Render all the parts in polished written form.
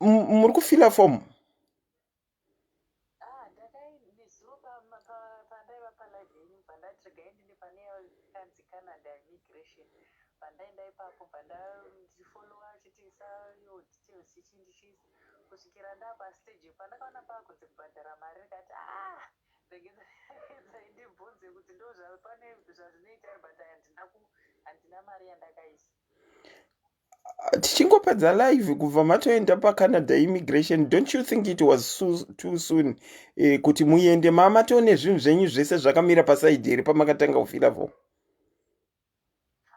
Muri kufila form? Ah, ndakainezuro pandaiva palive yenyu bva ndati regai ndine pane yakanzi Canada immigration bvandaenda ipapo bvandandifollowa achitiisa yo details chichi ndichiisa kusvikira ndapastage pandakaona paakunzi kubhadhara mari ndikati ah regedzai ndibvunze kuti ndo zvapane zvazvinoita but handina mari yandakaisa. Tichingopedza live kubva matoenda paCanada immigration, don't you think it was too soon kuti muende mamatone zvinhu zvenyu zvese zvakamira pasaidi here pamakatanga kufila fo?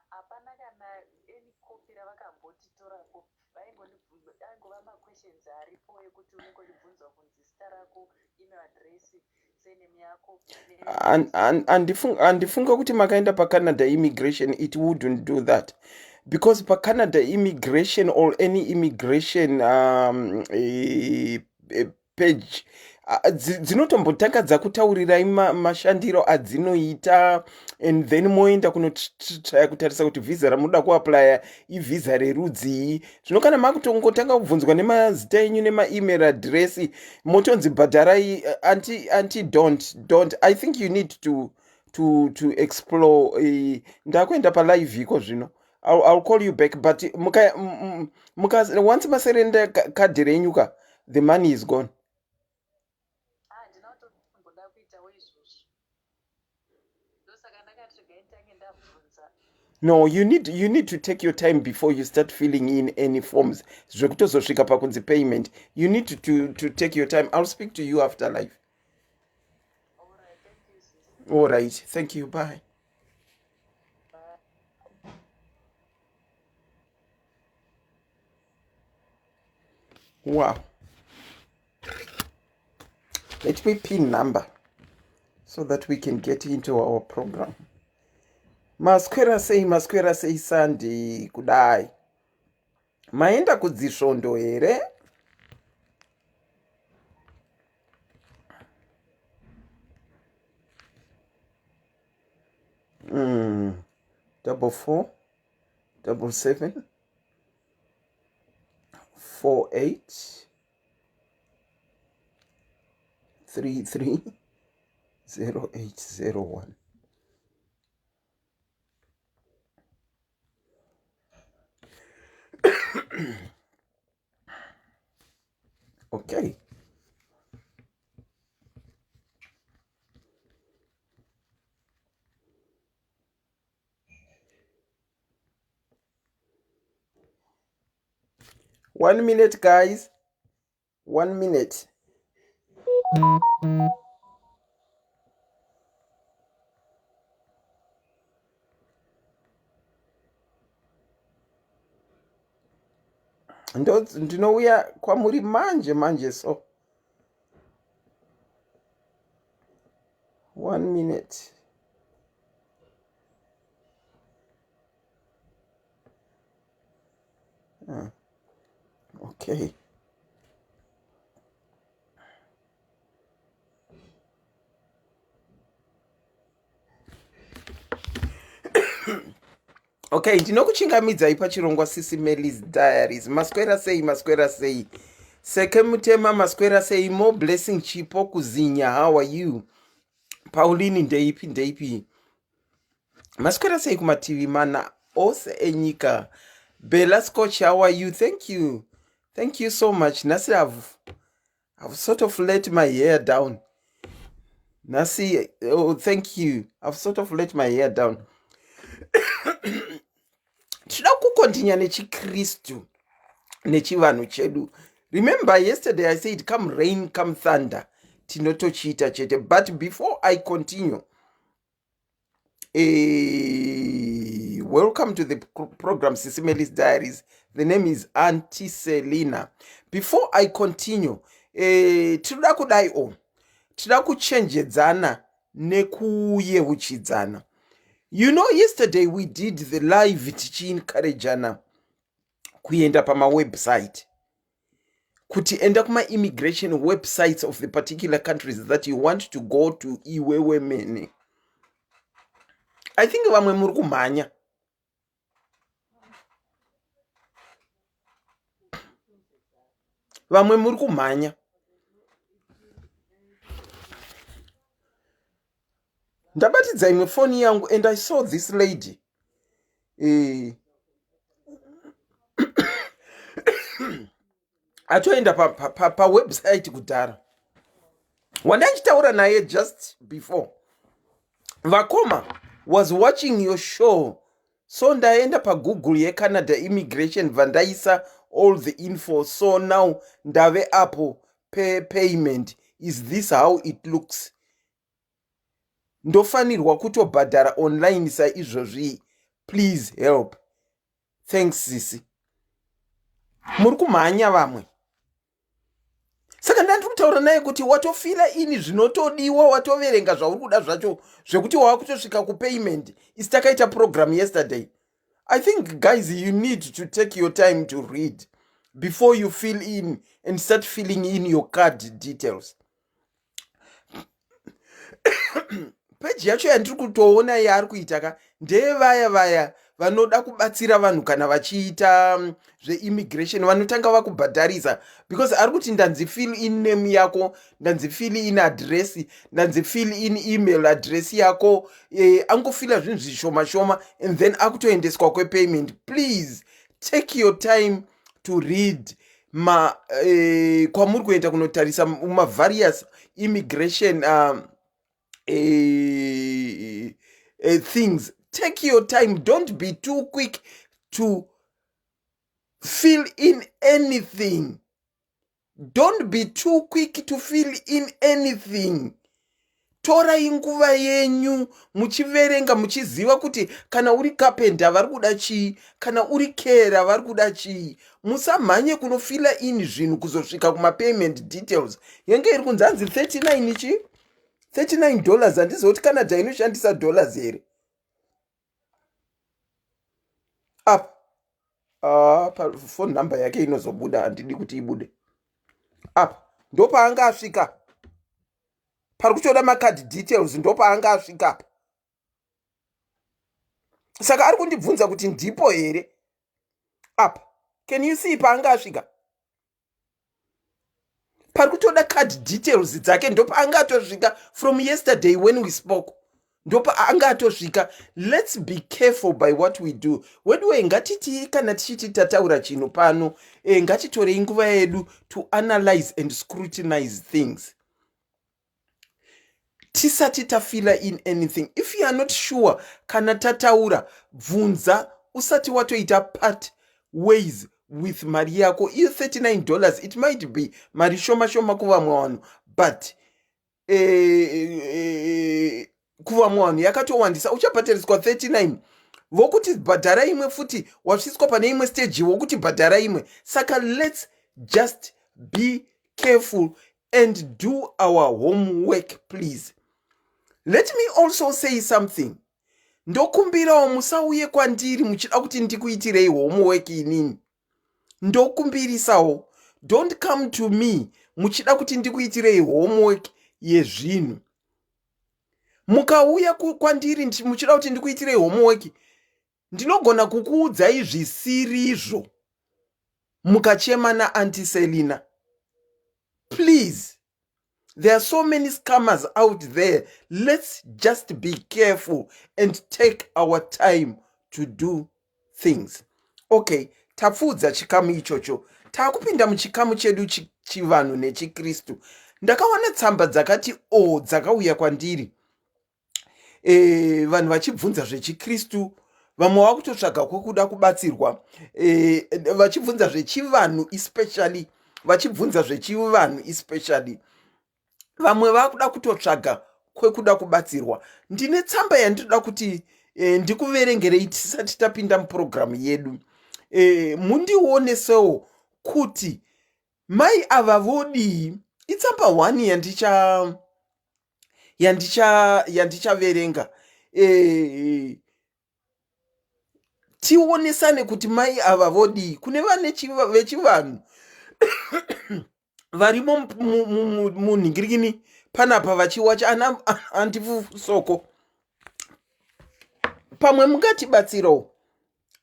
Hapana kana any copy ravakambotitora copy, vaingova maquestions aripo ekuti unenge uchibvunzwa kunzi zita rako, email address, surname yako. Handifunga kuti makaenda paCanada immigration it wouldn't do that, because paCanada immigration or any immigration page dzinotombotanga dzakutaurirai mashandiro adzinoita, and then moenda kunotsvaya kutarisa kuti vhisa ramunoda kuaplya ivhisa rerudzii. Zvino kana makutongotanga kubvunzwa nemazita enyu nemaemail address, motonzi bhadharai, anti don't, I think you need to explore. Ndakuenda palive iko zvino. I'll call you back, but muka once maserenda kadhi renyu ka, the money is gone. Handina kutomboda kuitawo izvozvo, ndosaka ndakati regai nditange ndabvunza. No, you need to take your time before you start filling in any forms zvekutozosvika pakunzi payment. You need to take your time. I'll speak to you after live. Alright, thank you, sis. All right, thank you, bye. Bye. Wow, let me pin number so that we can get into our program. Maswera sei? Maswera sei? Sunday kudai, maenda kudzisvondo here? 44 77 48 33 08 01. Okay. One minute, guys. One minute. Ndinouya kwamuri manje manje, so one minute. Okay. Okay, ndinokuchingamidzai pachirongwa Sisi Melis Diaries. Maswera sei? Maswera sei? Seke Mutema, maswera sei? More Blessing Chipo Kuzinya, how are you? Pauline, ndeipi ndeipi? Maswera sei kumativi mana ose enyika? Bella Scotch, how are you? Thank you, thank you so much. Nhasi I've sort of let my hair down nhasi. Oh, thank you. I've sort of let my hair down. Tinoda kukontinya nechikristu nechivanhu chedu. Remember yesterday I said come rain, come thunder, tinotochiita chete. But before I continue, welcome to the program Sisi Melis Diaries. The name is Auntie Selina. Before I continue, tinoda kudai o tinoda kuchenjedzana nekuyeuchidzana. You know, yesterday we did the live tichiencouragana kuenda pamawebsite, kuti enda kuma-immigration websites of the particular countries that you want to go to iwewe mene. I think vamwe muri kumhanya. Vamwe muri kumhanya. Ndabatidza imwe foni yangu and I saw this lady. Eh, atoenda pawebsite pa, pa, pa kudhara wandaichitaura naye just before vakoma was watching your show so ndaenda pagoogle yecanada immigration bva ndaisa all the info so now ndave apo pepayment is this how it looks ndofanirwa kutobhadhara online saizvozvi please help thanks sisi muri kumhanya vamwe saka ndandiri kutaura naye kuti watofila ini zvinotodiwa watoverenga zvauri kuda zvacho zvekuti wava kutosvika kupayment isi takaita program yesterday i think guys you need to take your time to read before you fill in and start filling in your card details peji yacho yandiri kutoona yaari kuita ka ndeyevaya vaya vanoda kubatsira vanhu kana vachiita zveimmigration vanotanga vakubhadharisa because ari kuti ndanzi fill in name yako ndanzi fill in address ndanzi fill in email address yako e, angofila zvinhu zvishoma shoma and then akutoendeswa kwepayment please take your time to read ma eh, kwamuri kuenda kunotarisa mavarious immigration things take your time don't be too quick to fill in anything don't be too quick to fill in anything torai nguva yenyu muchiverenga muchiziva kuti kana uri kapenda vari kuda chii kana uri kera vari kuda chii musamhanye kunofila in zvinhu kuzosvika kumapayment details yenge iri kunzi hanzi 39 chii 39 dollars handiziva kuti canada inoshandisa dollars here apa ah, phone number yake inozobuda handidi kuti ibude apa ndopaanga asvika pari kutoda macard details ndopaanga asvika apa saka ari kundibvunza kuti ndipo here apa can you see paanga asvika pari kutoda card details dzake ndopaanga atosvika from yesterday when we spoke ndopaanga atosvika let's be careful by what we do weduwe ngatitii kana tichiti tataura chinhu pano e, ngatitorei nguva yedu to analyze and scrutinize things tisati tafila in anything if you are not sure kana tataura bvunza usati watoita part ways with mari yako iyo 39 dollars it might be mari shoma shoma kuvamwe vanhu but eh, eh, kuvamwe vanhu yakatowandisa uchabhadhariswa 39 vokuti bhadhara imwe futi wasvitswa pane imwe stage vokuti bhadhara imwe saka let's just be careful and do our homework please let me also say something ndokumbirawo musauye kwandiri muchida kuti ndikuitirei homework inini ndokumbirisawo don't come to me muchida kuti ndikuitirei homework yezvinhu mukauya kwandiri muchida kuti ndikuitirei homework ndinogona kukuudzai zvisirizvo mukachema naanti selina please there are so many scammers out there let's just be careful and take our time to do things okay tapfuudza chikamu ichocho taakupinda muchikamu chedu chivanhu nechikristu ndakawana tsamba dzakati o oh, dzakauya kwandiri e, vanhu vachibvunza zvechikristu vamwe vakutotsvaga kwekuda kubatsirwa e, vachibvunza zvechivanhu especially vachibvunza zvechivanhu especially vamwe vakuda kutotsvaga kwekuda kubatsirwa ndine tsamba yandinoda kuti e, ndikuverengerei tisati tapinda mupurogiramu yedu e, mundionesewo kuti mai ava vodii itsamba one yandicha yandicha yandichaverenga e, tionesane kuti mai ava vodii kune vane vechivanhu varimo munhingirikini panapa vachiwacha ana andifusoko pamwe mungatibatsirawo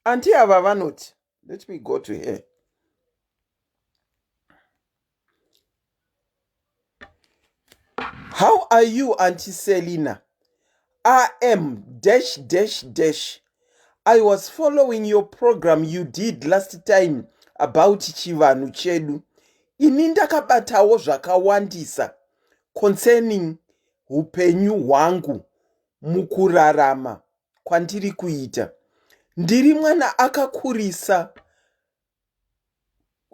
anti ava vanoti let me go to her How are you Auntie Selina? I am dash dash dash. I was following your program you did last time about chivanhu chedu. Ini ndakabatawo zvakawandisa concerning hupenyu hwangu mukurarama kwandiri kuita. Ndiri mwana akakurisa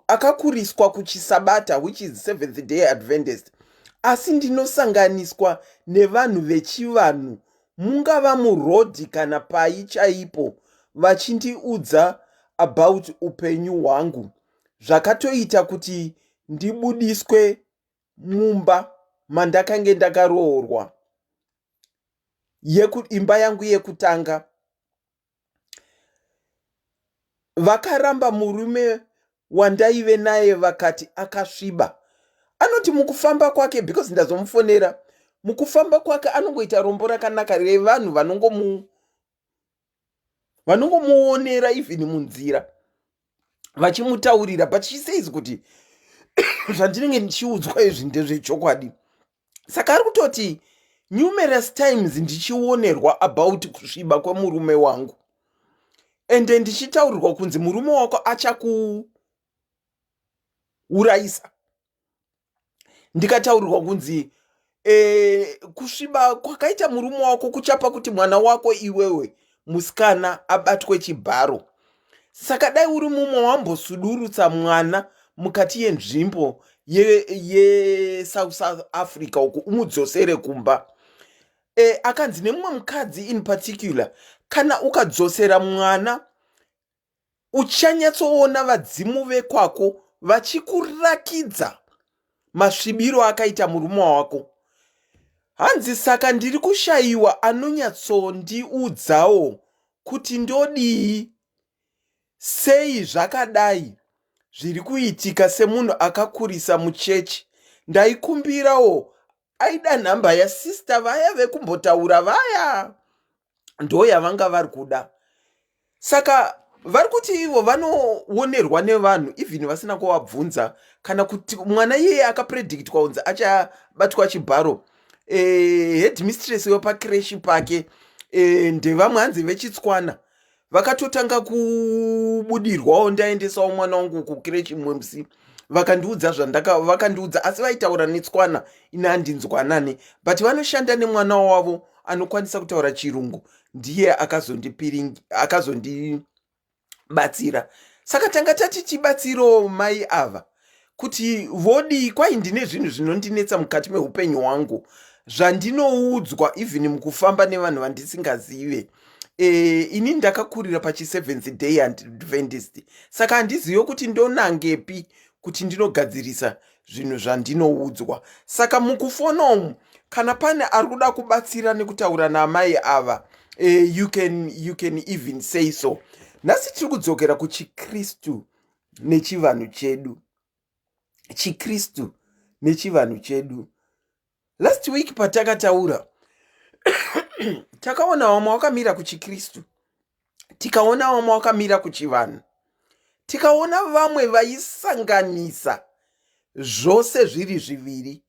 akakuriswa kuchisabata which is Seventh Day Adventist asi ndinosanganiswa nevanhu vechivanhu mungava murodhi kana pai chaipo vachindiudza about upenyu hwangu zvakatoita kuti ndibudiswe mumba mandakange ndakaroorwa yeku, imba yangu yekutanga Vakaramba murume wandaive naye vakati akasviba. Anoti mukufamba kwake because ndazomufonera mukufamba kwake anongoita rombo rakanaka revanhu vanongomu vanongomuonera even munzira vachimutaurira but she says kuti zvandinenge ndichiudzwa izvi ndezvechokwadi saka ari kutoti numerous times ndichionerwa about kusviba kwemurume wangu ende ndichitaurirwa kunzi murume wako achakuurayisa ndikataurirwa kunzi e, kusviba kwakaita murume wako kuchapa kuti mwana wako iwewe musikana abatwe chibharo saka dai uri mumwe wambosudurutsa mwana mukati yenzvimbo yesouth ye africa uku umudzosere kumba e, akanzi nemumwe mukadzi in particular kana ukadzosera mwana Uchanyatsoona vadzimu vekwako vachikurakidza masvibiro akaita murume wako. Hanzi saka ndiri kushaiwa anonyatsondiudzawo kuti ndodii sei zvakadai zviri kuitika semunhu akakurisa muchechi. Ndaikumbirawo aida nhamba yasister vaya vekumbotaura vaya ndoyavanga vari kuda saka vari kuti ivo vanoonerwa nevanhu even vasina kuvabvunza kana kuti mwana iyeye akapredictwa kunzi achabatwa chibharo e, headmistress wepakreshi pake e, ndevamwe hanzi vechitswana vakatotanga kubudirwawo ndaendesawo mwana wangu kukirechi mumwe musi vakandiudza zvandaka vakandiudza asi vaitaura netswana ini handinzwanane but vanoshanda nemwana wavo anokwanisa kutaura chirungu ndiye akazondibatsira saka tanga tati tibatsirewo mai ava kuti vodii kwai ndine zvinhu zvinondinetsa mukati meupenyu hwangu zvandinoudzwa even mukufamba nevanhu vandisingazive e, ini ndakakurira pachiseventh day adventist saka handizive kuti ndonangepi kuti ndinogadzirisa zvinhu zvandinoudzwa saka mukufona umu kana pane ari kuda kubatsira nekutaura naamai ava e, you, can, you can even say so nhasi tiri kudzokera kuchikristu nechivanhu chedu chikristu nechivanhu chedu last week patakataura takaona vamwe wakamira kuchikristu tikaona vamwe wakamira kuchivanhu tikaona vamwe vaisanganisa zvose zviri zviviri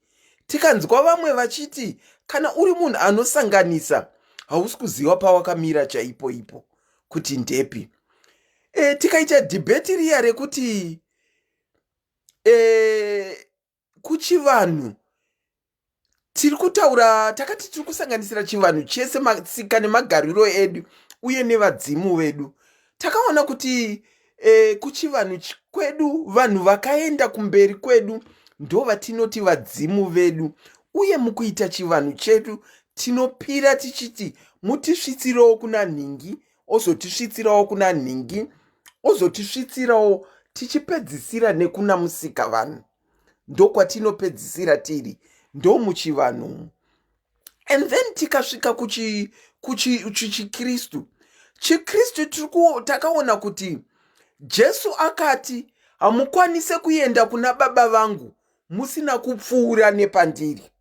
tikanzwa vamwe vachiti kana uri munhu anosanganisa hausi kuziva pawakamira chaipo ipo kuti ndepi e, tikaita dhibheti riya rekuti e, kuchivanhu tiri kutaura takati tiri kusanganisira chivanhu chese matsika nemagariro edu uye nevadzimu vedu takaona kuti e, kuchivanhu kwedu vanhu vakaenda kumberi kwedu ndo vatinoti vadzimu vedu uye mukuita chivanhu chedu tinopira tichiti mutisvitsirewo kuna nhingi ozotisvitsirawo kuna nhingi ozotisvitsirawo tichipedzisira nekuna musika vanhu ndokwatinopedzisira tiri ndomuchivanhu and then tikasvika kuchikristu chikristu takaona kuti jesu akati hamukwanise kuenda kuna baba vangu musina kupfuura nepandiri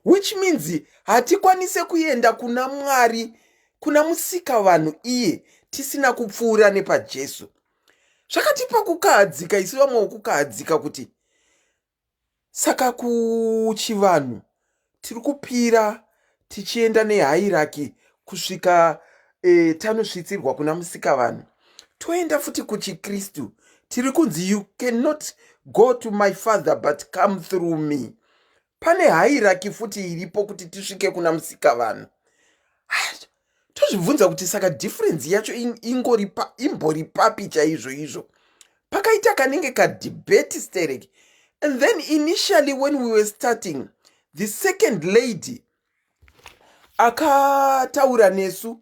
which means hatikwanise kuenda kuna mwari kuna musika vanhu iye tisina kupfuura nepajesu zvakatipa kukahadzika isu vamwe wokukahadzika kuti Saka kuchivanhu tiri kupira tichienda nehairaki kusvika e, tanosvitsirwa kuna musikavanhu. Toenda futi kuchikristu tiri kunzi you cannot go to my father but come through me. Pane hairaki futi iripo kuti tisvike kuna musikavanhu. Tozvibvunza kuti saka difference yacho ingori imbori papi chaizvo izvo. Pakaita kanenge kadebate sterek. And then initially when we were starting, the second lady akataura nesu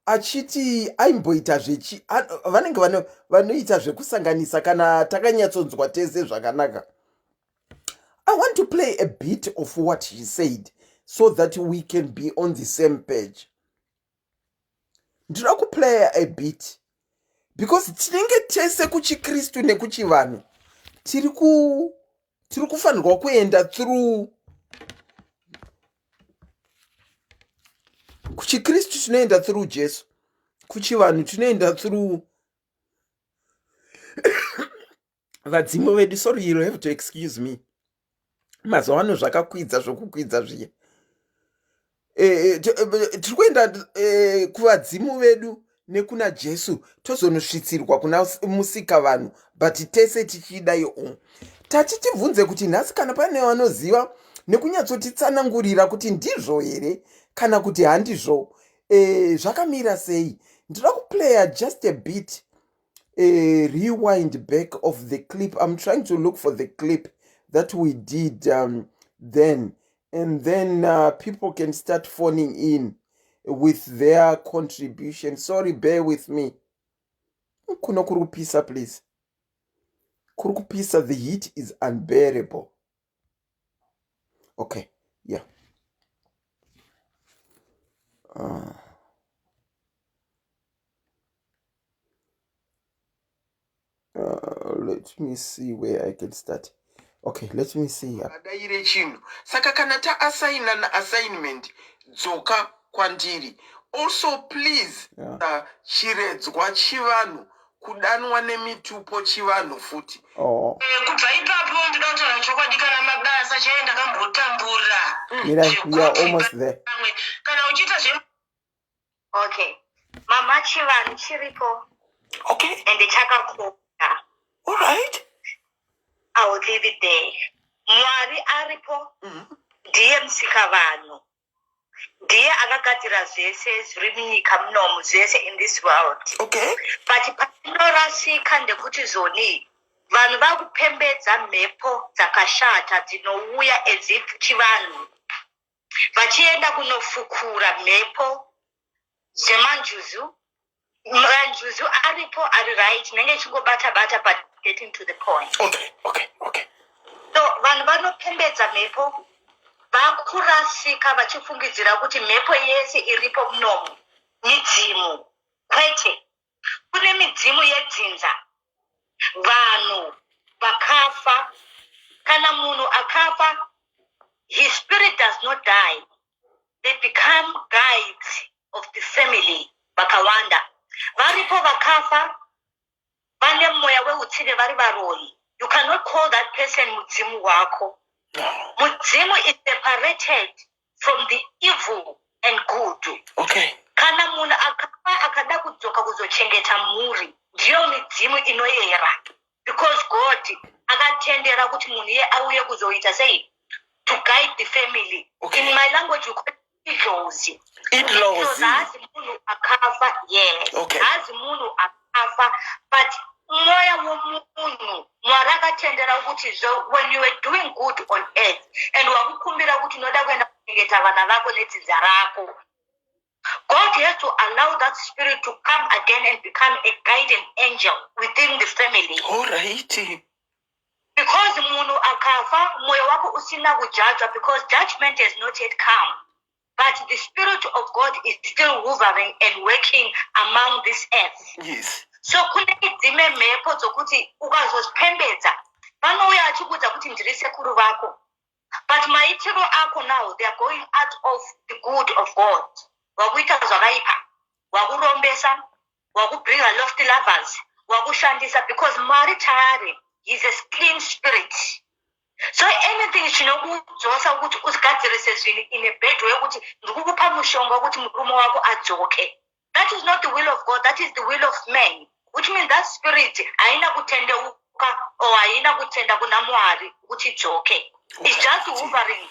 achiti aimboita zvechi vanenge vanoita zvekusanganisa kana takanyatsonzwa tese zvakanaka. I want to play a bit of what she said so that we can be on the same page. Ndinoda kuplaya a bit because tinenge tese kuchiKristu nekuchivanhu tiri ku tiri kufanirwa kuenda through kuchiKristu tinoenda through Jesu, kuchivanhu tinoenda through vadzimu vedu. Sorry, you have to excuse me. Mazuva ano zvakakwidza zvokukwidza zviya. Tiri kuenda kuvadzimu vedu nekuna Jesu, tozonosvitsirwa kuna musika vanhu, but tese tichidai o tati tibvunze kuti nhasi kana pane vanoziva nekunyatsotitsanangurira kuti ndizvo here kana kuti handizvo, zvakamira sei. Ndinoda kuplaya just a bit, a rewind back of the clip. I'm trying to look for the clip that we did then, and then people can start phoning in with their contribution. Sorry, bear with me. Kuno kuri kupisa, please. Kuri kupisa, the heat is unbearable. Okay, yeah. Let me see where I can start. Okay, let me see. Adaire chinhu. Saka kana taassigna naassignment, dzoka kwandiri. Also please, yeah. Chiredzwa chivanhu, kudanwa nemitupo chivanhu futi. Oh. Kubva ipapo ndoda kutaura chokwadi, kana mabasa chaiye ndakambotambura. Mira, we are almost there. Kana uchiita zve Okay. Mama, chivanhu chiripo. Okay. Ende chakakura. All right. I will leave it there. Mwari aripo. Ndiye musika vanhu. Ndiye akagadzira zvese zviri munyika munomu, zvese in this world. Okay. But patinorasika ndekuti zvoni vanhu vakupembedza mhepo dzakashata dzinouya as if chivanhu, vachienda kunofukura mhepo zvemanjuzu. Manjuzu aripo ari right, nenge ichingobata bata, but getting to the point. Okay. So vanhu vanopembedza mhepo vakurasika vachifungidzira kuti mhepo yese iripo munomu midzimu. Kwete, kune midzimu yedzinza, vanhu vakafa. Kana munhu akafa, his spirit does not die, they become guides of the family. Vakawanda varipo vakafa vane mweya weutsinye, vari varoyi. You cannot call that person mudzimu wako. No. Mudzimu is separated from the evil and good. Okay. Kana munhu akafa akada kudzoka kuzochengeta mhuri, ndiyo midzimu inoyera, because God akatendera kuti munhu iye auye kuzoita sei, to guide the family. Okay. In my language you call it idlozi. Idlozi. Haazi munhu akafa, yes. Okay. Haazi munhu akafa, but mweya womunhu Mwari akatendera kuti zvo when you were doing good on earth and wakukumbira kuti unoda kuenda kuchengeta vana vako nedzinza rako, God has to allow that spirit to come again and become a guiding angel within the family. All right. Because munhu akafa mwoyo wako usina kujudgwa, because judgment has not yet come, but the spirit of God is still hovering and working among this earth. So kune dzimwe mhepo dzokuti ukazozvipembedza vanouya achikuudza kuti ndiri sekuru vako, but maitiro ako now, they are going out of the good of God. Wakuita zvakaipa, wakurombesa, wakubringa lost lovers, wakushandisa, because Mwari chaari, he's a clean spirit. So anything chinokudzosa kuti ugadzirise zvinhu in a bad way, kuti ndikukupa mushonga wekuti murume wako adzoke, that is not the will of God, that is the will of man, which means that spirit haina kutendeuka or haina kutenda kuna Mwari kuti idzoke. It's just hovering.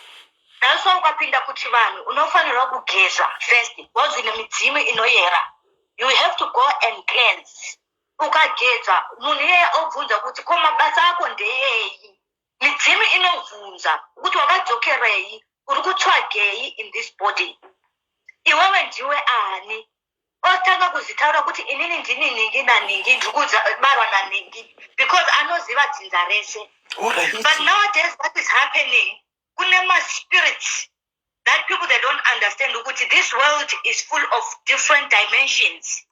That's why ukapinda kuchivanhu unofanirwa kugeza first. Wanzi nemidzimu inoyera, you have to go and cleanse. Ukageza, munhu iyeye obvunza kuti, "Ko mabasa ako ndeyei?" Midzimu inobvunza kuti, "Wakadzokerei? Uri kutsvagei in this body? Iwewe ndiwe ani?" Otanga kuzitaura kuti, "Inini ndini ningi naningi, ndiri kubarwa naningi," because anoziva dzinza rese. But nowadays what is happening, kune maspirits that people, they don't understand ukuthi this world is full of different dimensions,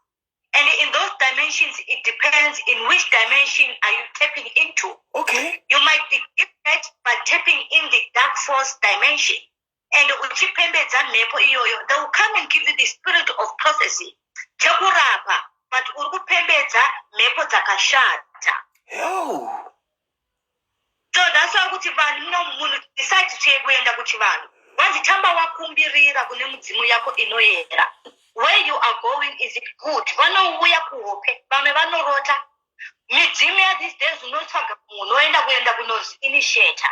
and in those dimensions it depends in which dimension are you tapping into. You might be gifted by tapping in the dark force dimension, and uchipembedza mhepo iyoyo, they will come and give you the spirit of prophecy, chekurapa, but uri kupembedza mhepo dzakashata. Yo. So that's why kuti vanhu no munhu decide kuenda kuchivanhu, wanzi tamba wakumbirira kune mudzimu yako inoyera. Where you are going, is it good? Vanouya kuhope, vamwe vanorota midzimu yathese days. Unotsvaga munhu, oenda kuenda kunoinitiata,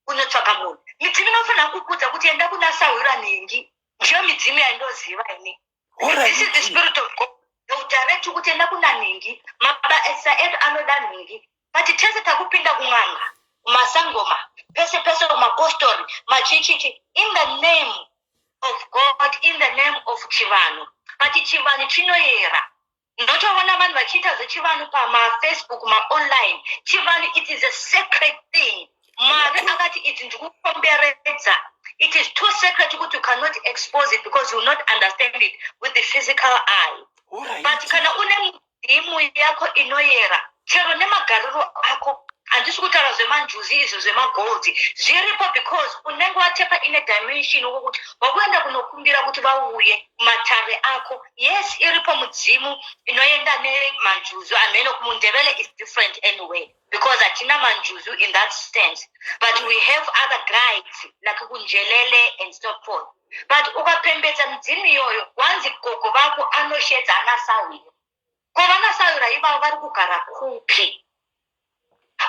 kunotsvaga munhu. Midzimu inofanira kukudza kuti enda kuna sahwira nhingi. Ndiyo midzimu yaindoziva ini. This is the spirit of God. They will direct you kuti enda kuna nhingi, mabasa edu anoda nhingi. But tese takupinda kun'anga, kumasangoma, pese pese, kumapostori, machichichi, in the name of God, in the name of chivanhu. But chivanhu chinoyera. Ndotoona vanhu vachiita zvechivanhu pamafacebook, maonline. Chivanhu, it is a sacred thing. Mwari akati idzi ndikukomberedza. It is too sacred kuti you cannot expose it because you will not understand it with the physical eye. But kana une mudzimu yako inoyera, chero nemagariro ako, handisi kutaura zvemanjuzi izvo, zvemagold zviripo, because unenge watepa ine dimension wokuti wakuenda kunokumbira kuti vauye kumatare ako. Yes, iripo mudzimu inoenda nemanjuzu amheno. Kumundevele is different anyway, because hatina manjuzu in that sense, but we have other guides like kunjelele and so forth. But ukapembedza mudzimu iyoyo, wanzi gogo vako anoshedza anasahwira. Ko vanasahwira ivavo vari kugara kupi?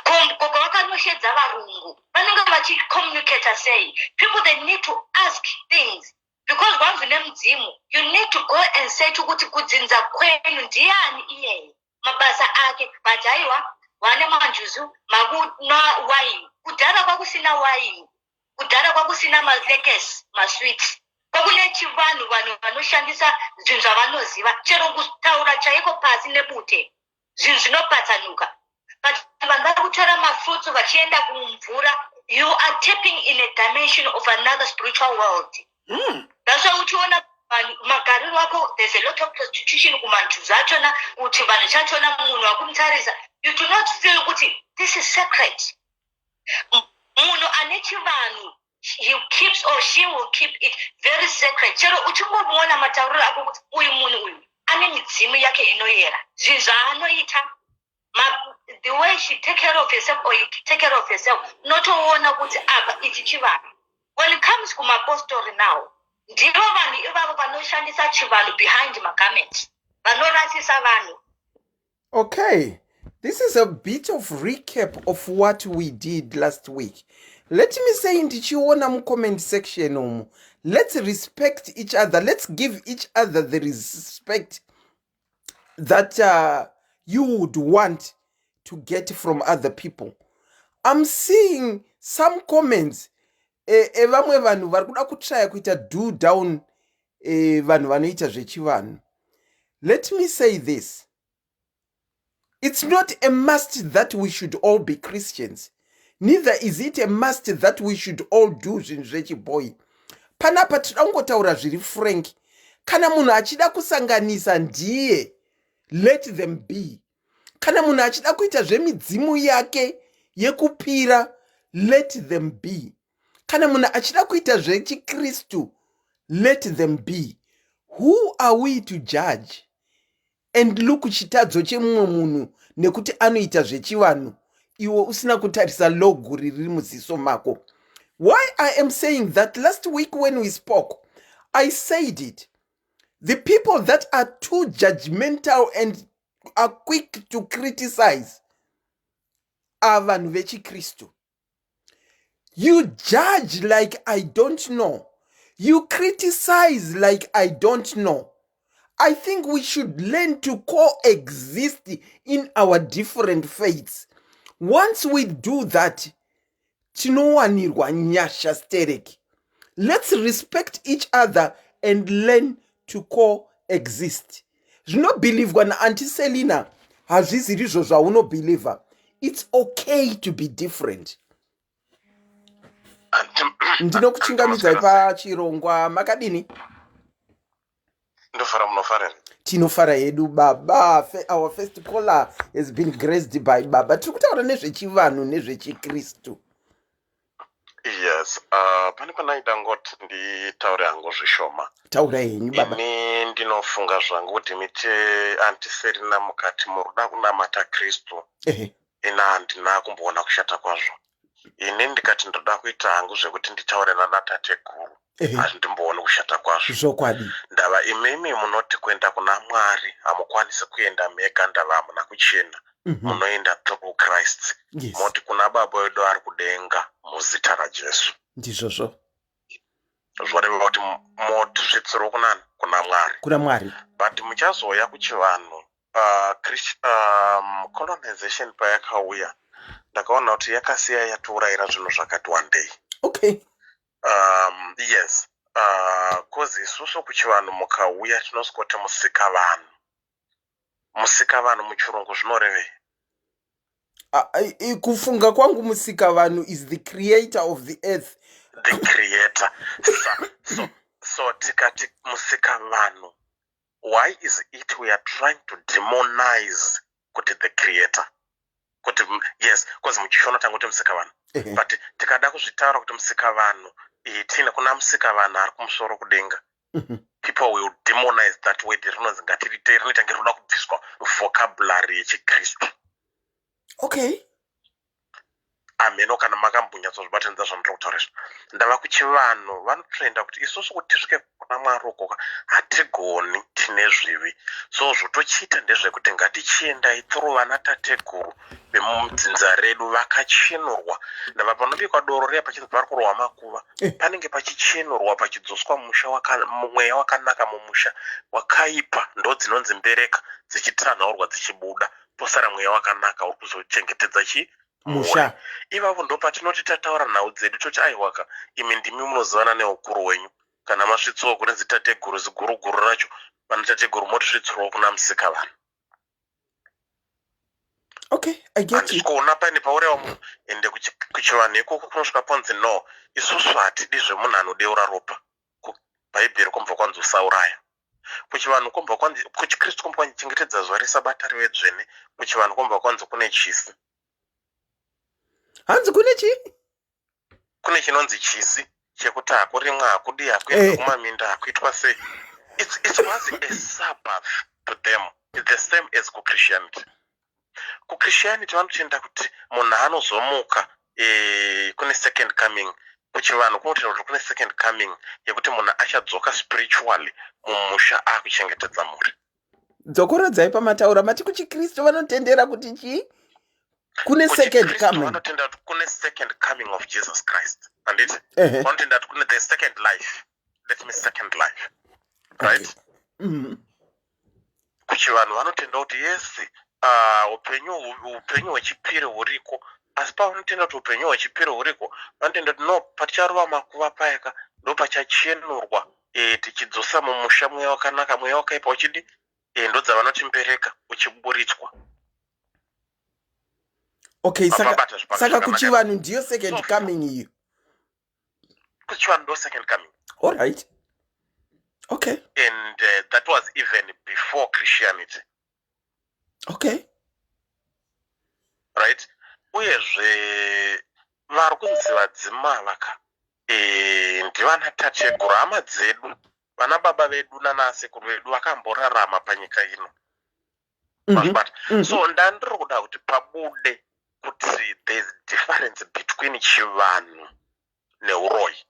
Ko gogo vakanoshedza varungu vanenge vachicommunicata sei? People, they need to ask things, because wanzi nemudzimu, you need to go and search kuti kudzinza kwenu ndiani iyeye, mabasa ake. But haiwa, wane manjuzu, makunwa wine. Kudhara kwakusina wine, kudhara kwakusina malekes, masweets. Kwakune chivanhu, vanhu vanoshandisa zvinhu zvavanoziva, chero kutaura chaiko pasi nebute, zvinhu zvinopatsanuka. But vanhu vari kutora mafruits vachienda kumvura. You are tapping in a dimension of another spiritual world. That's why uchiona vanhu magariro ako, there's a lot of prostitution kumanjuzu achona, kuti vanhu chachona munhu wakumutarisa, you do not feel kuti this is sacred. Munhu ane chivanhu, he keeps or she will keep it very sacred. Chero uchingomuona matauriro ako kuti uyu munhu uyu ane midzimu yake inoyera, zvinhu zvaanoita, the way she take care of herself or you take care of yourself, unotoona kuti apa ichi chivanhu. When it comes kumapostori now, ndivo vanhu ivavo vanoshandisa chivanhu behind magarment, vanorasisa vanhu. Okay, this is a bit of recap of what we did last week. Let me say, ndichiona mucomment section umu, let's respect each other. Let's give each other the respect that you would want to get from other people. I'm seeing some comments evamwe vanhu vari kuda kutraya kuita do down vanhu vanoita zvechivanhu. Let me say this: it's not a must that we should all be Christians, neither is it a must that we should all do zvinhu zvechibhoi. Panapa tinoda kungotaura zviri frank. Kana munhu achida kusanganisa ndiye, let them be. Kana munhu achida kuita zvemidzimu yake yekupira, let them be. Kana munhu achida kuita zvechikristu, let them be. Who are we to judge and look chitadzo chemumwe munhu nekuti anoita zvechivanhu? Iwe usina kutarisa log riri muziso mako. Why I am saying that, last week when we spoke, I said it, the people that are too judgmental and are quick to criticize are vanhu vechikristu. You judge like I don't know, you criticize like I don't know. I think we should learn to coexist in our different faiths. Once we do that, tinowanirwa nyasha stereki. Let's respect each other and learn to coexist. Zvinobhilivhwa naAuntie Selina hazvizirizvo zvaunobhilivha. It's okay to be different. Ndinokuchingamidzai pachirongwa, makadini? Ndofara, munofara here? Tinofara hedu, baba. Our first caller has been graced by baba. Tiri kutaura nezvechivanhu nezvechikristu. Yes, pane pandaida ngoti nditaure hangu zvishoma. Taura henyu, baba. Ini ndinofunga zvangu kuti miti Auntie Selina mukati muruda kunamata Kristu, ina handina kumboona kushata kwazvo. Ini ndikati ndoda kuita hangu zvekuti nditaure nanatateguru, handimbooni kushata kwazvo. Ndava imimi munoti kuenda kuna Mwari hamukwanisi kuenda mega, ndava hamuna kuchena. Munoenda through Christ. Moti kuna Baba wedu ari kudenga muzita raJesu. Ndizvozvo. Zvoreva kuti motisvitsirwa kunani? Kuna Mwari. Kuna Mwari. But muchazouya kuchivanhu, colonization payakauya, ndakaona kuti yakasiya yatiurayira zvinhu zvakati wandei. Yes, 'cause isusu kuchivanhu mukauya tinosvikoti musika vanhu. Musika vanhu muchirungu zvinorevei? Kufunga kwangu, musika vanhu is the creator of the earth. The creator. So tikati musika vanhu, why is it we are trying to demonize kuti the creator, kuti yes, 'cause muchishona tangoti musika vanhu, but tikada kuzvitaura kuti musika vanhu, tine kuna musika vanhu ari kumusoro kudenga, people will demonize that word. Rinonzi ngatirite, rinoita nge rinoda kubviswa vocabulary yechikristu. Amheno kana makambonyatsozvibatanidza zvandiri kutaura izvo. Ndava kuchivanhu vanotoenda kuti isusu kuti tisvike kuna Mwari ukoka hatigoni, tine zvivi. So zvotochiita ndezvekuti ngatichiendai through vana tateguru vemudzinza redu vakachenurwa. Ndava panobikwa doro riya pachinzi pari kurohwa makuva, panenge pachichenurwa, pachidzoswa musha mweya wakanaka mumusha. Wakaipa ndo dzinonzi mbereka dzichitanhaurwa, dzichibuda, posara mweya wakanaka uri kuzochengetedza chi musha. Ivavo ndo patinoti tataura nhau dzedu toti, "Aiwaka, imi ndimi munozivana neukuru hwenyu. Kana masvitsuwo kune zitateguru ziguruguru racho, vana tateguru motisvitsirawo kuna musika vanhu." Okay, I get you. Handisi kuona paine paurewa munhu. Ende kuchivanhu ikoko kunosvika ponzi, "No, isusu hatidi zvemunhu anodeura ropa." Kubhaibheri kwobva kwanzi usauraya. Kuchivanhu kwobva kwanzi, kuchikristu kwobva kwanzi chengetedza zuva resabata rive dzvene. Kuchivanhu kwobva kwanzi kune chisi. Hanzi kune chii? Kune chinonzi chisi chekuti hakurimwa, hakudi, hakuendwa kumaminda, hakuitwa sei. It was a Sabbath to them. It's the same as kuChristianity. KuChristianity vanotenda kuti munhu anozomuka, kune second coming. Kuchivanhu kunotenda kuti kune second coming yekuti munhu achadzoka spiritually mumusha akuchengetedza mhuri. Dzokoredzai pamataura, mati kuchikristu vanotendera kuti chii? Kune second Kuchikristu coming? vanotenda kuti kune second coming of Jesus Christ, handiti? Ehe. Vanotenda kuti kune the second life, let me, second life, right? Kuchivanhu vanotenda kuti yes, upenyu hwechipiri huriko. Asi pavanotenda kuti upenyu hwechipiri huriko, vanotenda kuti no, paticharova makuva payaka ndo pachachenurwa, tichidzosa mumusha mweya wakanaka, mweya wakaipa uchidi, ndo dzavanoti mbereka, uchiburitswa. Okay, saka Mabata saka zvakanaka. Kuchivanhu ndiyo second coming iyo? Kuchivanhu ndo second coming. All right, okay. And that was even before Christianity. Right, uyezve vari kunzi vadzimava ka, ndivana tateguru, hama dzedu, vana baba vedu nanasekuru vedu vakamborarama panyika ino. Mazvibata? So ndandiri kuda kuti pabude kuti kuti there's difference between chivanhu neuroyi.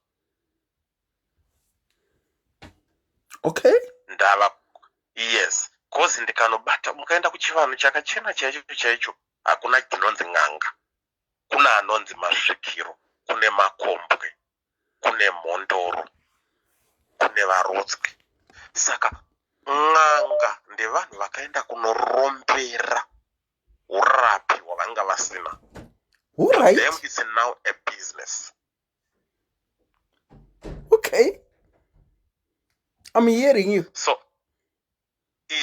Okay. Ndava yes, cause ndikanobata mukaenda kuchivanhu chakachena chaicho chaicho hakuna chinonzi n'anga, kune anonzi masvikiro, kune makombwe, kune mhondoro, kune varotswi. Saka n'anga ndevanhu vakaenda kunorombera urapi hwavanga vasina. Alright. Them it's now a business. Okay. I'm hearing you. So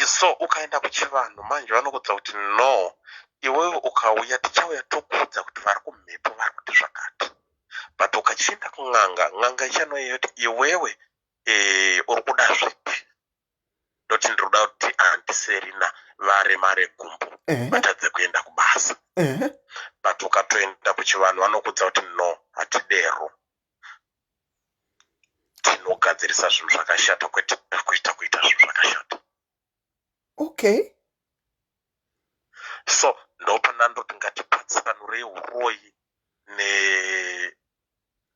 so ukaenda kuchivanhu manje vanokudza kuti no, iwewe ukauya tichauya tokuudza kuti vari kumhepo vari kuti zvakati, but ukachienda kun'anga, n'anga ichanoiyo kuti iwewe uri kuda zvipi. Ndoti ndiri kuda kuti Aunty Serina varemare gumbo vatadze kuenda kubasa. But ukatoenda kuchivanhu vanokudza kuti no, hatidero, tinogadzirisa zvinhu zvakashata kwete kuita zvinhu zvakashata. Okay. So ndopanandoti ngatipatsanurei uroyi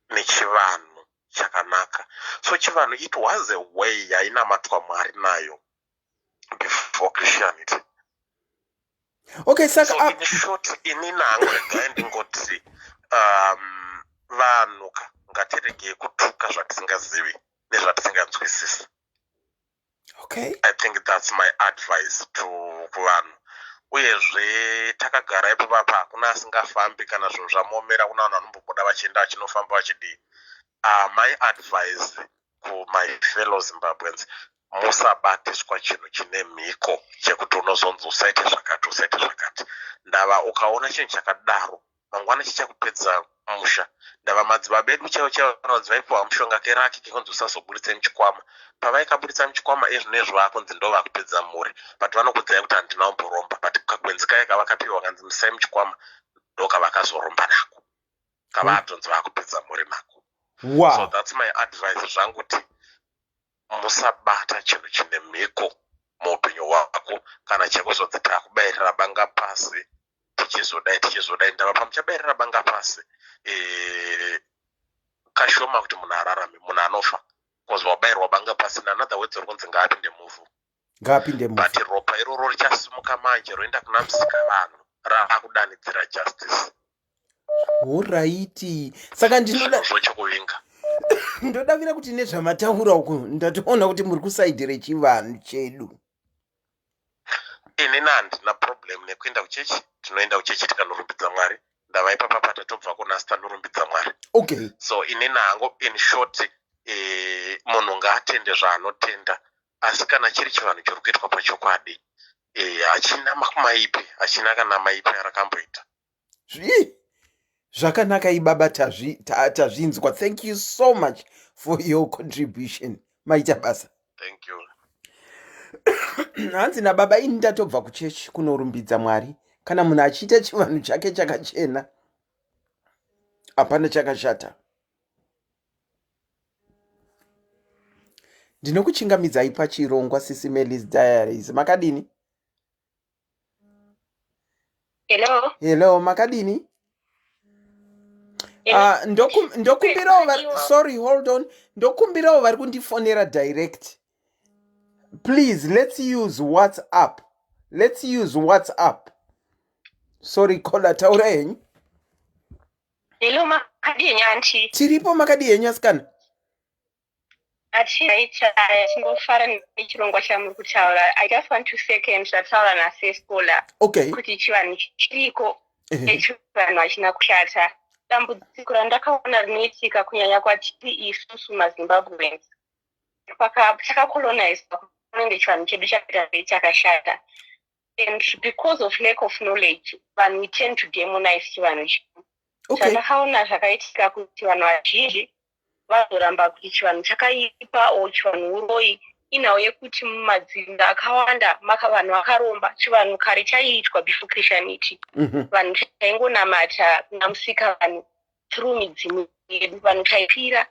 nechivanhu chakanaka. So chivanhu, it was a way yainamatwa Mwari nayo before Christianity. Okay, saka So in short, inini hangu regai ndingoti vanhu ka ngatiregei kutuka zvatisingazivi nezvatisinganzwisisi. I think that's my advice to kuvanhu. Uyezve takagara ipo papa, hakuna asingafambi. Kana zvinhu zvamomera, kuna vanhu vanombobuda vachienda vachinofamba vachidii. My advice kumy fellow Zimbabweans, musabatiswa chinhu chine mhiko chekuti unozonzi usaite zvakati, usaite zvakati. Ndava ukaona chinhu chakadaro, mangwana chichakupedza musha. Ndava madzibaba edu chaivo chaivo vanonzi vaipiwa mushonga keraki kekunzi usazoburitse muchikwama. Pavaikaburitsa muchikwama, ezvinezvo vakunzi ndo vakupedza mhuri, but vanokudzai kuti handina kumboromba, but kakwenzi kaya kavakapiwa kanzi musai muchikwama, ndokavakazoromba nako, kavatonzi vakupedza mhuri mako. So that's my advice zvangu, kuti musabata chinhu chine mhiko muupenyu hwako, kana chekuzonzi takubayirira banga pasi, tichizodai, tichizodai. Ndava pamuchabayirira banga pasi, kashoma kuti munhu ararame, munhu anofa, because wabayirwa banga pasi. In another words, uri kunzi ngaapinde muvhu. Ngaapinde muvhu. But ropa iroro richasimuka manje roenda kuna musika vanhu, raakudanidzira justice. Alright, saka ndinoda Zvochekuvinga. Ndodavira kuti nezvamataura uku, ndatoona kuti muri kuside rechivanhu chedu. Inini handina problem nekuenda kuchechi. Tinoenda kuchechi tikanorumbidza Mwari. Ndava ipapa patatobva kunasi, tanorumbidza Mwari. So inini hangu, in short, munhu ngaatende zvaanotenda, asi kana chiri chivanhu chiri kuitwa pachokwadi, hachina maipi, hachina kana maipi arakamboita. Zvi zvakanaka ibaba, tazvinzwa. Thank you so much for your contribution, maita basa. Thank you. Hanzi nababa, ini ndatobva kuchechi kunorumbidza Mwari. Kana munhu achiita chivanhu chake chakachena, hapana chakashata. Ndinokuchingamidzai pachirongwa Sisi Melis Diaries. Makadini? Hello. Hello, makadini? Hello. Ndokumbirawo sorry, hold on. Ndokumbirawo vari kundifonera direct, please let's use WhatsApp, let's use WhatsApp. Sorry caller, taura henyu. Hello, makadini aunty? Tiripo, makadi henyu asikana? Achiita, tinofara nechirongwa chamuri kutaura. I just want to second zvataura naseskola kuti chivanhu chiriko, echivanhu hachina kushata. Dambudziko randakaona rinoitika kunyanya kwatiri isusu maZimbabweans, takacolonizwa, kunenge chivanhu chedu chakaita sei chakashata, and because of lack of knowledge, vanhu we tend to demonize chivanhu chedu. Zvandakaona zvakaitika kuti vanhu vazhinji vazoramba kuti chivanhu chakaipa or chivanhu uroyi, inhau yekuti mumadzinza akawanda vanhu vakaromba. Chivanhu kare chaiitwa before Christianity. Vanhu taingonamata kuna musika vanhu through midzimu yedu. Vanhu taipira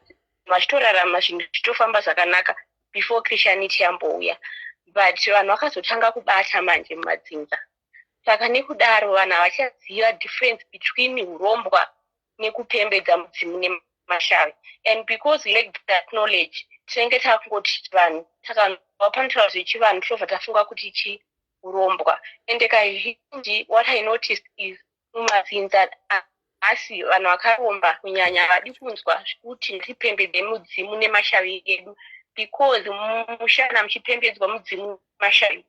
vachitorarama, zvinhu zvichitofamba zvakanaka before Christianity yambouya. But vanhu vakazotanga kubata manje mumadzinza. Saka nekudaro vanhu havachaziva difference between urombwa nekupembedza mudzimu nemashavi. And because we lack that knowledge, tinenge takungoti chivanhu, takanzwa panotaura zvechivanhu tobva tafunga kuti chi urombwa. Ende kazhinji what I noticed is mumadzinza nhasi vanhu vakaromba kunyanya havadi kunzwa zvekuti ngatipembedze mudzimu nemashavi edu, because mumusha kana muchipembedzwa mudzimu nemashavi,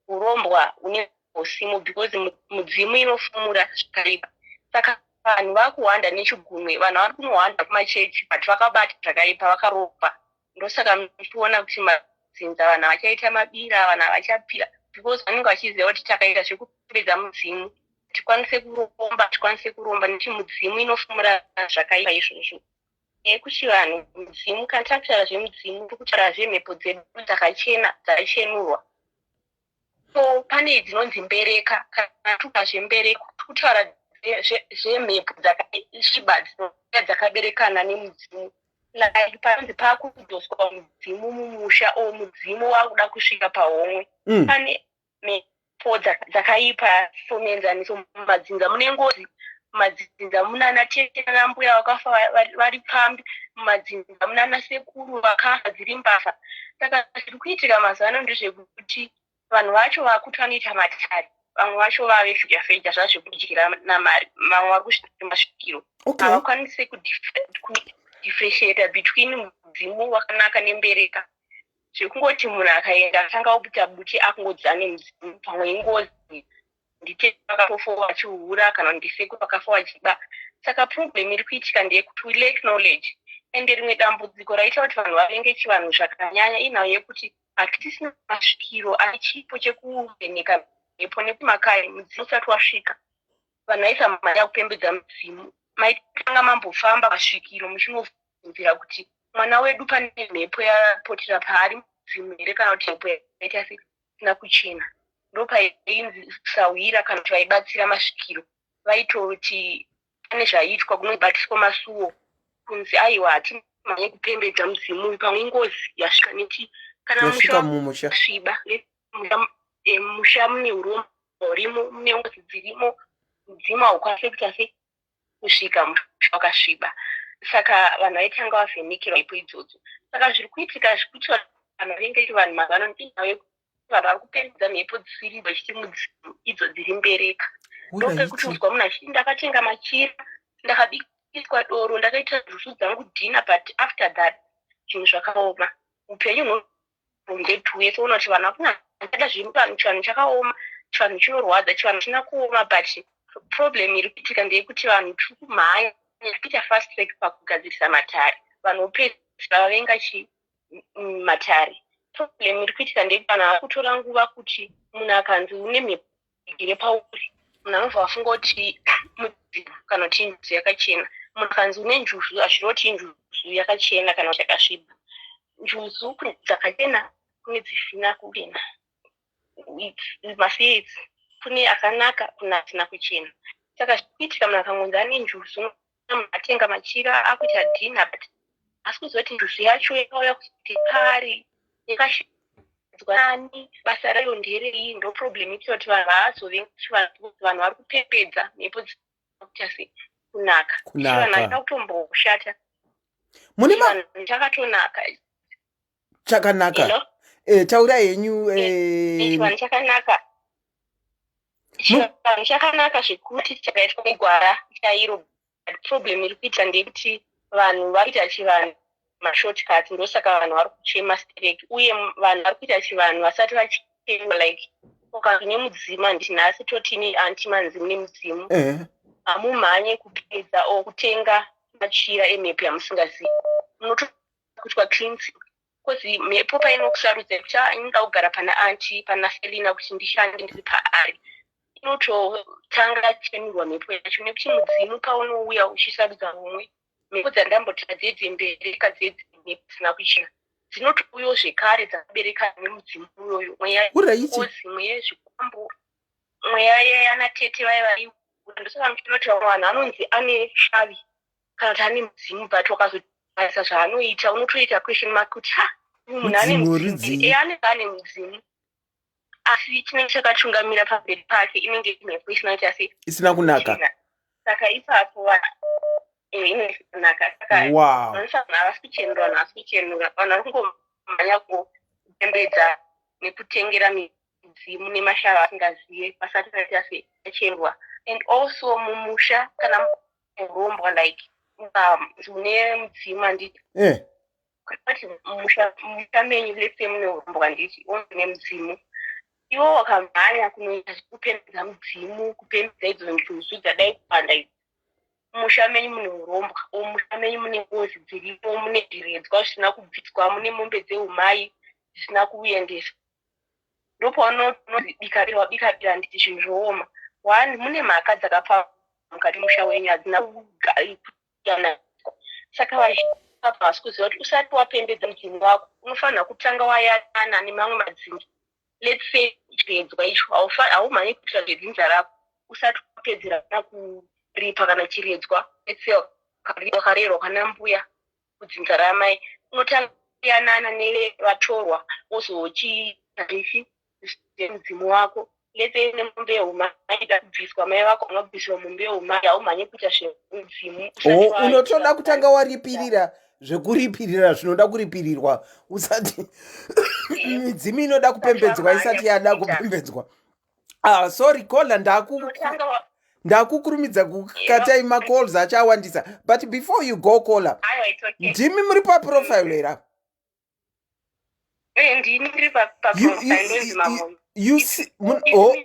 hurombwa une husimo, because mudzimu inofumura zvakaipa. Saka vanhu vakuhwanda nechigunwe, vanhu vari kunohwanda kumachechi but vakabata zvakaipa, vakaromba. Ndosaka muchiona kuti madzinza vanhu havachaita mabira, vanhu havachapira, because vanenge vachiziva kuti takaita zvekupembedza mudzimu tikwanise kuromba, tikwanise kuromba nekuti mudzimu inofumura zvakaipa izvozvo. Yekuchivanhu mudzimu, kana takutaura zvemudzimu, tiri kutaura zvemhepo dzedu dzakachena, dzakachenurwa. So pane dzinonzi mbereka. Kana tuka zvembereko, tiri kutaura zvemhepo dzakasviba dzinouya dzakaberekana nemudzimu. Like panonzi pakudzoswa mudzimu mumusha, o mudzimu wakuda kusvika pahomwe, pane mhepo dzakaipa. Somuenzaniso, mumadzinza mune ngozi, mumadzinza munana tete nana mbuya vakafa vari pfambi, mumadzinza munana sekuru vakafa dziri mbavha. Saka zviri kuitika mazuva ano ndezvekuti vanhu vacho vakuti vanoita matare, vamwe vacho vave feja feja zvazvekudyira namari, vamwe vari kusvika masvikiro, havakwanisi kudifferentiata between mudzimu wakanaka nembereka. Zvekungoti munhu akaenda atanga kubuta bute, akungodzi ane mudzimu, pamwe ingozi, nditete vakatofa vachihura kana ndisekuru vakafa vachiba. Saka problem iri kuitika ndeyekuti we lack knowledge. Ende rimwe dambudziko raita kuti vanhu vavenge chivanhu zvakanyanya inhau yekuti hatisina masvikiro ane chipo chekuvheneka mhepo, nekuti makare mudzimu usati wasvika, vanhu vaisamhanya kupembedza mudzimu. Maitanga mambofamba masvikiro muchinobvunzira kuti mwana wedu pane mhepo yapotera paari, mudzimu here kana kuti mhepo yaita seisina kuchena. Ndopainzi sahwira kana kuti vaibatsira masvikiro vaitoti pane zvaiitwa, kunobatiswa masuo, kunzi aiwa, hatimhanye kupembedza mudzimu uyu, pamwe ingozi yasvika, nekuti kana yasvika mumusha. Sviba, musha mune urombo hurimo, mune ngozi dzirimo, mudzimu haukwanisi kuita sei kusvika musha wakasviba. Saka vanhu vaitanga vavhenekerwa mhepo idzodzo. Saka zviri kuitika zvekuti vanhu vavenge vanhu mazuva ano inhau yekuti vanhu vari kupembedza mhepo dzisiri vachiti mudzimu, idzo dziri mbereka. Ndopekuti uzwa munhu achiti ndakatenga machira, ndakabikiswa doro, ndakaita njuzu dzangu dinner, but after that zvinhu zvakaoma, upenyu hunondetuye. Soona kuti vanhu vakuna ada zvevanhu, chivanhu chakaoma, chivanhu chinorwadza, chivanhu china kuoma. But problem iri kuitika ndeyekuti vanhu tiri kumhanya kuita fast track pakugadzirisa matare, vanhu vopedzisira vavenga chi matare. Problem iri kuitika ndeyekuti vanhu vari kutora nguva kuti munhu akanzi une mhepo igere pauri, munhu anobva afunga kuti mudzimu kana kuti injuzu yakachena. Munhu akanzi une njuzu, hazvireva kuti injuzu yakachena kana kuti yakasviba. Njuzu kune dzakachena, kune dzisina kuchena. Maspirits kune akanaka, kune asina kuchena. Saka zvikuitika, munhu akangonzi ane njuzu, munhu atenga machira, akuita dinner, but asi kuziva kuti njuzu yacho yakauya kuti pari, yakashedzwa nani, basa rayo nderei. Ndo problem ikuita kuti vanhu vaazovenga chivanhu. Vanhu vari kupembedza mhepo kuita sei kunaka. Chivanhu haina kutomboshata. Mune chivanhu chakatonaka. Chakanaka. Taurai henyu. Chivanhu chakanaka, chivanhu chakanaka zvekuti chakaitwa negwara chairo. Problem iri kuita ndeyekuti vanhu vari kuita chivanhu mashortcuts. Ndosaka vanhu vari kuchema stereki, uye vanhu vari kuita chivanhu vasati vachema. Like ukanzi nemudzimu, handiti nhasi totini anti manzi mune mudzimu, hamumhanye kupedza o kutenga machira emhepo yamusingazivi. Munotokuitwa cleansing, because mhepo painokusarudza kuti inoda kugara pana anti, pana Selina, kuti ndishande ndiri paari, inototanga chenurwa mhepo yacho. Nekuti mudzimu paunouya uchisarudza umwe, mhepo dzandambotira dzedzembereka, dzedzemhepo dzisina kuchena, dzinotouyawo zvekare dzakaberekana nemudzimu uyoyo, mweya yengozi, mweya yezvikwambo, mweya yana tete vaiva. Ndosaka muchinoti vamwe vanhu anonzi ane shavi kana kuti ane mudzimu, but wakazotarisa zvaanoita unotoita question mark kuti ha, uyu munhu ane mudzimu, anenge ane mudzimu. Asi chinenge chakatungamira pamberi pake inenge iri mhepo isina kuita sei? Isina kunaka. Kuchena. Saka ipapo eh, inenge isina kunaka. Saka vanofanira havasi kuchenura, vanhu havasi kuchenura, vanhu vari kungomhanya kupembedza nekutengera midzimu nemashava asingazive vasati vaita sei vachenurwa. And also mumusha kana murombwa like une mudzimu handiti? Kuti musha menyu let's say mune urombwa handiti, une mudzimu, iwo wakamhanya kunoita zvekupembedza mudzimu, kupembedza idzo njuzu dzadai kuwanda idzi, musha menyu mune urombwa, o musha menyu mune ngozi dziripo, mune zviredzwa zvisina kubviswa, mune mombe dzeumai zvisina kuendeswa. Ndopaunonzi bikabira, wabikabira handiti, zvinhu zvooma. One, mune mhaka dzakapfa mukati musha wenyu hadzina kuyananiswa. Saka vazhinji havasi kuziva kuti usati wapembedza mudzimu wako unofanira kutanga wayana nemamwe madzinza. Let's say chiredzwa icho haumhanyi kuitira zvedzinza rako usati wapedzera kana kuripa kana chiredzwa. Let's say wakarerwa kwana mbuya kudzinza ramai, unotanga kuyanana nevatorwa wozochiichi mudzimu wako. Let's say nemombe yeumai ida kubviswa, mai vako vanobviswa mombe yeumai, haumhanyi kuita zvemudzimu. Oh, unotoda kutanga waripirira zvekuripirira zvinoda kuripirirwa usati midzimu inoda kupembedzwa isati yada kupembedzwa. Ah, sorry caller, ndakukurumidza kukatai, macalls achawandisa. But before you go, caller, Aiwa, it's okay. ndimi muri paprofile here apa? Eh, ndini ndiri paprofile, ndonzi Mamoyo. You see, oh,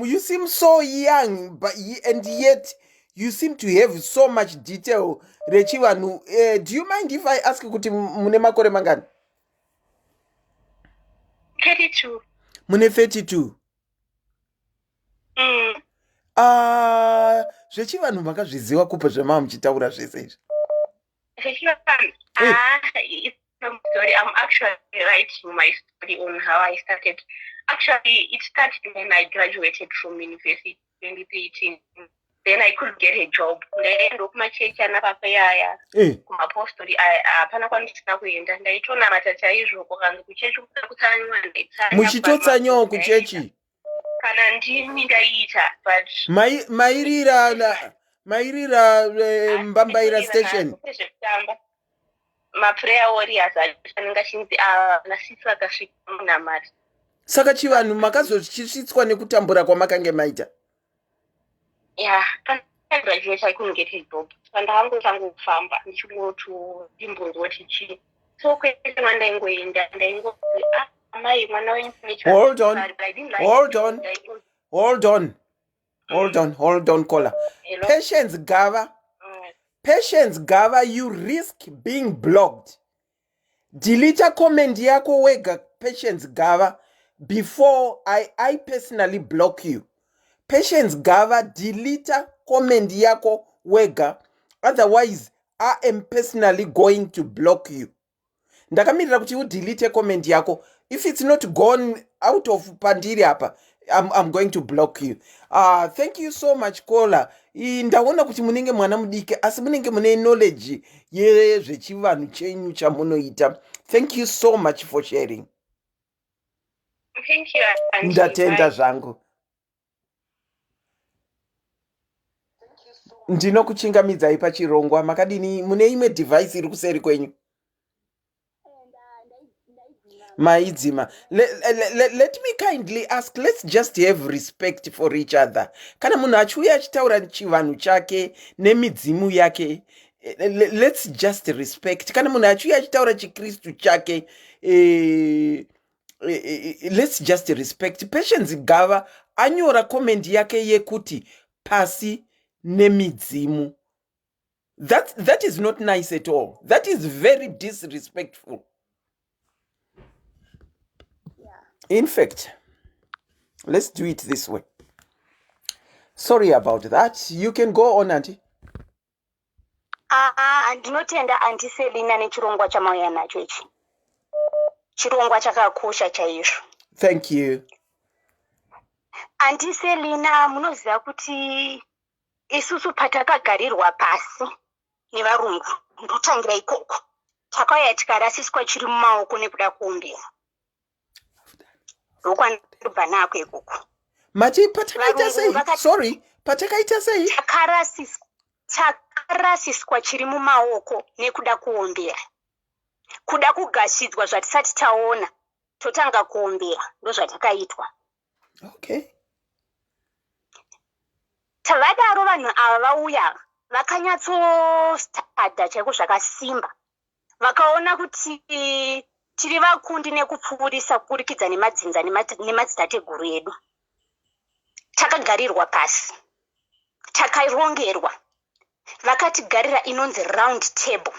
you seem so young but and yet you seem to have so much detail rechivanhu. Do you mind if I ask kuti mune makore mangani? 32. Mune 32? Mm. Ah, zvechivanhu makazviziva kupa zvamava muchitaura zvese izvi? Zvechivanhu? Eh. Ah, it's some story. I'm actually writing my story on how I started. Actually, it started when I graduated from university 2013. Then I couldn't get a job. Ndaenda kumachechi ana papa yaya, kumapostori, hapana kwandisina kuenda. Ndaitonamata chaizvo, kukanzi kuchechi kuda kutsanywa, ndaitsanya. Muchitotsanyawo kuchechi? Kana ndimi ndaiita, but Mairira Mbambaira station? Zvekutamba, maprayer warriors acho anenge achinzi nasisi vakasvika munamata. Saka chivanhu makazochisvitswa nekutambura kwamakange maita? Yeah, graduate I couldn't get a job. Pandakangotanga kufamba ndichingoti ndimbonzwa chii, so kwese mwandaingoenda ndaingoti, "Ah, amai, mwana wenyu." Hold on, But I didn't like hold it. on. Hold on, hold on, hold on, caller. Hello? Patience Gava. Patience Gava, you risk being blocked. Delete comment yako wega, Patience Gava, before I personally block you. Patience Gava, delete comment yako wega, otherwise I am personally going to block you. Ndakamirira kuti udelete comment yako. If it's not gone out of pandiri apa, I'm going to block you. Thank you so much, caller. Ndaona kuti munenge mwana mudiki asi munenge mune knowledge yezvechivanhu chenyu chamunoita. Thank you so much for sharing. Thank you, Auntie. Ndatenda Bye. zvangu. Ndinokuchingamidzai pachirongwa. Makadini? Mune imwe device iri kuseri kwenyu, maidzima. Let me kindly ask, let's just have respect for each other. Kana munhu achiuya achitaura chivanhu chake nemidzimu yake, let's just respect. Kana munhu achiuya achitaura chikristu chake, let's just respect. Patience Gava anyora comment yake yekuti pasi nemidzimu. That is not nice at all. That is very disrespectful. In fact, let's do it this way. Sorry about that. You can go on, auntie. Aa, ndinotenda, Auntie Selina, nechirongwa chamauya nacho ichi. Chirongwa chakakosha chaizvo. Thank you. Auntie Selina, munoziva kuti isusu patakagarirwa pasi nevarungu, ndotangira ikoko, takauya tikarasiswa chiri mumaoko nekuda kuombera. Ndokwandobva nako ikoko. Mati patakaita sei? Sorry, patakaita sei? Takarasiswa, takarasiswa chiri mumaoko nekuda kuombera. Kuda kugashidzwa zvatisati taona totanga kuombera ndozvatakaitwa. Okay. Tavadaro vanhu ava vauya ava vakanyatsostada chaiko zvakasimba vakaona kuti tiri vakundi nekupfuurisa kuburikidza nemadzinza nemadzitateguru edu. Takagarirwa pasi, takarongerwa, vakatigarira inonzi round table,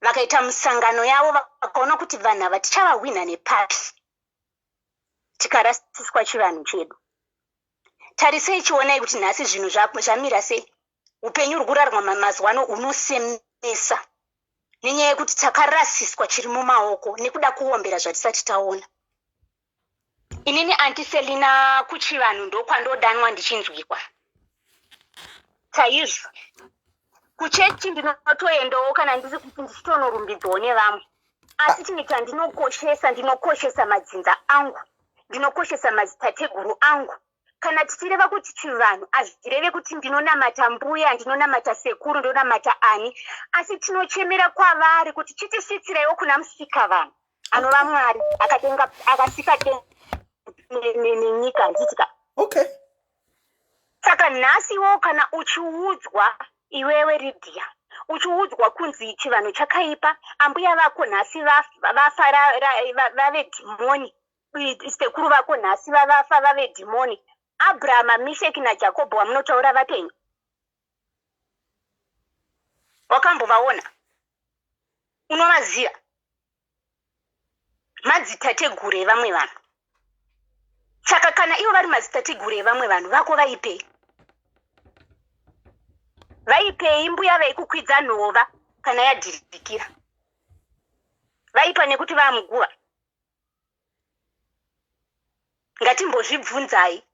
vakaita musangano yavo vakaona kuti vanhu ava tichavahwinha nepapi, tikarasiswa chivanhu chedu. Tarisei chionai kuti nhasi zvinhu zvamira sei. Upenyu huri kurarwa mazuva ano hunosemesa nenyaya yekuti takarasiswa chiri mumaoko nekuda kuombera zvatisati taona. Inini Aunty Selina kuchivanhu ndokwandodanwa ndichinzwikwa chaizvo. Kuchechi ndinotoendawo kana ndiri kuti ndichitonorumbidzwawo nevamwe, asi chinhu chandinokoshesa ndinokoshesa madzinza angu, ndinokoshesa madzitateguru angu. Kana tichireva kuti chivanhu hazvireve kuti ndinonamata mbuya, ndinonamata sekuru, ndonamata ani, asi tinochemera kwavari kuti chitisvitsiraiwo kuna Musikavanhu anova Mwari akadenga akasika denga nenyika, handiti ka? Okay. Saka nhasi iwewo kana uchiudzwa iwewe Lydia uchiudzwa kunzi chivanhu chakaipa, ambuya vako nhasi vafa vave dhimoni, sekuru vako nhasi vavafa vave dhimoni, Abrahama, Misheki naJakobho wamunotaura vapenyu wakambovaona? Unovaziva? Madzitateguru evamwe vanhu. Saka kana ivo vari madzitateguru evamwe vanhu vako vaipei? Vaipei mbuya vaikukwidza nhova kana yadhirikira? Vaipa nekuti vamuguva? Ngatimbozvibvunzai.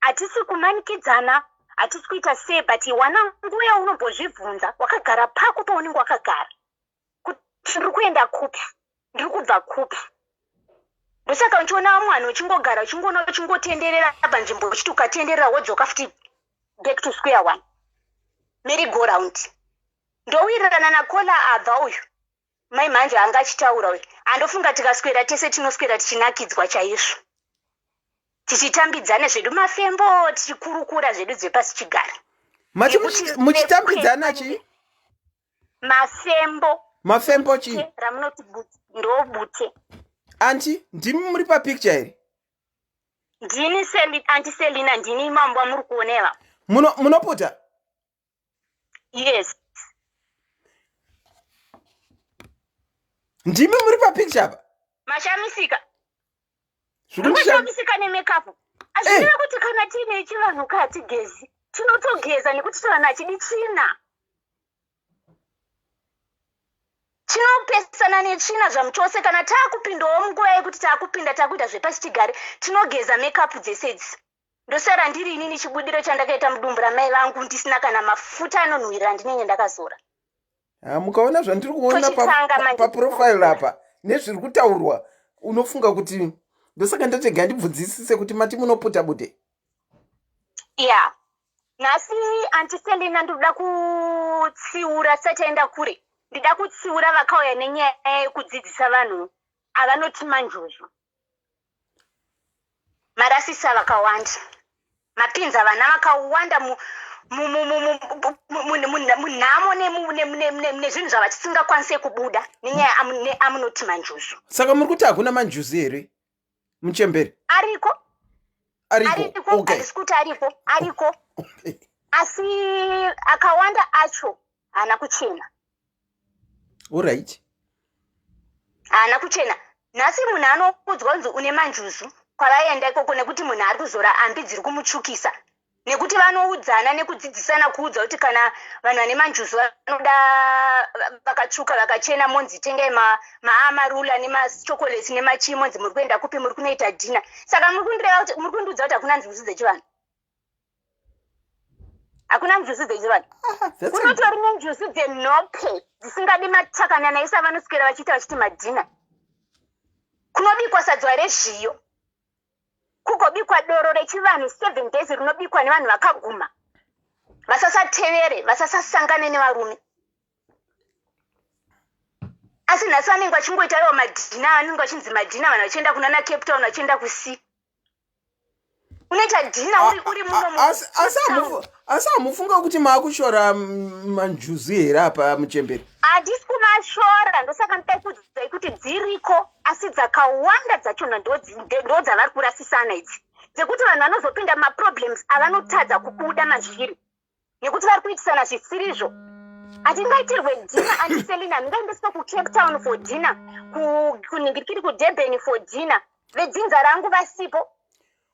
Hatisi kumanikidzana, hatisi kuita sei, but wana nguva yaunombozvibvunza wakagara pako paunenge wakagara kuti ndiri kuenda kupi, ndiri kubva kupi. Ndosaka uchiona vamwe vanhu uchingogara uchingoona uchingotenderera panzvimbo uchiti ukatenderera wodzoka futi back to square one, merry go round. Ndowirirana naKola abva uyu mai manje anga achitaura uyu, andofunga tikaswera tese tinoswera tichinakidzwa chaizvo, tichitambidzana zvedu mafembo, tichikurukura zvedu dzepasi chigare. Mati muchitambidzana chii? Mafembo. Mafembo chii? Ramunoti ndobute. Anti ndimi muri papicture here? Ndini Seli, Anti Selina, ndini mambo amuri kuoneva. Muno munoputa? Yes. Ndimi muri papicture apa? Mashamisika. Zvinoshamisika nemakeup. Azvireve eh. kuti kana tiine chivanhu ka hatigezi. Tinotogeza nekuti chivanhu hachidi tsvina. Chinopesana netsvina zvamuchose. Kana taakupindawo munguva yekuti taakupinda takuita zvepasichigare tinogeza makeup dzese idzi. Ndosara ndiri inini chibudiro chandakaita mudumbu ramai vangu ndisina kana mafuta anonhuhwirira andinenge ndakazora. Ha, mukaona zvandiri kuona paprofile pa, apa nezviri kutaurwa unofunga kuti ndosaka ndatega ndibvunzisise kuti mati munoputa bute. Ya yeah. Nhasi Aunty Selina ndinoda kutsiura tisati taenda kure. Ndida kutsiura vakauya nenyaya yekudzidzisa vanhu avanoti manjuzu. Marasisa vakawanda, mapinza vana vakawanda munhamo nezvinhu zvavatisingakwanise kubuda nenyaya amunoti manjuzu. Saka muri kuti hakuna manjuzu here muchembere? Ariko, ariko, okay. Handisi kuti ariko, ariko, asi akawanda acho haana kuchena. Alright. Haana kuchena. Nhasi munhu anoudzwa kunzi une manjuzu kwavaenda ikoko nekuti munhu ari kuzora ambi dziri kumutsvukisa nekuti vanoudzana nekudzidzisana kuudza kuti kana vanhu vane manjuzu vanoda vakatsvuka vakachena monzi tengai maamarula nemachocolate nemachii monzi muri kuenda kupi muri kunoita dhina saka muri kundiudza kuti hakuna njuzu dzechivanhu hakuna njuzu dzechivanhu ah, kunotori nenjuzu dzenhope dzisingadi matakanana isa vanoswera vachiita vachiti madhina kunobikwa sadzwa rezviyo. Kugobikwa doro rechivanhu 7 days, rinobikwa nevanhu vakaguma, vasasatevere, vasasasangane nevarume. Asi nhasi vanenge vachingoita iwo madinner, vanenge vachinzi madinner, vanhu vachienda kunana Cape Town, vachienda kusea. Unoita dinner uri muno. Asi hamufunga kuti maakushora manjuzu here apa, muchemberi? Handisi kumashora. Ndosaka ndaikuudzai kuti dziriko, asi dzakawanda dzachona ndo dzavari kurasisana idzi, dzekuti vanhu vanozopinda maproblems avanotadza kubuda mazviri nekuti vari kuitisana zvisirizvo. Hatingaitirwe dinner, Auntie Selina. Handingaendeswe kuCape Town for dinner, kunhingirikiri, kuDurban for dinner, vedzinza rangu vasipo.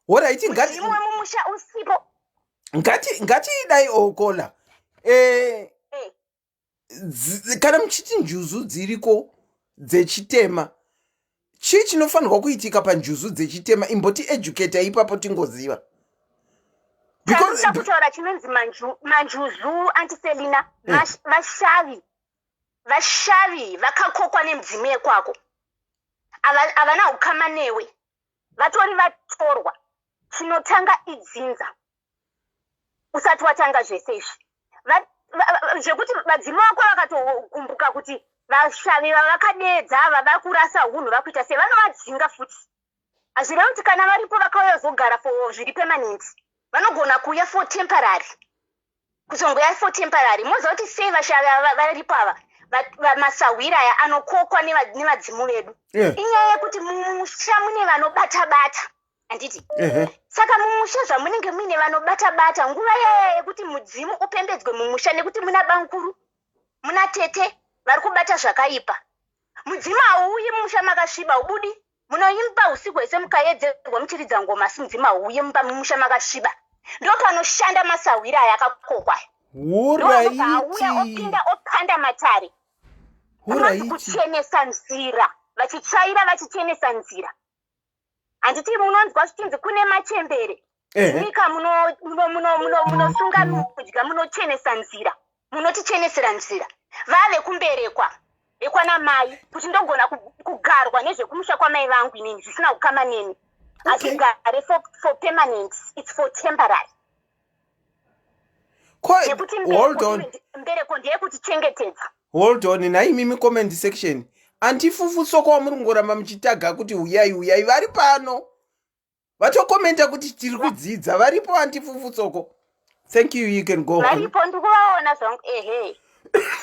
Alright. Mudzimu wemumusha usipo. Ngatiidai okola. Kana muchiti njuzu dziriko dzechitema, chii chinofanirwa kuitika panjuzu dzechitema? Imboti educata ipapo tingoziva. Tanoda kutaura chinonzi manjuzu, Auntie Selina. Vashavi vakakokwa nemudzimu yekwako. Havana ukama newe, vatori vatorwa. Chinotanga idzinza usati watanga zvese izvi. Zvekuti vadzimu vako vakatogumbuka kuti vashavi vavakadeedza ava vakurasa unhu, vakuita sei, vanovadzinga futi. Hazvirevi kuti kana varipo vakauya kuzogara for zviri permanent. Vanogona kuuya for temporary, kuzongoya for temporary. Moziva kuti sei vashavi ava varipo ava, masahwira aya anokokwa nevadzimu vedu? Inyaya yekuti mumusha mune vanobata bata, handiti? Saka mumusha zvamunenge muine vanobata bata, nguva yaya yekuti mudzimu upembedzwe mumusha, nekuti muna bankuru, muna tete vari kubata zvakaipa, mudzimu hauuyi mumusha makasviba, ubudi. Munoimba usiku hwese, mukayedzerwa muchiridza ngoma, asi mudzimu hauuyi mumba mumusha makasviba. Ndo panoshanda masahwira aya akakokwa aya. Ndoanobva auya, opinda, opanda matare. Kunonzi kuchenesa nzira, vachitsvaira, vachichenesa nzira, handiti? Munonzwa zvichinzi kune machembere nyika, munosunga mudya, munochenesa nzira, munotichenesera nzira vave kumberekwa vekwana mai, kuti ndogona kugarwa nezvekumusha kwamai vangu inini zvisina kukama neni. Hazvigare for permanent, it's for temporary. Nekuti Hold on. mbereko ndeyekutichengetedza. Hold on. Naimimi comment section, Auntie Fufu Soko, wamuri kungoramba muchitaga kuti uyai, uyai, vari pano vatokomenta kuti tiri kudzidza. Varipo, Auntie Fufu Soko. Thank you, you can go on. Varipo, ndikuvaona zvangu, ehe.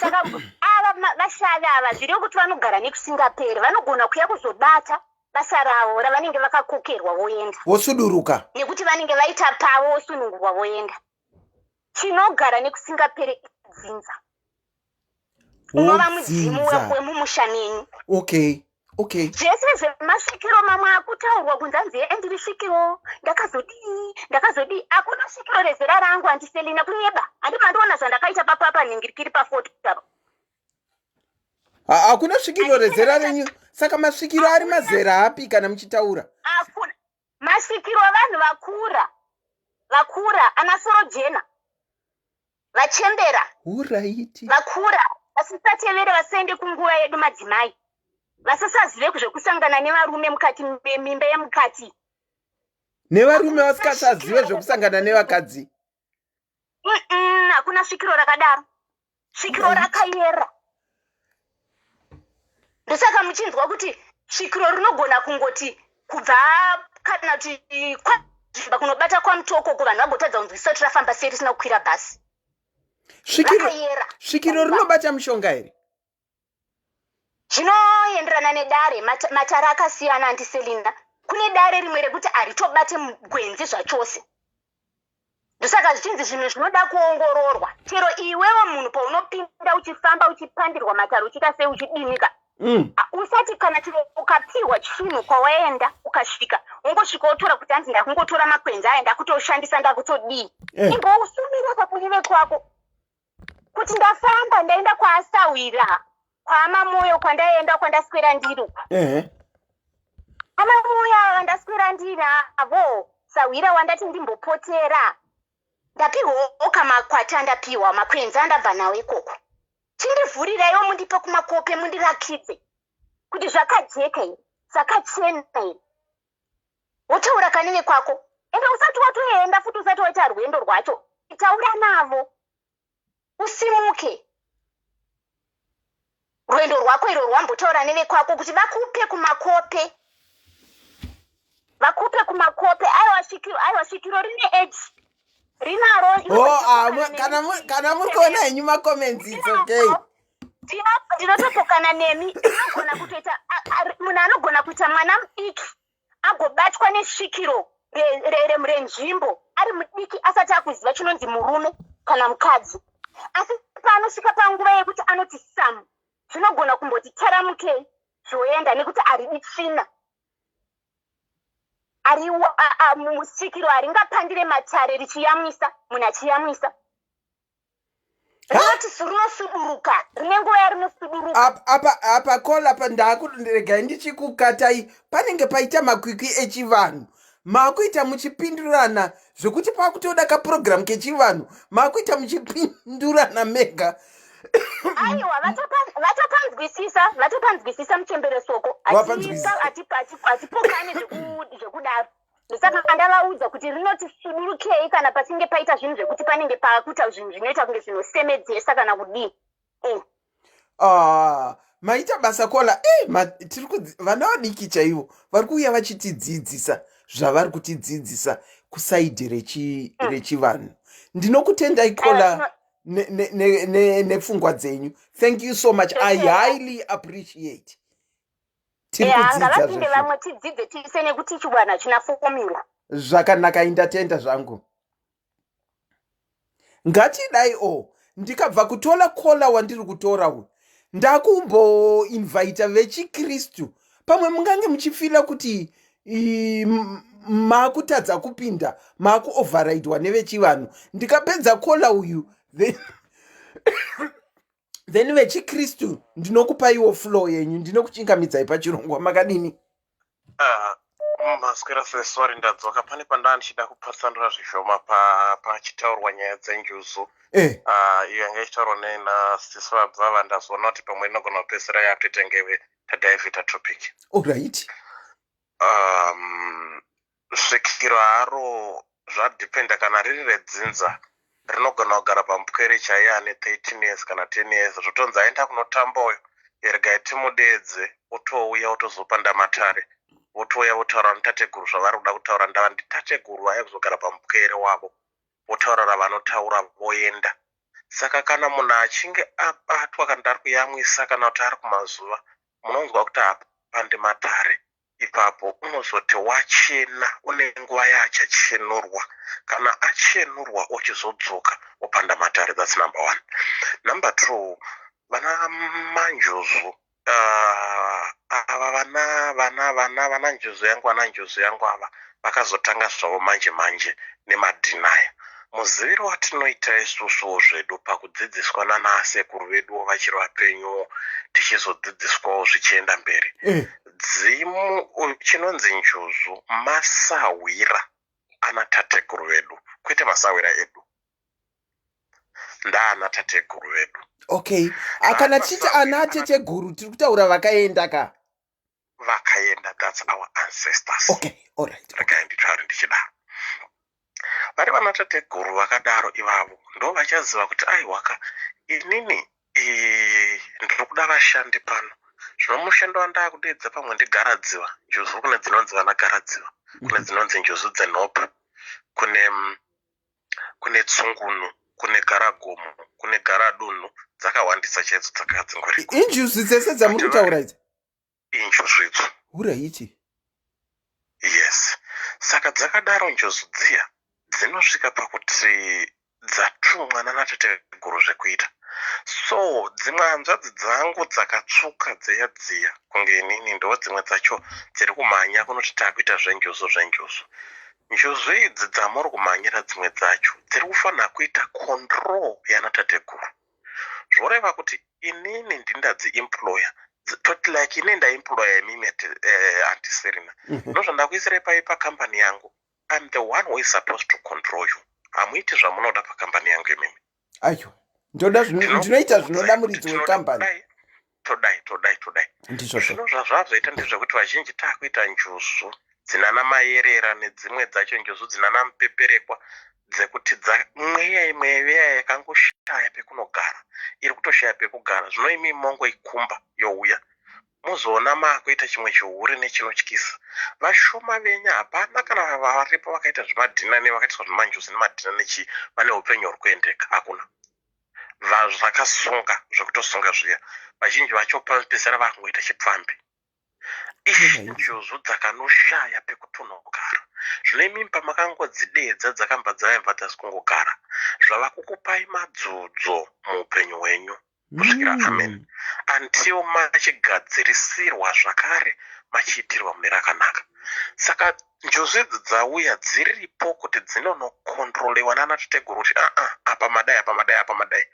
Saka ava vashavi ava, zviri kuti vanogara nekusingaperi, vanogona kuya kuzobata basa ravo ravanenge vakakokerwa, voenda. Vosuduruka. Nekuti vanenge vaita pavo, vosunungurwa, voenda. Chinogara nekusingaperi idzinza, unova mudzimu Wodzinza. wemumusha menyu. Zvese zvemasvikiro mamwe akutaurwa kunzi anzi, "E, ndiri svikiro, ndakazodii, ndakazodii," hakuna svikiro rezera rangu, Auntie Selina. Kunyeba. Handi mandiona zvandakaita papapa nhingirikiri pafoto apa? Hakuna svikiro rezera renyu. Saka masvikiro ari mazera api kana muchitaura? Hakuna masvikiro evanhu vakura, vakura, ana soro jena, vachembera, vakura, vasisatevere, vasaende kunguva yedu madzimai, vasasazive zvekusangana nevarume mukati memimba yemukati. Nevarume vasikasazive zvekusangana nevakadzi. Hakuna svikiro rakadaro. Svikiro rakayera. Ndosaka muchinzwa kuti svikiro rinogona kungoti kubva kana kuti kwazvimba kunobata kwaMutoko, kuvanhu vagotadza kunzwisisa kuti rafamba sei risina kukwira bhasi. Svikiro Rakayera. Svikiro rinobata mushonga here? Zvinoenderana nedare. Matare akasiyana, Auntie Selina. Kune dare rimwe rekuti haritobate mugwenzi zvachose. Ndosaka zvichinzi zvinhu zvinoda kuongororwa. Chero iwewo munhu paunopinda uchifamba, uchipandirwa matare, uchiita sei, uchidinika, usati kana chero ukapiwa chinhu kwawaenda, ukasvika wongosvika wotora kuti hanzi ndakungotora makwenzi aya, ndakutoshandisa, ndakutodii. Imbousumira pakuive kwako kuti ndafamba, ndaenda kwaasawira, kwaamamoyo, kwandaenda, kwandaswera ndiri uku. Amamoyo ava vandaswera ndinavo, sawira wandati ndimbopotera, ndapiwawo kamakwati andapiwa, makwenzi andabva nawo ikoko. Chindivhuriraiwo, mundipe kumakope, mundirakidze kuti zvakajeka here, zvakachena here. Wotaura kani vekwako. Ende usati watoenda futi usati waita rwendo rwacho. Taura navo. Usimuke. Rwendo rwako iro rwambotaura nevekwako kuti vakupe kumakope. Vakupe kumakope. Aiwa svikiro, aiwa svikiro rine age. Rinaro. Oh, ah, kana kana muri kuona henyu macomments it's okay. Ndinotopokana nemi. Inogona kutoita munhu anogona kuita mwana mudiki agobatwa nesvikiro renzvimbo ari mudiki asati akuziva chinonzi murume kana mukadzi asi paanosvika panguva yekuti anoti sam zvinogona kumboti taramukei zvoenda nekuti haridi tsvina ari svikiro haringapandire matare richiyamwisa munhu achiyamwisa rinoti rinosuduruka rine nguva yarinosuduruka apa apa kola pa ndakuregai ndichikukatai panenge paita makwikwi echivanhu makuita muchipindurana zvekuti pakutoda kapurogiramu kechivanhu makuita muchipindurana mega aiwa vatopanzwisisa vatopanzwisisa muchembere soko hatipokane zvekudaro Ndosaka ndavaudza kuti rinoti sudurukei kana pachinge paita zvinhu zvekuti panenge pakuita zvinhu zvinoita kunge zvinosemedzesa kana kudii. Eh. Ah, maita basa kola eh, ma, tiri vana vadiki chaivo vari kuuya vachitidzidzisa zvavari kutidzidzisa kusaidhi rechi. rechivanhu ndinokutendai kola nepfungwa ne, ne, ne dzenyu thank you so much i highly appreciate tiri kudzidza ngavapinde vamwe tidzidze tise nekuti chivanhu hachina fomula zvakanaka indatenda zvangu ngatidai o oh, ndikabva kutola kola wandiri kutora uyu ndakumboinvita vechikristu pamwe mungange muchifila kuti makutadza kupinda makuoverridwa nevechivanhu ndikapedza kola uyu then then vechikristu ndinokupaiwo flow yenyu ndinokuchingamidzai pachirongwa makadini ah, maswera sei sorry ndadzoka pane pandaa ndichida kupatsanura zvishoma pachitaurwa nyaya dzenjuzu eh. ah, iyo yanga ichitaurwa nenasisi vabva vandazoona kuti pamwe inogona kupedzisira yakutoita ngeve tadivhita topic allright um, Svikiro haro zvadependa kana riri redzinza rinogona kugara pamupwere chaiye ane 13 years kana 10 years zvotonzi aenda kunotamba uyo regai timudeedze otouya otozopanda matare votouya votaura natateguru zvavari kuda kutaura ndava nditateguru vaya kuzogara pamupwere wavo votaura ravanotaura voenda saka kana munhu achinge abatwa kana kuti ari kuyamwisa kana kuti ari kumazuva munonzwa kuti hapande matare Ipapo unozoti wachena une nguva yaachachenurwa. Kana achenurwa ochizodzoka opanda matare that's number one. Number two vana manjuzu uh, ava vana vana vana vana njuzu yangu vana njuzu yangu ava vakazotanga zvavo manje manje nemadhinaya muziviro watinoita isusuwo zvedu pakudzidziswa nana asekuru veduwo vachiri vapenyuwo tichizodzidziswawo zvichienda mberi eh. Dzimu chinonzi njuzu masahwira ana tateguru vedu kwete masahwira edu ndaana tateguru vedu. Okay, ah, kana tichiti ana teteguru tiri kutaura vakaenda ka? Vakaenda, that's our ancestors. Okay, all right. Regai nditaure ndichidaro. Vari vana tateguru vakadaro ivavo ndo vachaziva kuti aiwaka inini ndiri kuda vashandi pano zvino mushando wandakudeedza pamwe ndigaradziva njuzu kune dzinonzi vana garadziva kune mhm. dzinonzi njuzu dzenhope kune kune tsungunu kune garagomo kune garadunhu dzakawandisa chaidzo dzakadzingoriko injuzu dzese dzamuri kutaura idzi injuzu idzo uraiti yes saka dzakadaro njuzu dziya dzinosvika pakuti dzatumwa nanateteguru zvekuita so dzimwe hanzvadzi dzangu dzakatsvuka dziya dziya kunge inini ndo dzimwe dzacho dziri kumhanya kunoti takuita zvenjuzu zvenjuzu njuzu idzi dzamuri kumhanyira dzimwe dzacho dziri kufanira kuita control yanatateguru zvoreva kuti inini ndindadziemployer toti like ini ndaemployer imimi eh, aunty Serina mhm. ndozvandakuisirai pai pakambani yangu I'm the one who is supposed to control you hamuiti zvamunoda pakambani yangu imimi aiwa ndoda ndinoita zvinoda muridzi wekambani todai todai todai ndizvozvo zvino zvazvazoita ndezvekuti vazhinji taakuita njuzu Dzinana mayerera nedzimwe dzacho njuzu dzinana mupeperekwa dzekuti mweya mweya yakangoshaya pekunogara iri kutoshaya pekugara zvino imi mongoikumba youya mozoona maakuita chimwe chihure nechinotyisa vashoma venyu hapana kana varipo vakaita zvemadhina nevakaitiswa zvemanjuzu nemadhina nechii vane upenyu huri kuendeka hakuna vakasunga zvekutosunga zviya vazhinji vacho pamupesera vakungoita chipfambi Njuzu dzakanoshaya pekutonogara. Zvino imimi pamakangodzideedza dzakambva dzayabva dzasi kungogara. Zvava kukupai madzudzo muupenyu hwenyu kusvikira amen. Until machigadzirisirwa zvakare machiitirwa mune rakanaka. Saka Njuzu idzi dzauya dziripo kuti dzinonocontrolewa nana tateguru kuti aa apa madai apa madai apa madai.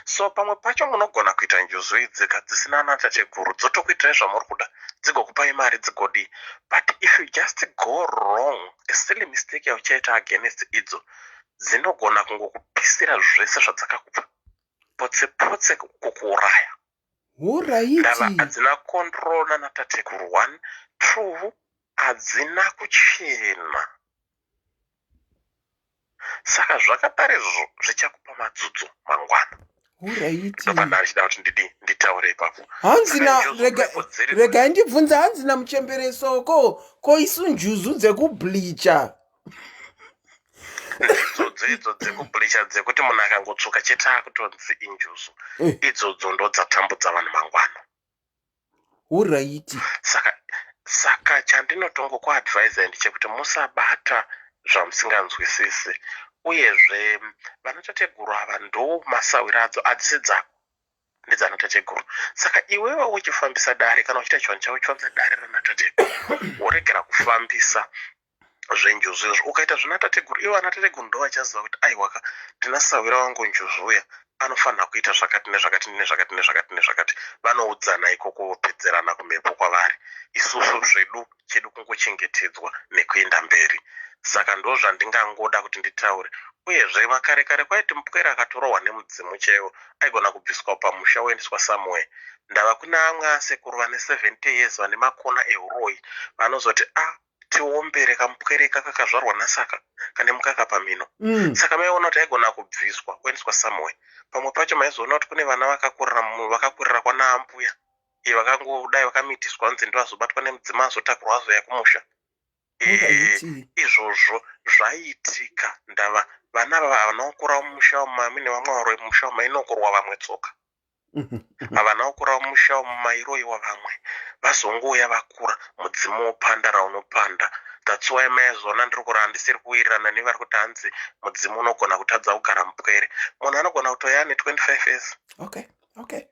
So pamwe pacho munogona kuita njuzu idzi ka dzisina ana tateguru dzotokuitirai zvamuri kuda dzigokupai mari dzigodii but if you just go wrong a silly mistake yauchaita against idzo dzinogona kungokupisira zvese zvadzakakupa potse potse kukuuraya. Horaiti. Ndava hadzina control nana tateguru one two hadzina kuchena saka zvakadaro izvozvo zvichakupa madzudzo mangwana. Horaiti. Ndopanda ndichida kuti ndidi nditaure ipapo. Hanzi Saka na njuzu rega mhepo dziri regai ndibvunze hanzi na muchembere soko ko isu njuzu dzekubleacher Ndidzodzo idzo dzekubleacher dzekuti munhu akangotsvuka chete akutonzi injuzu. Eh. Idzodzo ndodzatambudza vanhu mangwana. Horaiti. Saka saka chandinotongokuadvisa ndechekuti musabata zvamusinganzwisisi uyezve vanatateguru ava ndo masahwira adzo hadzisi dzako ndedzanatateguru saka iwewe uchifambisa dare kana uchiita chivanhu chako uchifambisa dare ranatateguru woregera kufambisa zvenjuzu izvo ukaita zvina tateguru ivo ana tateguru ndo vachaziva kuti aiwaka ndina sahwira wangu njuzu uya anofanira kuita zvakati nezvakati nezvakati nezvakati nezvakati vanoudzana ikoko vopedzerana kumhepo kwavari isusu zvedu chedu kungochengetedzwa nekuenda mberi saka ndozvandingangoda kuti nditaure uyezve makare kare kwaiti mupwere akatorohwa nemudzimu chaiwo aigona kubviswa pamusha oendeswa somewhere ndava kune amwe asekuru vane 70 years vane makona ehuroyi vanozoti a ah, tiombere kamupwere kaka kazvarwa nasaka kane mukaka pamhino Saka maiona kuti aigona kubviswa oendeswa somewhere pamwe pacho maizoona kuti kune vana vakakurira vakakurira kwana ambuya iye vakangodai vakamitiswa hanzi ndoazobatwa nemudzima azotakurwa azouya kumusha izvozvo zvaiitika ndava vana ava havana kukura mumusha umu mune vamwe varoyi mumusha umu mainokorwa vamwe tsoka havana kukura mumusha umu mairoyiwa vamwe vazongouya vakura mudzimu wopanda raunopanda that's why maizoona ndiri kura handisiri kuwirirana nevari kuti hanzi mudzimu unogona kutadza kugara mupwere munhu anogona kutouya ane 25 years okay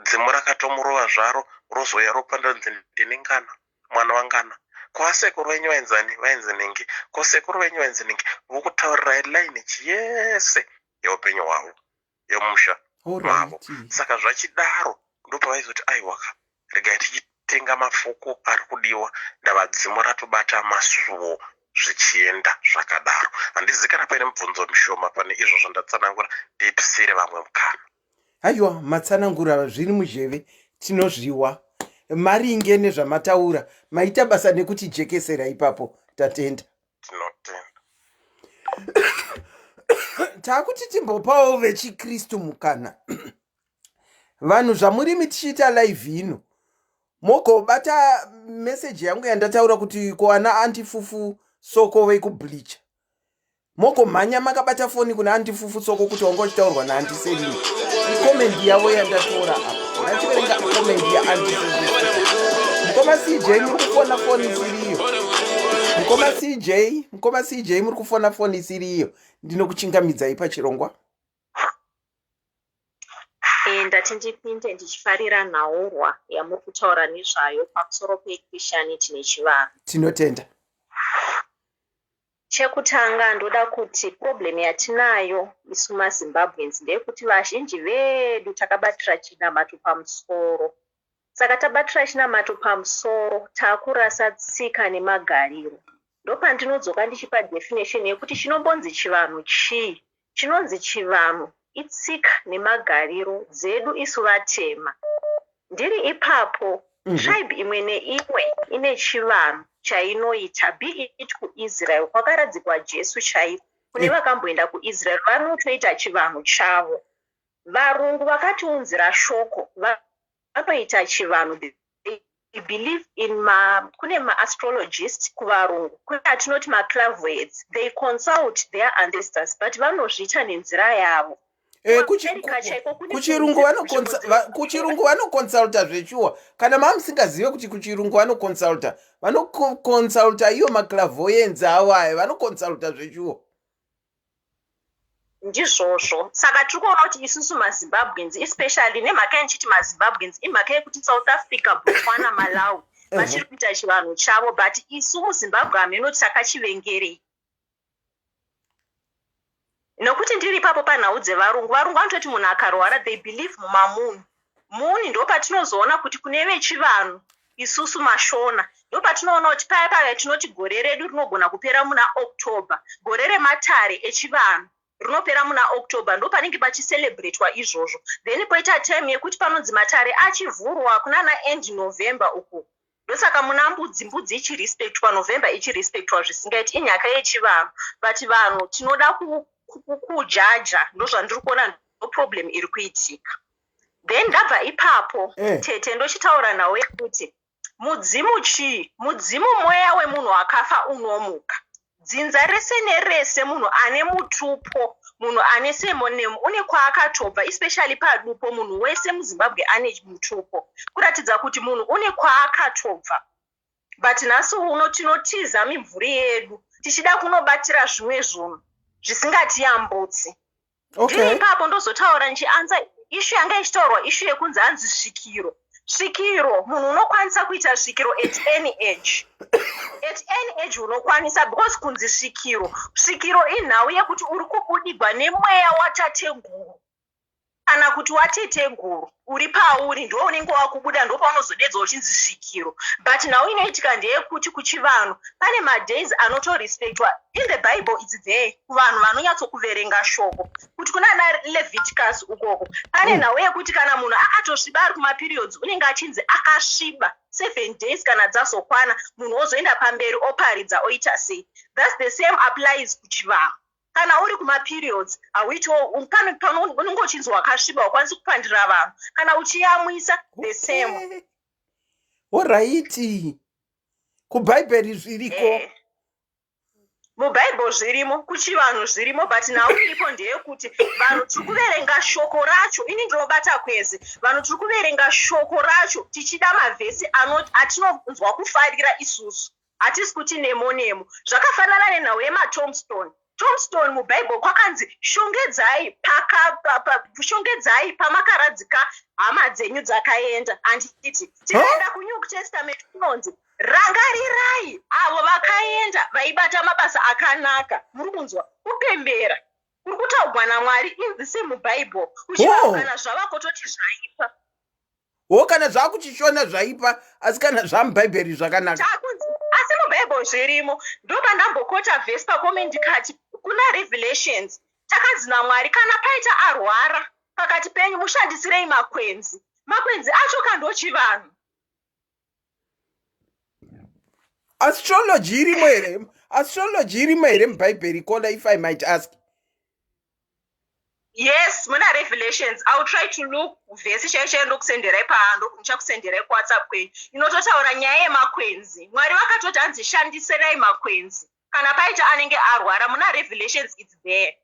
dzimu rakatomurova zvaro rozouya ropanda nzi ndine ngana mwana wangana ko asekuru venyu vainzani vainzi nhingi ko sekuru venyu vainzi nhingi vokutaurirai lineage yese yeupenyu hwavo yemusha mavo saka zvachidaro ndopavaizoti aiwaka regai tichitenga mafuko ari kudiwa ndava dzimu ratobata masuwo zvichienda zvakadaro handizi kana paine mubvunzo mishoma pane izvo zvandatsanangura ndipisire vamwe mukana Haiwa matsanangura zviri muzheve tinozviwa maringe nezvamataura maita basa nekutijekesera ipapo tatenda. Tinotenda. Takuti timbopawo vechikristu mukana vanhu zvamurimi tichiita live ino mogobata meseji yangu yandataura kuti ko ana antifufu soko vekubleacher mogomhanya makabata foni kuna anti fufu soko kuti wanga uchitaurwa naanti selina ikomendi yavo yandatora apa ndachiverenga komendi yaanti mukoma cj muri kufona foni isiriyo mukoma cj mukoma cj muri kufona foni isiriyo ndinokuchingamidzai pachirongwa Eh, ndati ndipinde ndichifarira nhaurwa yamuri kutaura nezvayo pamusoro peChristianity nechivanhu. Tinotenda. Chekutanga ndoda kuti problem yatinayo isu maZimbabweans ndeyekuti vazhinji vedu takabatira chinamato pamusoro. Saka tabatira chinamato pamusoro takurasa tsika nemagariro. Ndopandinodzoka ndichipa definition yekuti chinombonzi chivanhu chii. Chinonzi chivanhu itsika nemagariro dzedu isu vatema. Ndiri ipapo, tribe imwe neimwe ine chivanhu. chainoita be it kuIsrael kwakaradzikwa Jesu chaiko kune eh. vakamboenda kuIsrael vanotoita chivanhu chavo. Varungu vakatiunzira shoko vanoita chivanhu they believe in ma kune maastrologist kuvarungu kune atinoti maclavoids they consult their ancestors but vanozviita nenzira yavo Eh, kuchirungu vanoconsulta zveshuwa kana mamusingazive kuti kuchirungu vanoconsulta vanoconsulta iyo maclavoyens avo aya vanoconsulta zveshuwa ndizvozvo saka tiri kuona kuti isusu mazimbabweans especially nemhaka yandichiti mazimbabweans imhaka yekuti south africa botswana malawi vachiri kuita chivanhu chavo but isu muzimbabwe hameno takachivengerei Nokuti ndiri ipapo panhau dzevarungu, varungu vanototi munhu akarwara they believe mumamoon. Moon ndopatinozoona kuti kune vechivanhu isusu mashona ndopatinoona kuti paya paya tinoti gore redu rinogona kupera muna October, gore rematare echivanhu rinopera muna October ndopanenge pachicelebratwa izvozvo. Then poita time yekuti panonzi matare achivhurwa kunana end November uku. Ndosaka muna mbudzi mbudzi ichirespectwa November ichirespectwa zvisingaiti inyaka yechivanhu but vanhu tinoda kujaja ndozvandiri kuona ndoproblem iri kuitika then ndabva ipapo eh. Tete ndochitaura nhau yekuti mudzimu chii mudzimu mweya wemunhu akafa unomuka Dzinza rese nerese munhu ane mutupo munhu ane semonemu une kwaakatobva especially padupo munhu wese muzimbabwe ane mutupo kuratidza kuti munhu une kwaakatobva but nhasi uno tinotiza mimvuri yedu tichida kunobatira zvimwe zvunhu zvisingatiyambutsi okay. Ndiri ipapo ndozotaura ndichianza ishu yanga ichitaurwa ishu yekunzi hanzi svikiro svikiro munhu unokwanisa kuita svikiro at any age at any age unokwanisa because kunzi svikiro svikiro inhau yekuti uri kubudigwa nemweya watateguru kana kuti wateteguru uri pauri ndiwo unenge wakubuda ndopaunozodedzwa uchinzi svikiro but nhau inoitika ndeyekuti kuchivanhu pane madays anotorespectwa in the bible its there kuvanhu vanonyatsokuverenga shoko kuti kuna ana leviticus ukoko pane mm. nhau yekuti kana munhu akatosviba ari kumaperiods unenge achinzi akasviba seven days kana dzazokwana munhu ozoenda pamberi oparidza oita sei thats the same applies kuchivanhu kana uri kumaperiods hauitiwo unenge uchinzi wakasviba ukwanisi kupandira vanhu kana uchiyamwisa the same Horaiti kubhaibheri zviriko eh. Mubhaibheri zvirimo kuchivanhu zvirimo but nhau iripo ndeyekuti vanhu tiri kuverenga shoko racho ini ndinobata kwese vanhu tiri kuverenga shoko racho tichida mavhesi atinonzwa kufarira isusu Hatisi kuti nemo nemo. Zvakafanana nenhau yematombstone. Tombstone muBible kwakanzi shongedzai paka, pa, pa, shongedzai pamakaradzika hama dzenyu dzakaenda. Handiti? Tikaenda huh? kuNew Testament kunonzi rangarirai avo vakaenda vaibata mabasa akanaka. Muri kunzwa? Kupembera kuri kutaugwa naMwari in the same Bible. Kuchivanhu kana zvava kototi zvaipa. Wo kana zvakuchishona zvaipa asi kana zvamubhaibheri zvakanaka. Asi mubhaibheri zvirimo. Ndopandambokota vhesi pakome ndikati kuna Revelations takanzi naMwari kana paita arwara pakati penyu mushandisirei makwenzi. Makwenzi acho ka ndochivanhu. Astrology irimo here? Astrology irimo here mubhaibheri kola if I might ask? Yes, muna Revelations. I will try to look vhesi chaiyo chaiyo ndokusenderai paando ndichakusenderai kuWhatsApp kwenyu. Inototaura nyaya yemakwenzi. Mwari vakatoti hanzi shandiserai makwenzi. Kana paita anenge arwara muna Revelations it's there.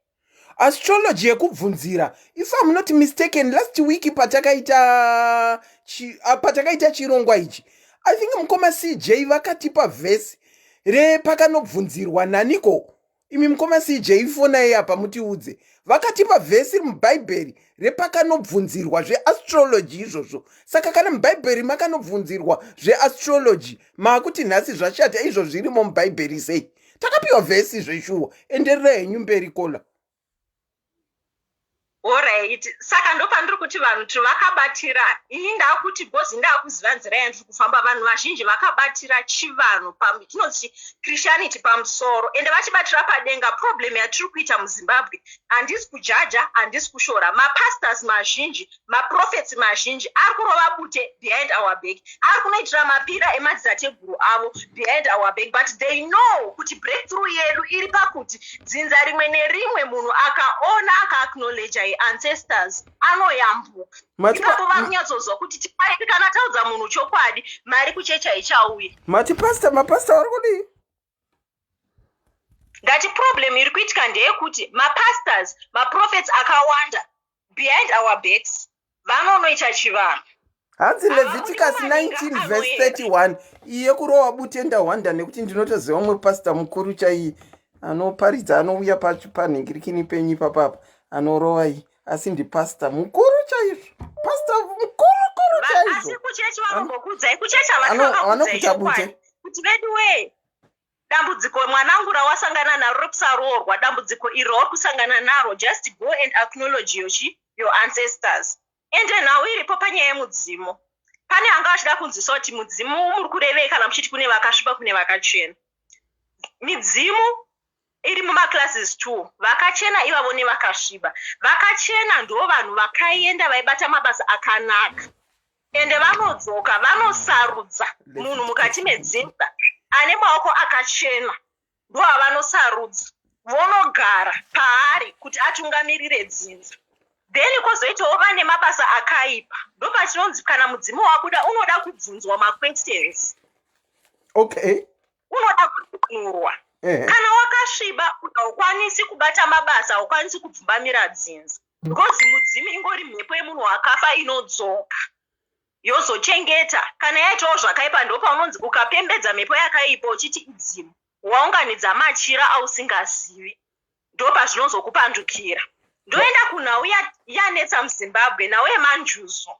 Astrology yekubvunzira if I'm not mistaken last week patakaita chi, ah, patakaita chirongwa ichi I think mukoma CJ vakatipa vhesi repakanobvunzirwa naniko Imi mukoma CJ fonai apa mutiudze. Vakatipa vhesi mubhaibheri repakanobvunzirwa zveastrology izvozvo. Saka kana mubhaibheri makanobvunzirwa zveastrology maakuti nhasi zvashata izvo zvirimo mubhaibheri sei? Takapiwa vhesi zveshuwa. Enderera henyu mberi kola. Horaiti, saka ndopandiri kuti vanhu tiri vakabatira, ini ndakuti bhozi ndakuziva nzira yandiri kufamba. Vanhu vazhinji vakabatira chivanhu, chinonzi Christianity pamusoro, ende vachibatira padenga. Problem yatiri kuita muZimbabwe, handisi kujaja, handisi kushora, mapastors mazhinji, maprophets mazhinji ari kurova bute behind our back, ari kunoitira mapira emadzitateguru avo behind our back, but they know kuti breakthrough yedu iri pakuti dzinza rimwe nerimwe, munhu akaona, akaacknowledga ancestors, anoyambuka. Ipapo vari kunyatsozwa kuti kana taudza munhu chokwadi, mari kuchecha ichauya. Mati pastor, mapastor vari kudii? Ndati problem iri kuitika ndeyekuti mapastors, maprophets akawanda behind our backs vanonoita chivanhu. Hanzi Leviticus 19 verse 31, iye kurowa bute ndahwanda, nekuti ndinotoziva umwe pasta mukuru chaiye anoparidza, anouya panhingirikini penyu ipapapa, anorova iyi, asi ndipasta mukuru chaizvo, pasta mukuru kuru chaizvo. Asi kuchechi vanombokudzai, kuchechi havanokudzai bute. Kuti vedu wee, dambudziko mwanangu rawasangana naro rekusaroorwa, dambudziko iri rauri kusangana naro, just go and acknowledge your ancestors. Ende nhau iripo panyaya yemudzimu, pane anga achida kunzwisa kuti mudzimu muri kurevei kana muchiti kune vakasviba, kune vakachena. Midzimu iri mumaclasses two, vakachena ivavo nevakasviba. Vakachena ndo vanhu vakaenda vaibata mabasa akanaka, ende vanodzoka, vanosarudza munhu mukati medzinza ane maoko akachena, ndo avanosarudza, vonogara paari kuti atungamirire dzinza. Then kwozoitawo vane mabasa akaipa. Ndopachinonzi kana mudzimu wabuda unoda kubvunzwa maquestions. Unoda kunurwa. Kana wakasviba, haukwanisi kubata mabasa, haukwanisi kubvumbamira dzinza, because mudzimu ingori mhepo yemunhu wakafa inodzoka yozochengeta. Kana yaitawo zvakaipa, ndopaunonzi ukapembedza mhepo yakaipa uchiti idzimu, waunganidza machira ausingazivi, ndopazvinozokupandukira. Ndoenda kunhau yanetsa muZimbabwe, nhau yemanjuzu.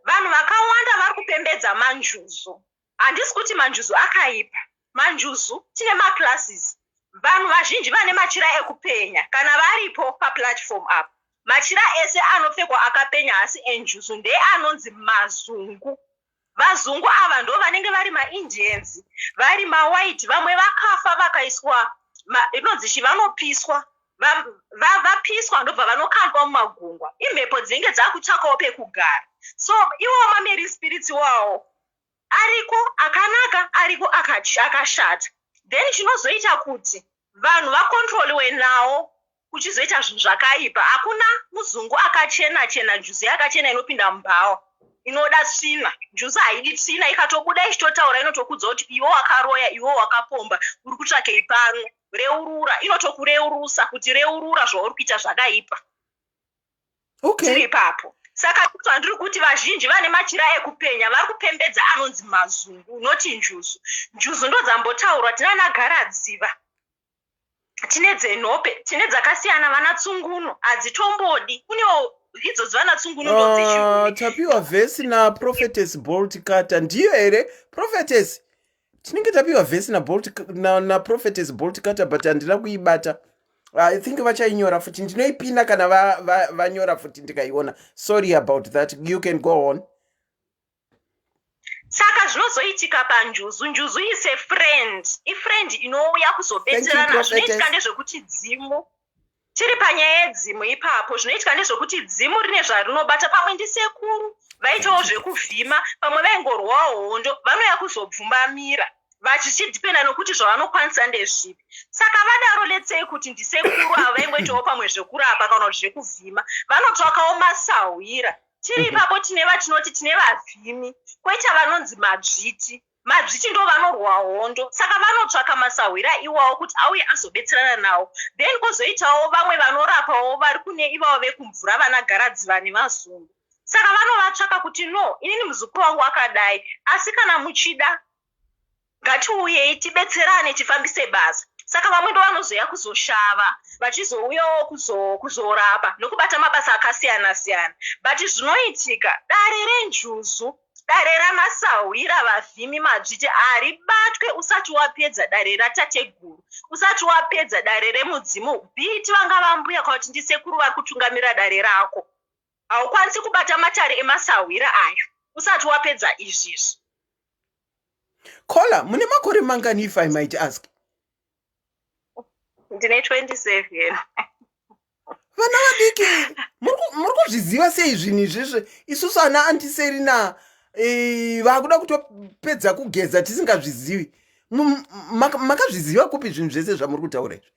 Vanhu vakawanda vari kupembedza manjuzu. Handisi kuti manjuzu akaipa. Manjuzu tine maclasses. Vanhu vazhinji vane machira ekupenya, kana varipo paplatform apo, machira ese anopfekwa akapenya asi enjuzu ndeanonzi mazungu. Vazungu ava ndo vanenge vari maIndians, vari mawhite, vamwe vakafa vakaiswa inonzi chi, vanopiswa, vapiswa, ndobva vanokandwa mumagungwa. Imhepo dzinenge dzakutsvakawo pekugara. So iwawo mamarine spirits iwawo ariko akanaka, ariko akashata. Then chinozoita kuti vanhu vakontroliwe nawo kuchizoita zvinhu zvakaipa, hakuna muzungu akachena chena. Njuzu yakachena inopinda mubhawa inoda tsvina. Njuzu haidi tsvina. Ikatobuda ichitotaura, inotokudza kuti iwe wakaroya, iwe wakapomba, uri kutsvakei pano, reurura. Inotokureurusa kuti reurura zvauri kuita zvakaipa. Tiri ipapo. Saka zvandiri kuti, vazhinji vane machira ekupenya vari kupembedza anonzi mazungu, noti njuzu. Njuzu ndo dzambotaurwa, tina nagaradziva, tine dzenhope, tine dzakasiyana, vana tsunguno hadzitombodi. Kunewo idzodzo vana tsunguno ndo dzechirume. Tapiwa vhesi naProphetess Bolt Carter. Ndiyo here, Prophetess? Tinenge tapiwa vhesi naProphetess Bolt Carter, but handina kuibata. I think vachainyora futi, ndinoipina kana vanyora futi ndikaiona. Sorry about that, you can go on. Saka zvinozoitika panjuzu, njuzu is a friend, ifriend inouya kuzobetserana. Zvinoitika ndezvekuti dzimu, tiri panyaya yedzimu ipapo, zvinoitika ndezvekuti dzimu rine zvarinobata. Pamwe ndisekuru vaitawo zvekuvhima, pamwe vaingorwawo hondo, vanouya kuzobvumbamira vachichidhipenda nokuti zvavanokwanisa ndezvipi. Saka vadaro, let's say kuti ndisekuru ava vaingoitawo pamwe zvekurapa kana kuti zvekuvhima, vanotsvakawo masahwira. Tiri ipapo, tine vatinoti tine vavhimi, kwoita vanonzi madzviti. Madzviti ndo vanorwa hondo, saka vanotsvaka masahwira iwawo kuti auye azobetserana nawo. Then kwozoitawo vamwe vanorapawo vari kune ivavo vekumvura, vana garadziva nevazungu. Saka vanovatsvaka kuti no, inini muzukuru wangu akadai, asi kana muchida ngatiuyei tibetserane tifambise basa. Saka vamwe ndo vanozoya kuzoshava, vachizouyawo kuzorapa nokubata mabasa akasiyana siyana. But zvinoitika, dare renjuzu. Dare ramasahwira vavhimi madzviti haribatwe usati wapedza dare ratateguru, usati wapedza dare remudzimu, be it vanga vambuya kana kuti ndisekuru vari kutungamira dare rako. Haukwanisi kubata matare emasahwira ayo usati wapedza izvizvi. Caller, mune makore mangani if I might ask? Ndine 27. Vana vadiki, muri kuzviziva sei zvinhu izvizvi? Isusu ana antiserina eh, vakuda kutopedza kugeza tisingazvizivi. Makazviziva kupi zvinhu zvese zvamuri kutaura izvi?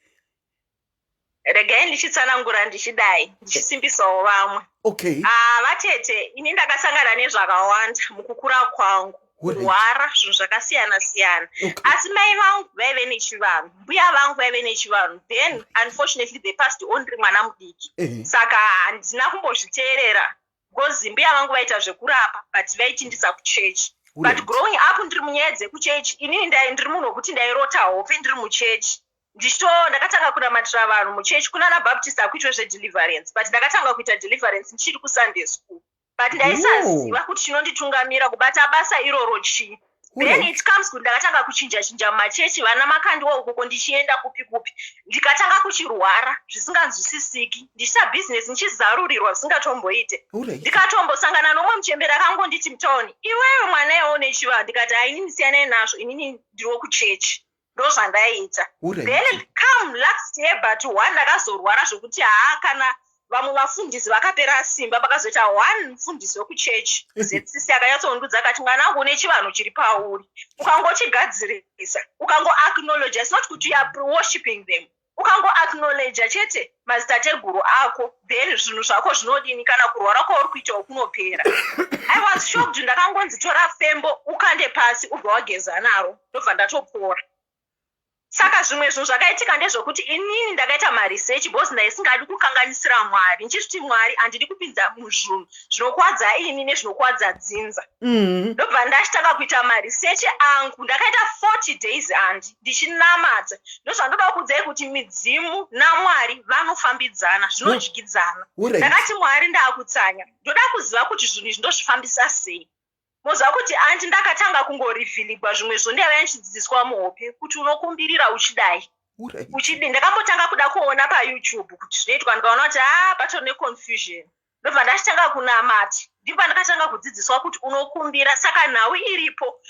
Regai ndichitsanangura ndichidai, ndichisimbisawo vamwe. Okay. Ah, vatete, ini ndakasangana nezvakawanda mukukura kwangu. Kurwara zvinhu zvakasiyana siyana. Asi mai vangu vaive nechivanhu, mbuya vangu vaive nechivanhu, then unfortunately they passed on ndiri mwana mudiki. Saka handina kumbozviteerera because mbuya vangu vaita zvekurapa but vaitindisa kuchechi. But growing up ndiri munyaya dzekuchechi, inini ndiri munhu wekuti ndairota hope ndiri muchechi. Ndichito ndakatanga kunamatira vanhu muchechi kunana Baptist hakuitwe zvedeliverance, but ndakatanga kuita deliverance ndichiri kuSunday school. But ndaisaziva kuti chinonditungamira kubata basa iroro chii. Then it comes kuti ndakatanga kuchinja chinja mumachechi, vana makandiwa ukoko ndichienda kupi kupi, ndikatanga kuchirwara zvisinganzwisisiki, ndichiita business ndichizarurirwa zvisingatomboite. Ndikatombosangana nomwe muchembere akangonditi mutauni, iwewe mwana iwe une chivanhu. Ndikati hai, inini siyanai nazvo, inini ndiri wekuchechi. Ndozvandaiita. Then come last year but one ndakazorwara zvokuti haa kana vamwe vafundisi vakapera simba, pakazoita one mufundisi wekuchechi ZCC akanyatsondiudza akati mwanangu une chivanhu chiri pauri, ukangochigadzirisa, ukangoacknowledge, it's not kuti you are worshiping them, ukangoacknowledge chete madzitateguru ako, then zvinhu zvako zvinodini, kana kurwara kwauri kuitawo kunopera. I was shocked, ndakangonzi tora fembo ukande pasi ubva wageza naro, ndobva ndatopora. Saka zvimwe zvinhu zvakaitika ndezvekuti inini ndakaita maresearch because ndaisingadi kukanganisira Mwari, ndichizviti Mwari handidi kupinza muzvinhu zvinokwadza ini nezvinokwadza dzinza. Ndobva ndachitanga kuita maresearch angu, ndakaita 40 days andi ndichinamata. Ndozvandoda kuudzai kuti midzimu naMwari vanofambidzana, zvinodyidzana. Ndakati Mwari ndakutsanya, ndoda kuziva kuti zvinhu izvi ndozvifambisa sei. Moziva kuti anti ndakatanga kungorivhiligwa zvimwe zvo ndaiva ndichidzidziswa muhope kuti unokumbirira uchidai uchidi. Ndakambotanga kuda kuona paYouTube kuti zvinoitwa, ndikaona kuti haa patori neconfusion. Ndobva ndachitanga kunamata, ndipo pandakatanga kudzidziswa kuti unokumbira. Saka nhau iripo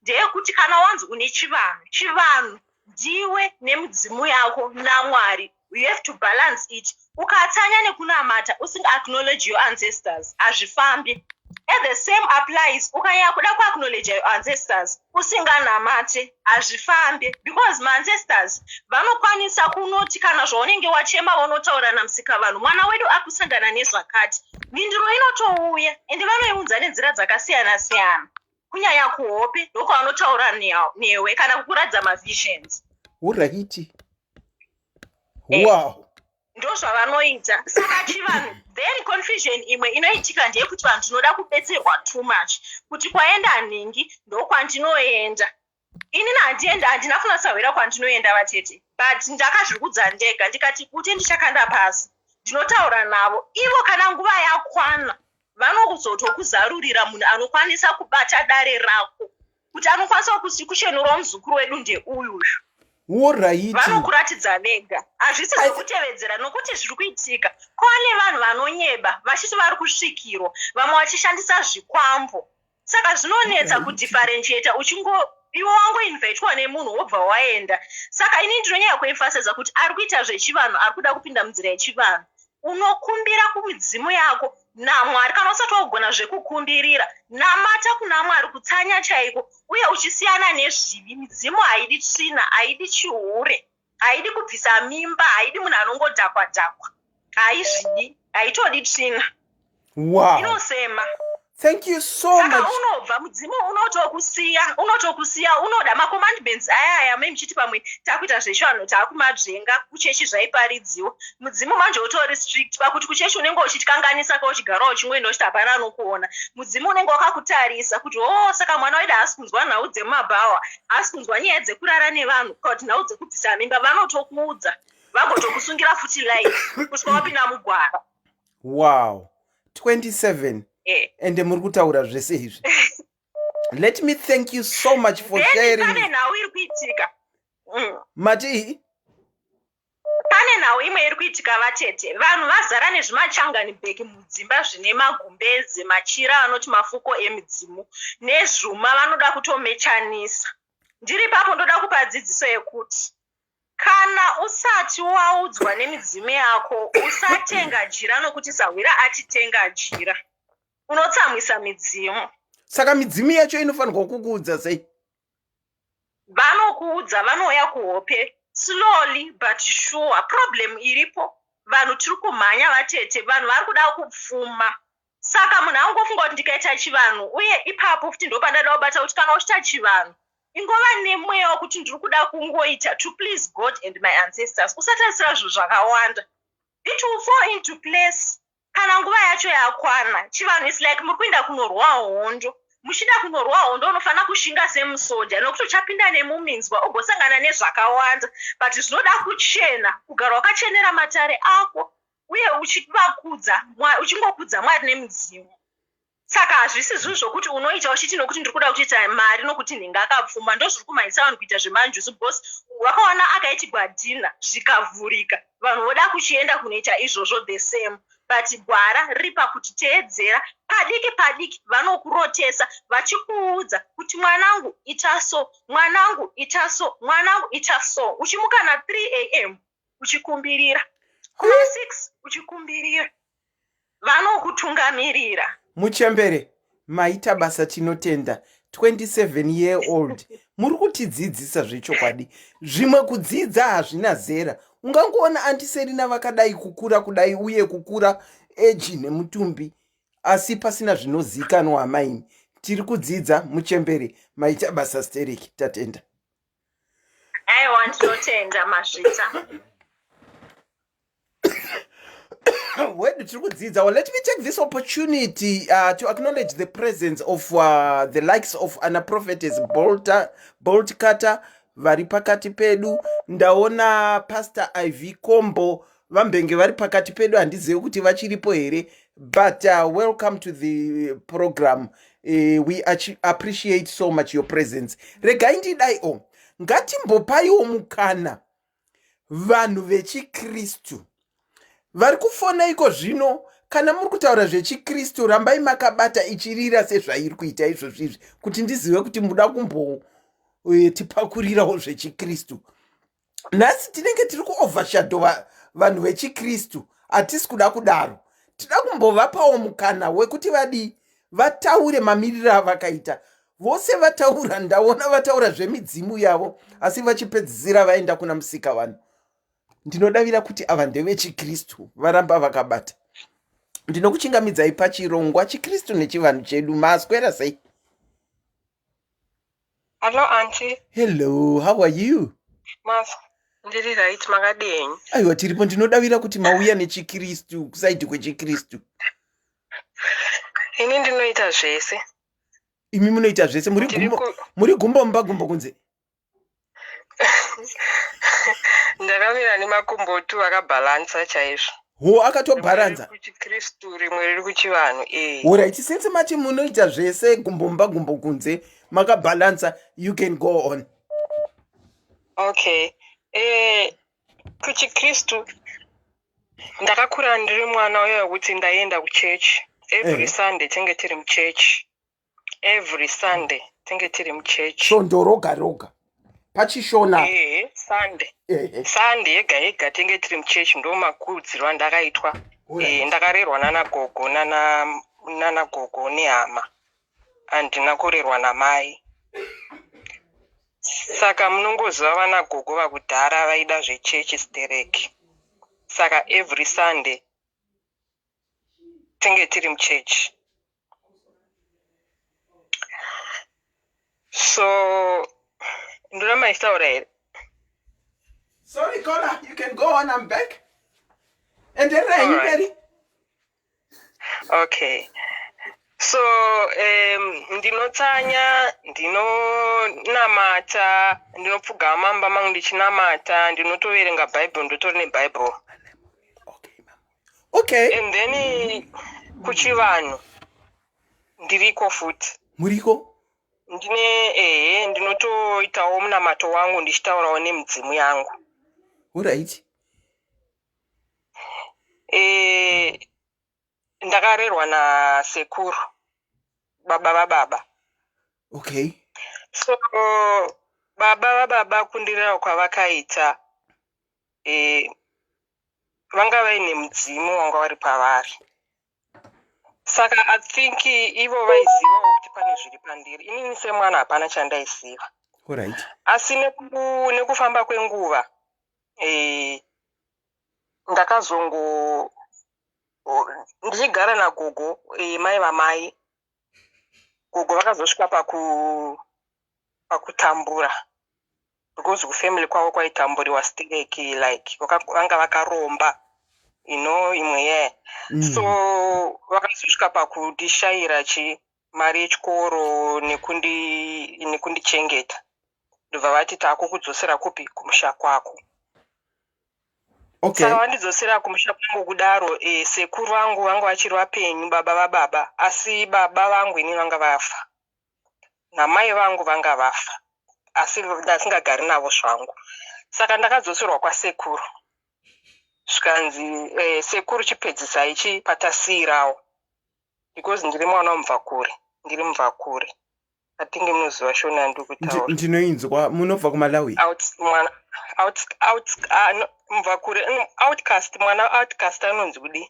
ndeyekuti kana wanzi une chivanhu, chivanhu ndiwe nemudzimu yako naMwari, you have to balance it. Ukatsanya nekunamata usinga acknowledge your ancestors, hazvifambi. And the same applies ukanyanya kuda kuacknowledge your ancestors usinganamate, hazvifambi, because maancestors vanokwanisa kunoti kana zvaunenge wachema vonotaura namusika vanhu, mwana wedu akusangana nezvakati, mhinduro inotouya, ende vanoiunza nenzira dzakasiyana siyana, kunyanya kuhope ndokwavanotaura newe kana kukuratidza mavisions. Uraiti. Wow. Ndozvavanoita. Saka chivanhu, then confusion imwe inoitika ndeyekuti vanhu tinoda kubetserwa too much, kuti kwaenda nhingi ndokwandinoenda. Inini handienda, handina kunasahwira kwandinoenda vatete, but ndakazvikudza ndega ndikati bute ndichakanda pasi, ndinotaura navo ivo kana nguva yakwana vanozotokuzarurira munhu anokwanisa kubata dare rako, kuti anokwanisa kuchenurawo muzukuru wedu ndeuyu. Woraiti. Vanokuratidza vega, hazvisi zvekutevedzera nokuti zviri kuitika. Kwane vanhu vanonyeba vachiti vari kusvikirwa, vamwe vachishandisa zvikwambo. Saka zvinonetsa kudifferentiata uchingo iwe wangoinvitwa nemunhu wobva waenda. Saka ini ndinonyanya kuemphasiza kuti ari kuita zvechivanhu, ari kuda kupinda munzira yechivanhu, unokumbira kumidzimu yako naMwari. Kana usati wagona zvekukumbirira, namata kuna Mwari, kutsanya chaiko, uye uchisiyana nezvivi. Midzimu haidi tsvina, haidi chihure, haidi kubvisa mimba, haidi munhu anongodhakwa dhakwa, haizvidi, haitodi tsvina. Wow. Inosema. Thank you so Saka much. Unobva mudzimu unotokusiya, unotokusiya, unoda macommandments aya aya mai muchiti pamwe takuita zvechivanhu takumadzvenga kuchechi zvaiparidziwa. Mudzimu manje utori strict pakuti kuchechi unenge uchitkanganisa ka uchigara uchingoenda uchiti hapana anokuona. Mudzimu unenge wakakutarisa kuti oh, saka mwana wedu haasi kunzwa nhau dzemumabhawa, haasi kunzwa nyaya dzekurara nevanhu kana kuti nhau dzekubvisa mimba, vanotokuudza vagotokusungira futi line kusvika wapinda mugwara. Wow. 27. Ende muri kutaura zvese izvi. Let me thank you so much for sharing. Pane nhau iri kuitika. Matii? Pane nhau imwe iri kuitika vatete. Vanhu vazara nezvimachangani bheki mudzimba zvine magumbeze, machira anoti mafuko emidzimu nezvuma vanoda kutomechanisa. Ndiri papo ndoda kupa dzidziso yekuti kana usati waudzwa nemidzimu yako usatenga jira nokuti sahwira atitenga jira. Unotsamwisa midzimu. Saka midzimu yacho inofanirwa kukuudza sei? Vanokuudza, vanouya kuhope slowly but sure. Problem iripo, vanhu tiri kumhanya vatete, vanhu vari kuda kupfuma. Saka munhu angofunga kuti ndikaita chivanhu, uye ipapo futi ndopandada kubata kuti kana uchiita chivanhu ingova nemweya wekuti ndiri kuda kungoita to please God and my ancestors. Usatarisira zvinhu zvakawanda, it will fall into place kana nguva yacho yakwana. Chivanhu is like muri kuenda kunorwa hondo. Muchida kunorwa hondo unofanira kushinga semusoja, nokuti uchapinda nemuminzwa ugosangana nezvakawanda, but zvinoda kuchena, kugara wakachenera matare ako uye uchivakudza, uchingokudza Mwari nemidzimu. Saka hazvisi zvinhu zvokuti unoita uchiti nokuti ndiri kuda kutoita mari nokuti nhinga akapfuma. Ndozviri kumhanyisa vanhu kuita zvemanjuzu, because vakaona akaitigwa dhina zvikavhurika, vanhu voda kuchienda kunoita izvozvo the same. But gwara riri pakuti teedzera padiki padiki, vanokurotesa vachikuudza kuti mwanangu ita so, mwanangu ita so, mwanangu ita so. Uchimuka na 3 am uchikumbirira, kuma 6 uchikumbirira, vanokutungamirira. Muchembere, maita basa, tinotenda. 27 year old muri kutidzidzisa zvechokwadi. Zvimwe kudzidza hazvina zera. Ungangoona antiserina vakadai kukura kudai uye kukura eji nemutumbi, asi pasina zvinozikanwa. Amaini, tiri kudzidza. Muchembere, maita basa stereki, tatenda. Aiwa, ndinotenda, mazvita. Wedu tiri kudzidza. Well, let me take this opportunity to acknowledge the presence of the likes of ana Prophetess Bolter, Bolt Cutter vari pakati pedu. Ndaona Pastor Iv Combo vambenge vari pakati pedu, handizivi kuti vachiripo here, but welcome to the program. We appreciate so much your presence. Regai ndidai o ngatimbopaiwo mukana vanhu vechikristu vari kufona iko zvino. Kana muri kutaura zvechikristu, rambai makabata ichirira sezvairi kuita izvozvo izvi, kuti ndizive kuti muda kumbotipakurirawo zvechikristu. Nhasi tinenge tiri kuovershadow vanhu vechikristu, hatisi kuda kudaro. Tida kumbovapawo mukana wekuti vadii, vataure mamiriro avakaita. Vose vataura, ndaona vataura zvemidzimu yavo, asi vachipedzisira vaenda kuna musika vanhu. Ndinodavira kuti ava ndevechikristu, varamba vakabata. Ndinokuchingamidzai pachirongwa Chikristu neChivanhu Chedu. Maswera sei? Hello, auntie. Hello, how are you? Mas, ndiri right, makadii? Aiwa, tiripo. Ndinodavira kuti mauya nechikristu, kuside kwechikristu. Ini ndinoita zvese. Imi munoita zvese, muri gumbo, muri gumbo mumba, gumbo kunze. Ndakamira nemakumbo tu akabhalansa chaizvo. Ho, akatobharanza. Kuchikristu, rimwe riri kuchivanhu, e. Alright, since mati munoita zvese, gumbo mumba, gumbo kunze, makabhalansa, you can go on. Okay. Kuchikristu ndakakura ndiri mwana uyo wekuti ndaienda kuchechi every Sunday, tinge tiri muchechi every Sunday, tinge tiri muchechi. Svondo roga roga pachishona. Ehe, Sunday. Sunday yega yega tinge tiri muchechi, ndo makurudziro andakaitwa. Ndakarerwa nanagogo, nanagogo nehama, handina kurerwa namai. Saka munongoziva vanagogo vakudhara vaida zvechechi stereki, saka every Sunday tinge tiri muchechi. So ndoramba ndichitaura here? Sorry caller, you can go on, I'm back. Enderera henyu mberi. Okay, so ndinotsanya, ndinonamata, ndinopfugama mumba mangu ndichinamata, ndinotoverenga Bible, ndotori neBible. And then kuchivanhu ndiriko futi. Muriko? Ndine ehe ndinotoitawo munamato wangu ndichitaurawo nemidzimu yangu. Alright. Eh, ndakarerwa nasekuru baba vababa. Okay. So baba vababa kundirera kwavakaita eh, vanga vaine mudzimu wanga vari pavari. Saka I think ivo vaizivawo kuti pane zviri pandiri. Inini semwana hapana chandaiziva. Alright. Asi nekufamba kwenguva eh, ndakazongo ndichigara nagogo eh, mai vamai gogo vakazosvika paku pakutambura because kufamily kwavo kwaitamburiwa stereki like vanga vakaromba you know imwe ye mm. so vakazosvika pakundishayira chi mari yechikoro nekundichengeta ndobva vati takukudzosera kupi kumusha kwako okay. Saka vandidzosera kumusha kwangu kudaro e, sekuru vangu vanga vachiri vapenyu baba vababa asi baba vangu ini vanga vafa namai vangu vanga vafa asi ndasingagari navo zvangu saka ndakadzoserwa kwasekuru zvikanzi eh, sekuru chipedzisai chi patasiirawo because ndiri mwana wamubvakure ndiri mubvakure atinge munoziva shona yandiri kutaura ndinoinzwa munobva kumalawi out mwana out out ah, no, mubvakure outcast mwana outcast anonzi kudii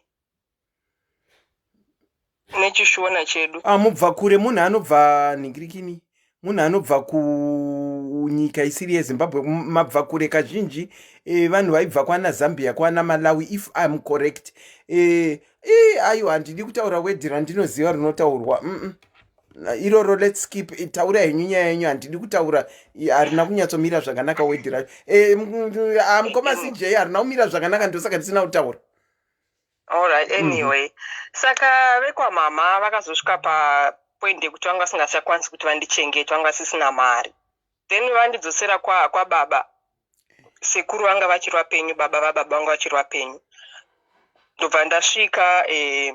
nechishona chedu. Ah, mubva kure munhu anobva nhingirikini munhu anobva kunyika isiri yezimbabwe mabva kure kazhinji e, vanhu vaibva kwana zambia kwana malawi if im correct e, e, aiwa handidi kutaura wedhi randinoziva rinotaurwa mm -mm. Iroro let's skip taura henyu nyaya yenyu handidi kutaura harina kunyatsomira zvakanaka wedhi racho e, mukoma cj harina kumira zvakanaka ndosaka ndisina kutaura. Alright, mhm. anyway. Mm -hmm. Saka vekwamama vakazosvika papoint yekuti vanga vasingachakwanisi kuti vandichengete, vanga vasisina mari. Then vandidzosera kwa, kwa baba. Sekuru vanga vachiri vapenyu, baba vababa vanga vachiri vapenyu. Ndobva ndasvika eh,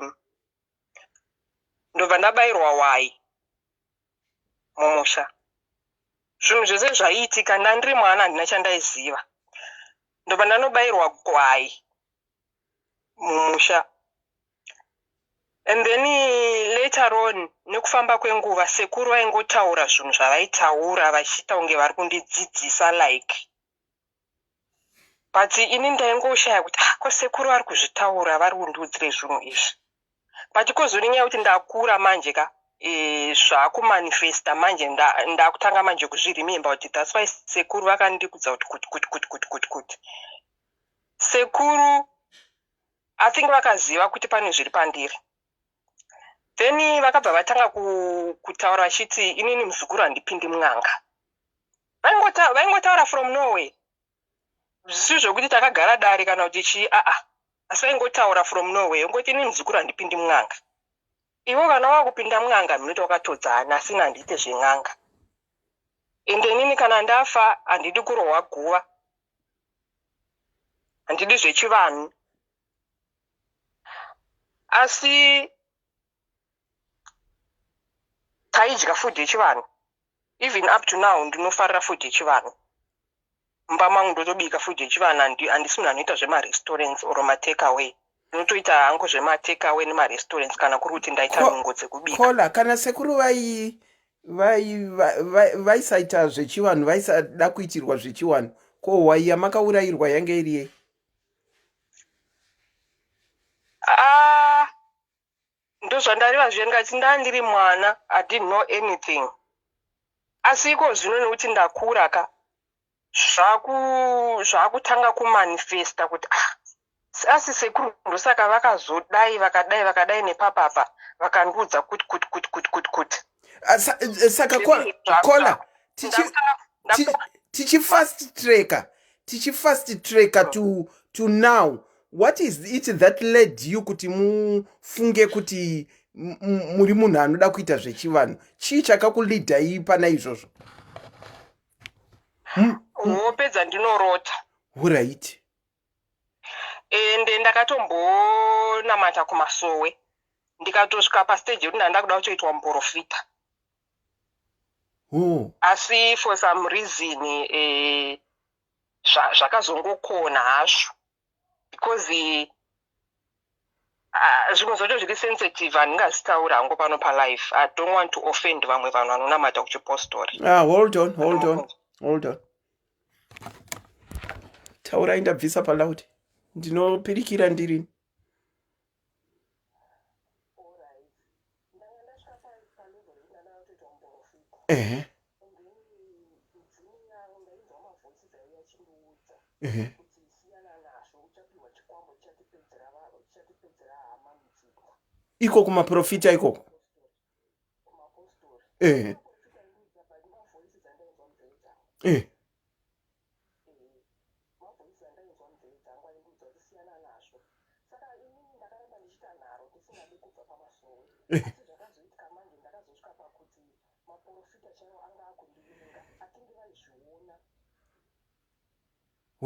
ndobva ndabairwa wai mumusha. Zvinhu zvese zvaiitika ndandiri mwana handina chandaiziva. Ndobva ndanobairwa gwai mumusha and then later on nekufamba kwenguva sekuru vaingotaura zvinhu zvavaitaura vachiita kunge vari kundidzidzisa like but ini ndaingoshaya kuti ah, ko sekuru vari kuzvitaura vari kundiudzire zvinhu izvi but kozori nyaya yekuti ndakura manje ka e, zvakumanifesta manje ndakutanga manje kuzviremember kuti that's why sekuru vakandikudza kuti kuti kuti kuti kuti kuti kuti Sekuru I think vakaziva kuti pane zviri pandiri then vakabva vatanga kutaura vachiti inini muzukuru handipindi mun'anga. Vaingotaura from nowhere zvisiri zvekuti takagara dare kana kuti chii aa asi vaingotaura from nowhere ongoti inini muzukuru handipindi mun'anga. Iwe kana wakupinda mun'anga munoti wakatodzana asi ini handiite zven'anga. Ende inini kana ndafa handidi kurohwa guva handidi zvechivanhu asi taidya food yechivanhu even up to now ndinofarira food yechivanhu mumba mangu ndotobika food yechivanhu handisi munhu anoita zvemarestaurants or matake away ndinotoita hangu zvematake away nemarestaurants kana kuri kuti ndaita nungo dzekubika kola kana sekuru vai vaisaita zvechivanhu vaisada kuitirwa zvechivanhu ko hwai yamakaurayirwa yange iri yei ah, ndozvandareva zviya ndikati ndaa ndiri mwana i didn't know anything asi iko zvino nekuti ndakura ka zvakutanga kumanifesta kuti ah asi sekuru ndosaka vakazodai vakadai vakadai nepapapa vakandiudza kuti kuti kuti kuti kuti kuti ah, eh, saka kola tichifast tracker tichifast tracker to, to now what is it that led you kuti mufunge kuti muri munhu anoda kuita zvechivanhu chii chakakulidhai pana izvozvo Hope dzandinorota. Horaiti. Ende ndakatombonamata kumasowe ndikatosvika pastage yekuti ndanga ndakuda kutoitwa muporofita. Oh. Asi for some reason eh, zvakazongokona hazvo because zvimwe zvacho zviri sensitive handingazitaura hangu pano palife. I don't want to offend vamwe vanhu vanonamata kuchipostori. Ah, hold on, hold on, hold on. Taurai, ndabvisa paloud, ndinopirikira ndirini. Ehe ehe iko kumaprofita ikoko. Ehe eh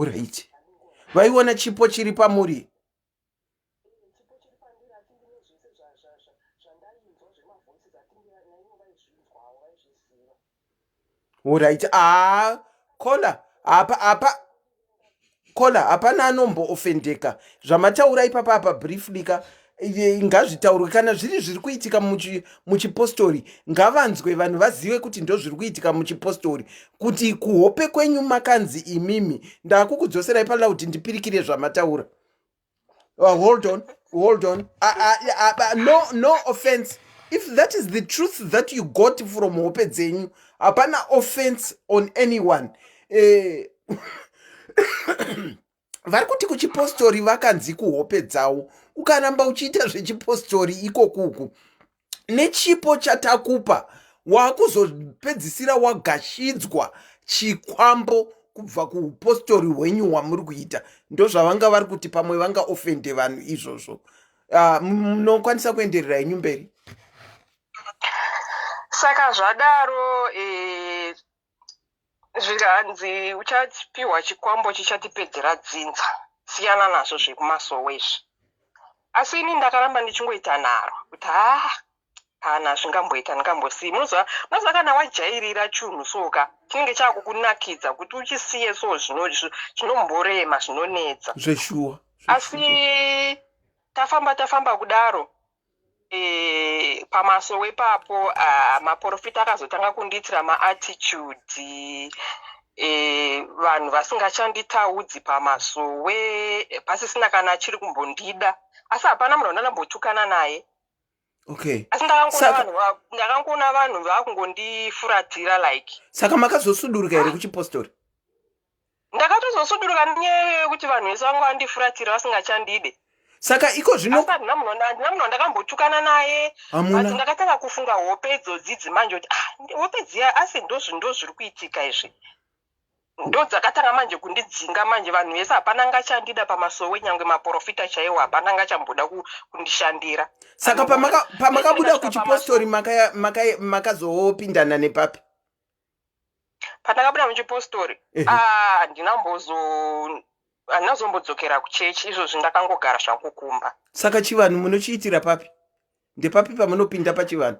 Alright. Vaiona chipo chiri pamuri. Alright. Ah, kola apa apa kola hapana anomboofendeka zvamataura ipapa apa briefly ka. Ngazvitaurwe kana zviri zviri kuitika muchipostori, ngavanzwe vanhu vazive kuti ndo zviri kuitika muchipostori, kuti kuhope kwenyu makanzi imimi ndakukudzoserai paloud ndipirikire zvamataura. Hold on, hold on. No, no offense if that is the truth that you got from hope dzenyu. Hapana offense on anyone. Vari kuti kuchipostori vakanzi kuhope dzavo ukaramba uchiita zvechipostori ikokuku nechipo chatakupa wakuzopedzisira wagashidzwa chikwambo kubva kuupostori hwenyu hwamuri kuita. Ndozvavanga vari kuti pamwe vanga ofende vanhu izvozvo. Munokwanisa kuenderera henyu mberi. Saka zvadaro, zvikanzi uchapiwa chikwambo chichatipedzera dzinza, siyana nazvo zvekumasowe izvi. Asi ini ndakaramba ndichingoita nharo kuti haa, kana zvingamboita ndingambosiyi. Munoziva kana wajairira chunhu soka chinenge chaakukunakidza, kuti uchisiye so zvinomborema, zvinonetsa. Zveshuwa. Asi tafamba tafamba kudaro, pamasowe ipapo, maprofita akazotanga kundiitira maattitude, vanhu vasingachanditaudzi pamasowe, pasisina kana achiri kumbondida. Asi hapana munhu wandandambotukana naye. Asi ndakangoona vanhu vakungondifuratira like. Saka makazosuduruka here kuchipostori? Ndakatozosuduruka nenyaya yekuti vanhu vese vanga vandifuratira, vasingachandide. Saka iko zvino? Asi handina munhu wandakambotukana naye. Hamuna. But ndakatanga kufunga hope idzodzi manje kuti ah, hope dziya asi ndo zviri kuitika izvi. Ndo dzakatanga manje kundidzinga manje. Vanhu vese hapana ngachandida pamasowe, nyange maprofita chaiwo hapana ngachamboda kundishandira. Saka pamakabuda kuchipostori makazopindana nepapi? Pandakabuda muchipostori, ah, handinazombodzokera kuchechi. Izvozvi ndakangogara zvangu kumba. Saka chivanhu munochiitira papi? Ndepapi pamunopinda pachivanhu?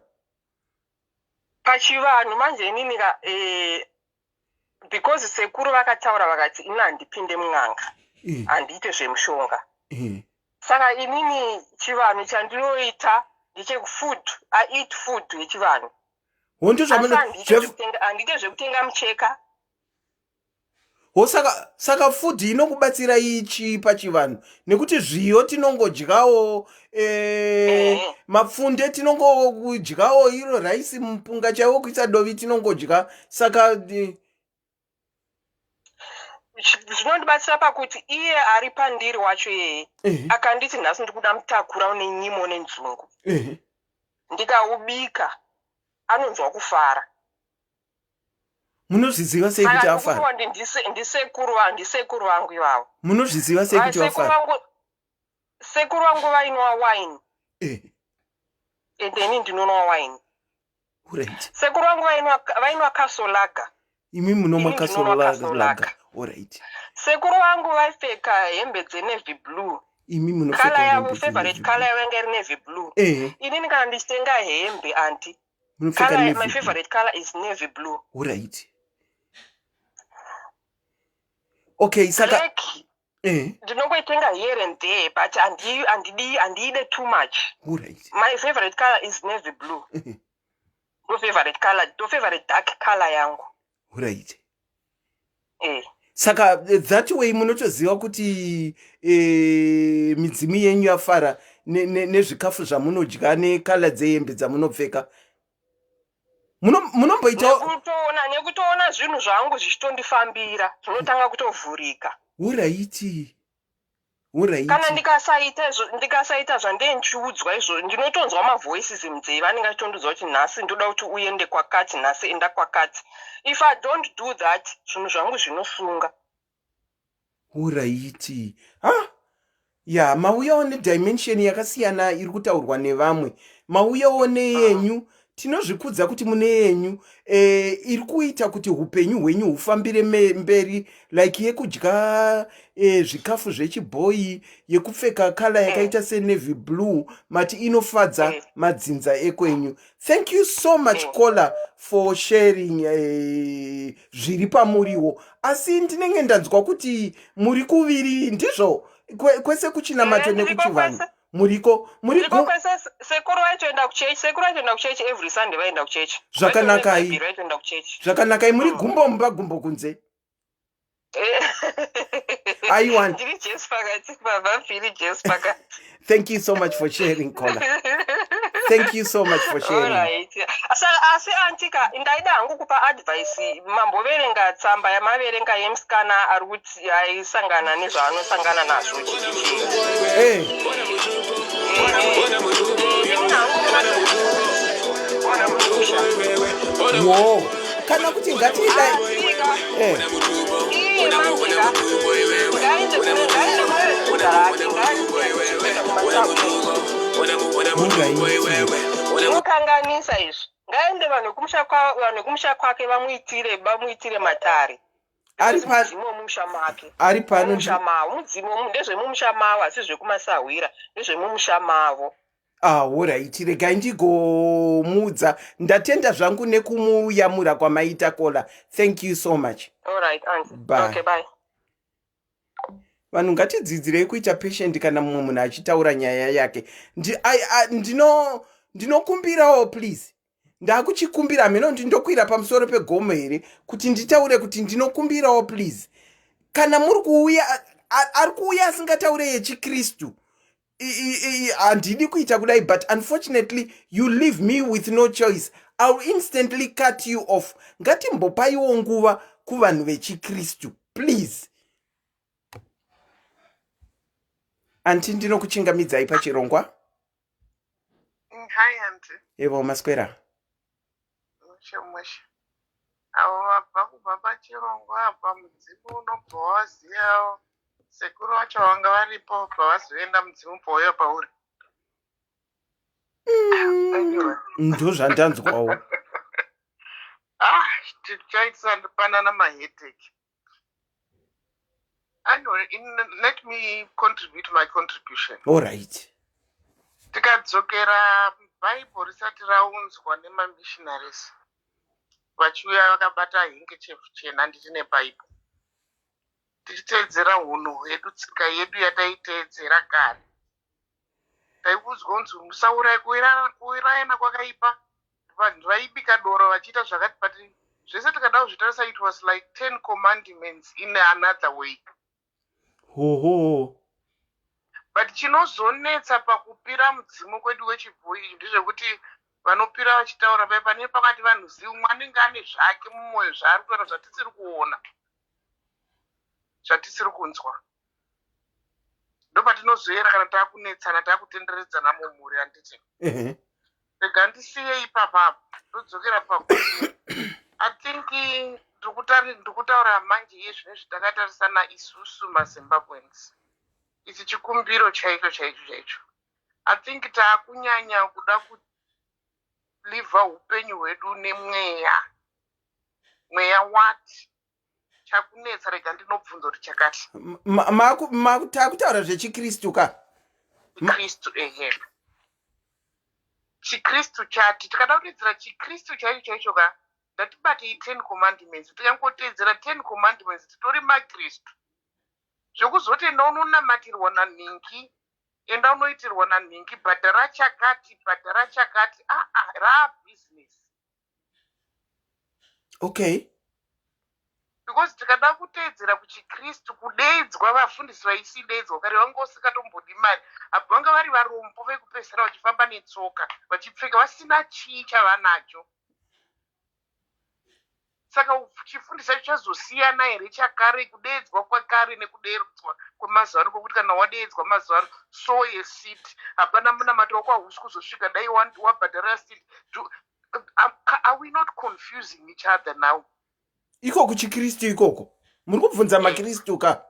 Pachivanhu manje inini ka, because sekuru vakataura vakati ini handipinde mun'anga, handiite zvemushonga. Saka inini chivanhu chandinoita ndechekufood. I eat food yechivanhu. Hondo. Asi handiite zvekutenga mucheka. Ho, saka food inokubatsirai ichi pachivanhu? Nekuti zviyo tinongodyawo, mapfunde tinongodyawo, iro raisi, mupunga chaiwo kuisa dovi tinongodya. Saka Zvinondibatsira pakuti iye ari pandiri wacho iyeye akanditi nhasi ndikuda mutakura une nyimo nenzungu, ndikaubika anonzwa kufara. Munozviziva sei kuti afara? Ndisekuru vangu ivavo. Munozviziva sei kuti vafara? Sekuru vangu vainwa wine and ini ndinonwa wine. Sekuru vangu vainwa Castle Lager. Imi munomwa Castle Lager, alright. Sekuru vangu vaipfeka hembe dzenavy blue. Imi munopfeka? Colour yavo, favorite colour yavo yanga iri navy blue. Inini kana ndichitenga hembe, anti Munopfeka Color, navy my blue. favorite color is navy blue. Alright. Okay, saka Black eh ndinongoitenga here and there but handi- handidi handiide too much. Alright. My favorite color is navy blue. Ndo favorite color, ndo favorite dark color yangu. Alright. Eh. Saka eh, that way munotoziva kuti eh, midzimu yenyu yafara nezvikafu ne, ne zvamunodya nekala dzehembe dzamunopfeka. Munomboitawo nekutoona nekutoona zvinhu zvangu zvichitondifambira zvinotanga kutovhurika. Uraiti uraiti. Kana ndikasaita izvo ndikasaita zvandee ndichiudzwa izvo ndinotonzwa mavoices munzeve anenge achitondiudza kuti nhasi ndoda kuti uende kwakati nhasi enda kwakati. If I don't do that zvinhu zvangu zvinosunga. Uraiti ha ya mauyawo nedimension yakasiyana iri kutaurwa nevamwe mauyawo neyenyu tinozvikudza kuti mune yenyu e, iri kuita kuti upenyu hwenyu hufambire mberi like yekudya e, zvikafu zvechibhoyi yekupfeka kala yakaita senavy blue mati inofadza madzinza ekwenyu thank you so much caller for sharing eh, zviri pamuriwo asi ndinenge ndanzwa kuti muri kuviri ndizvo kwese kuchinamato Eh, ndiriko nekuchivanhu kwese. muriko muri Ndiko kwese sekuru vaitoenda kuchechi sekuru vaitoenda kuchechi every Sunday vaienda kuchechi Zvakanakai. Vaitoenda vaitoenda kuchechi zvakanakai muri gumbo mumba gumbo kunze Aiwa. Ndiri Jesu pakati baba Phiri Jesu pakati. Thank you so much for sharing caller. Thank you so much for sharing. Alright. Saka asi antika ndaida hangu kupa advice mamboverenga tsamba yamaverenga yemusikana ari kuti aisangana nezvaanosangana nazvo chichichi. Eh. Wo. Kana kuti ngatiidai. Eh. Zvinokanganisa izvi ngaende vanhu vekumusha kwake vamuitire vamuitire matare ari pa mudzimu wemumusha make ari pano mumusha mavo mudzimu ndezvemumusha mavo asi zvekumasahwira ndezvemumusha mavo Ah, horaiti regai ndigomuudza ndatenda zvangu nekumuyamura kwamaita kola thank you so much Alright, auntie. Bye. Okay, bye. Vanhu ngatidzidzirei kuita patient kana mumwe munhu achitaura nyaya yake. Ndi, I, I, ndino ndinokumbirawo please ndakuchikumbira hameno kuti ndokwira pamusoro pegomo here kuti nditaure kuti ndinokumbirawo please kana muri kuuya ari kuuya asingataure yechikristu handidi kuita kudai but unfortunately you leave me with no choice ill instantly cut you off ngatimbopaiwo nguva kuvanhu vechikristu please anti ndinokuchingamidzai pachirongwa Hi auntie. Evo maswera. Mushe mushe. Avo vabva kubva pachirongwa apa mudzimu unobva waziva sekuru vacho vanga varipo bva vazoenda mudzimu bva pauri. Mm, ndozvandanzwawo. Ah, tichaitisa panana maheadache. Anyway, in, let me contribute my contribution. All right. Tikadzokera Bible risati raunzwa nemamissionaries vachiuya vakabata handkerchief chena nditi neBible. Tichiteedzera hunhu hwedu tsika yedu yataiteedzera kare. Taiudzwa kunzi musauraya kuurayana kwakaipa vanhu vaibika doro vachiita zvakati but zvese tikada kuzvitarisa it was like ten commandments in another way hoho but chinozonetsa pakupira mudzimu kwedu wechibhoyi ndezvekuti vanopira vachitaura pai pane pakati vanhu zivi umwe anenge ane zvake mumwoyo zvaari kutaura zvatisiri kuona zvatisiri kunzwa ndopatinozoera kana takunetsana takutenderedzana mumhuri handiti rega ndisiye ipapa ndodzokera pakuti i think ndikutaura manje iye zvino izvi takatarisana isusu mazimbabweans ichi chikumbiro chaicho chaicho chaicho i think taakunyanya kuda kulivha upenyu hwedu nemweya mweya wati chakunetsa rega ndinobvunza kuti chakati takutaura zvechikristu ka kristu ehe Chikristu chati tikada kuteedzera chikristu chaicho chaicho ka ngatibatei ten commandments tikangoteedzera ten commandments titori makristu. Zvekuzoti enda unonamatirwa nanhingi enda unoitirwa nanhingi bhadhara chakati bhadhara chakati aa raa business. Okay. Because tikada kuteedzera kuchikristu kudeedzwa vafundisi vaisideedzwa kare vanga usingatombodi mari apo vanga vari varombo vekupedzisira vachifamba netsoka vachipfeka vasina chii chavanacho. Saka chifundisi chacho chazosiyana here chakare kudeedzwa kwakare nekudeedzwa kwemazuva ano kwekuti kana wadeedzwa mazuva ano sow a seed hapana munamato wako hausi kuzosvika dai wabhadhara seed. Are we not confusing each other now? Iko kuchikristu ikoko muri kubvunza makristu ka?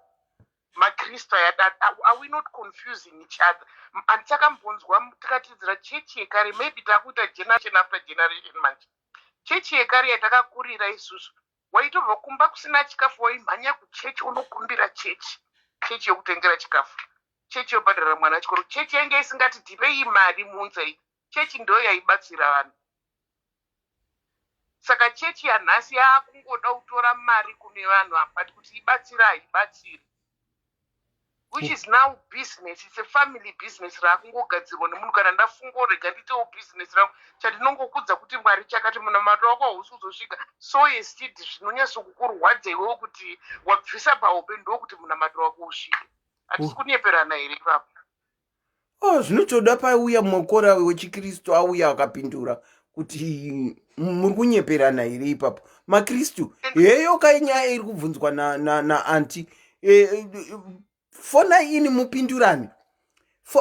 Makristu aya, are we not confusing each other? Handichakambonzwa tikatidzira chechi yekare, maybe takuita generation after generation manje. Chechi yekare yatakakurira isusu, waitobva kumba kusina chikafu waimhanya kuchechi unokumbira chechi, chechi yokutengera chikafu, chechi yobhadharira mwana chikoro, chechi yainge isingati tipei mari muunzei, chechi ndo yaibatsira vanhu. Saka chechi yanhasi yaakungoda kutora mari kune vanhu apa, but kuti ibatsire haibatsiri, which is now business. It's a family business raakungogadzirwa nemunhu. Kana ndafunga rega ndiitewo business rangu, chandinongokudza kuti Mwari chakati munamato wako hausi kuzosvika, so a seed zvinonyatsokukurwadza iwewe kuti wabvisa pahope ndokuti munamato wako usvike. Hatisi kunyeperana here ipapo? Oh, zvinotoda pauya mokora wechikristu auya akapindura kuti muri kunyeperana here ipapo makristu. Heyo kai nyaya iri kubvunzwa naanti na, na e, fonai ini mupindurane,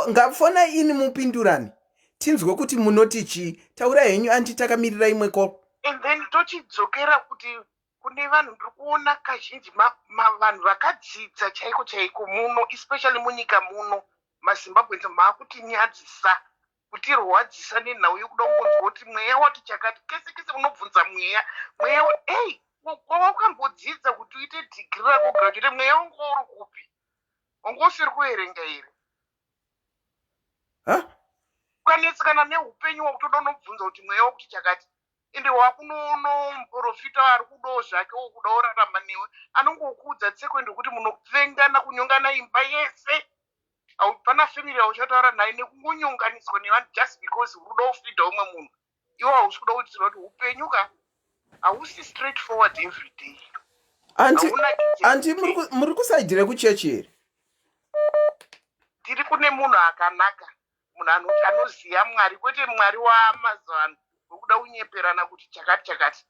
ngafonai ini mupindurane tinzwe kuti munoti chii. Taurai henyu anti, takamirira imwe call. And then tochidzokera kuti kune vanhu ndiri kuona kazhinji vanhu vakadzidza chaiko chaiko muno, especially munyika muno maZimbabweans, maakutinyadzisa kutirwadzisa nenhau yekuda kungonzwa kuti mweya wati chakati. Kese kese unobvunza mweya, mweya ei wawakambodzidza kuti uite dhigiri rako, graduate, mweya wanga uri kupi? Wanga usiri kuverenga here? Ukanetsekana neupenyu wakutoda unobvunza kuti mweya wakuti chakati, ende wakunoono muprofita ari kudawo zvake wokuda urarama newe, anongokuudza tsekwende kuti munopfengana kunyongana imba yese, hapana family yauchataura naye nekungonyonganiswa nevanhu just because uri kuda kufidha umwe munhu, iwe hausi kuda kuitirwa kuti upenyu ka hausi straight forward every day. Anti muri kuside rekuchechi here? Ndiri kune munhu akanaka, munhu anoziva Mwari, kwete Mwari wamazuva ano wekuda kunyeperana kuti chakati chakati.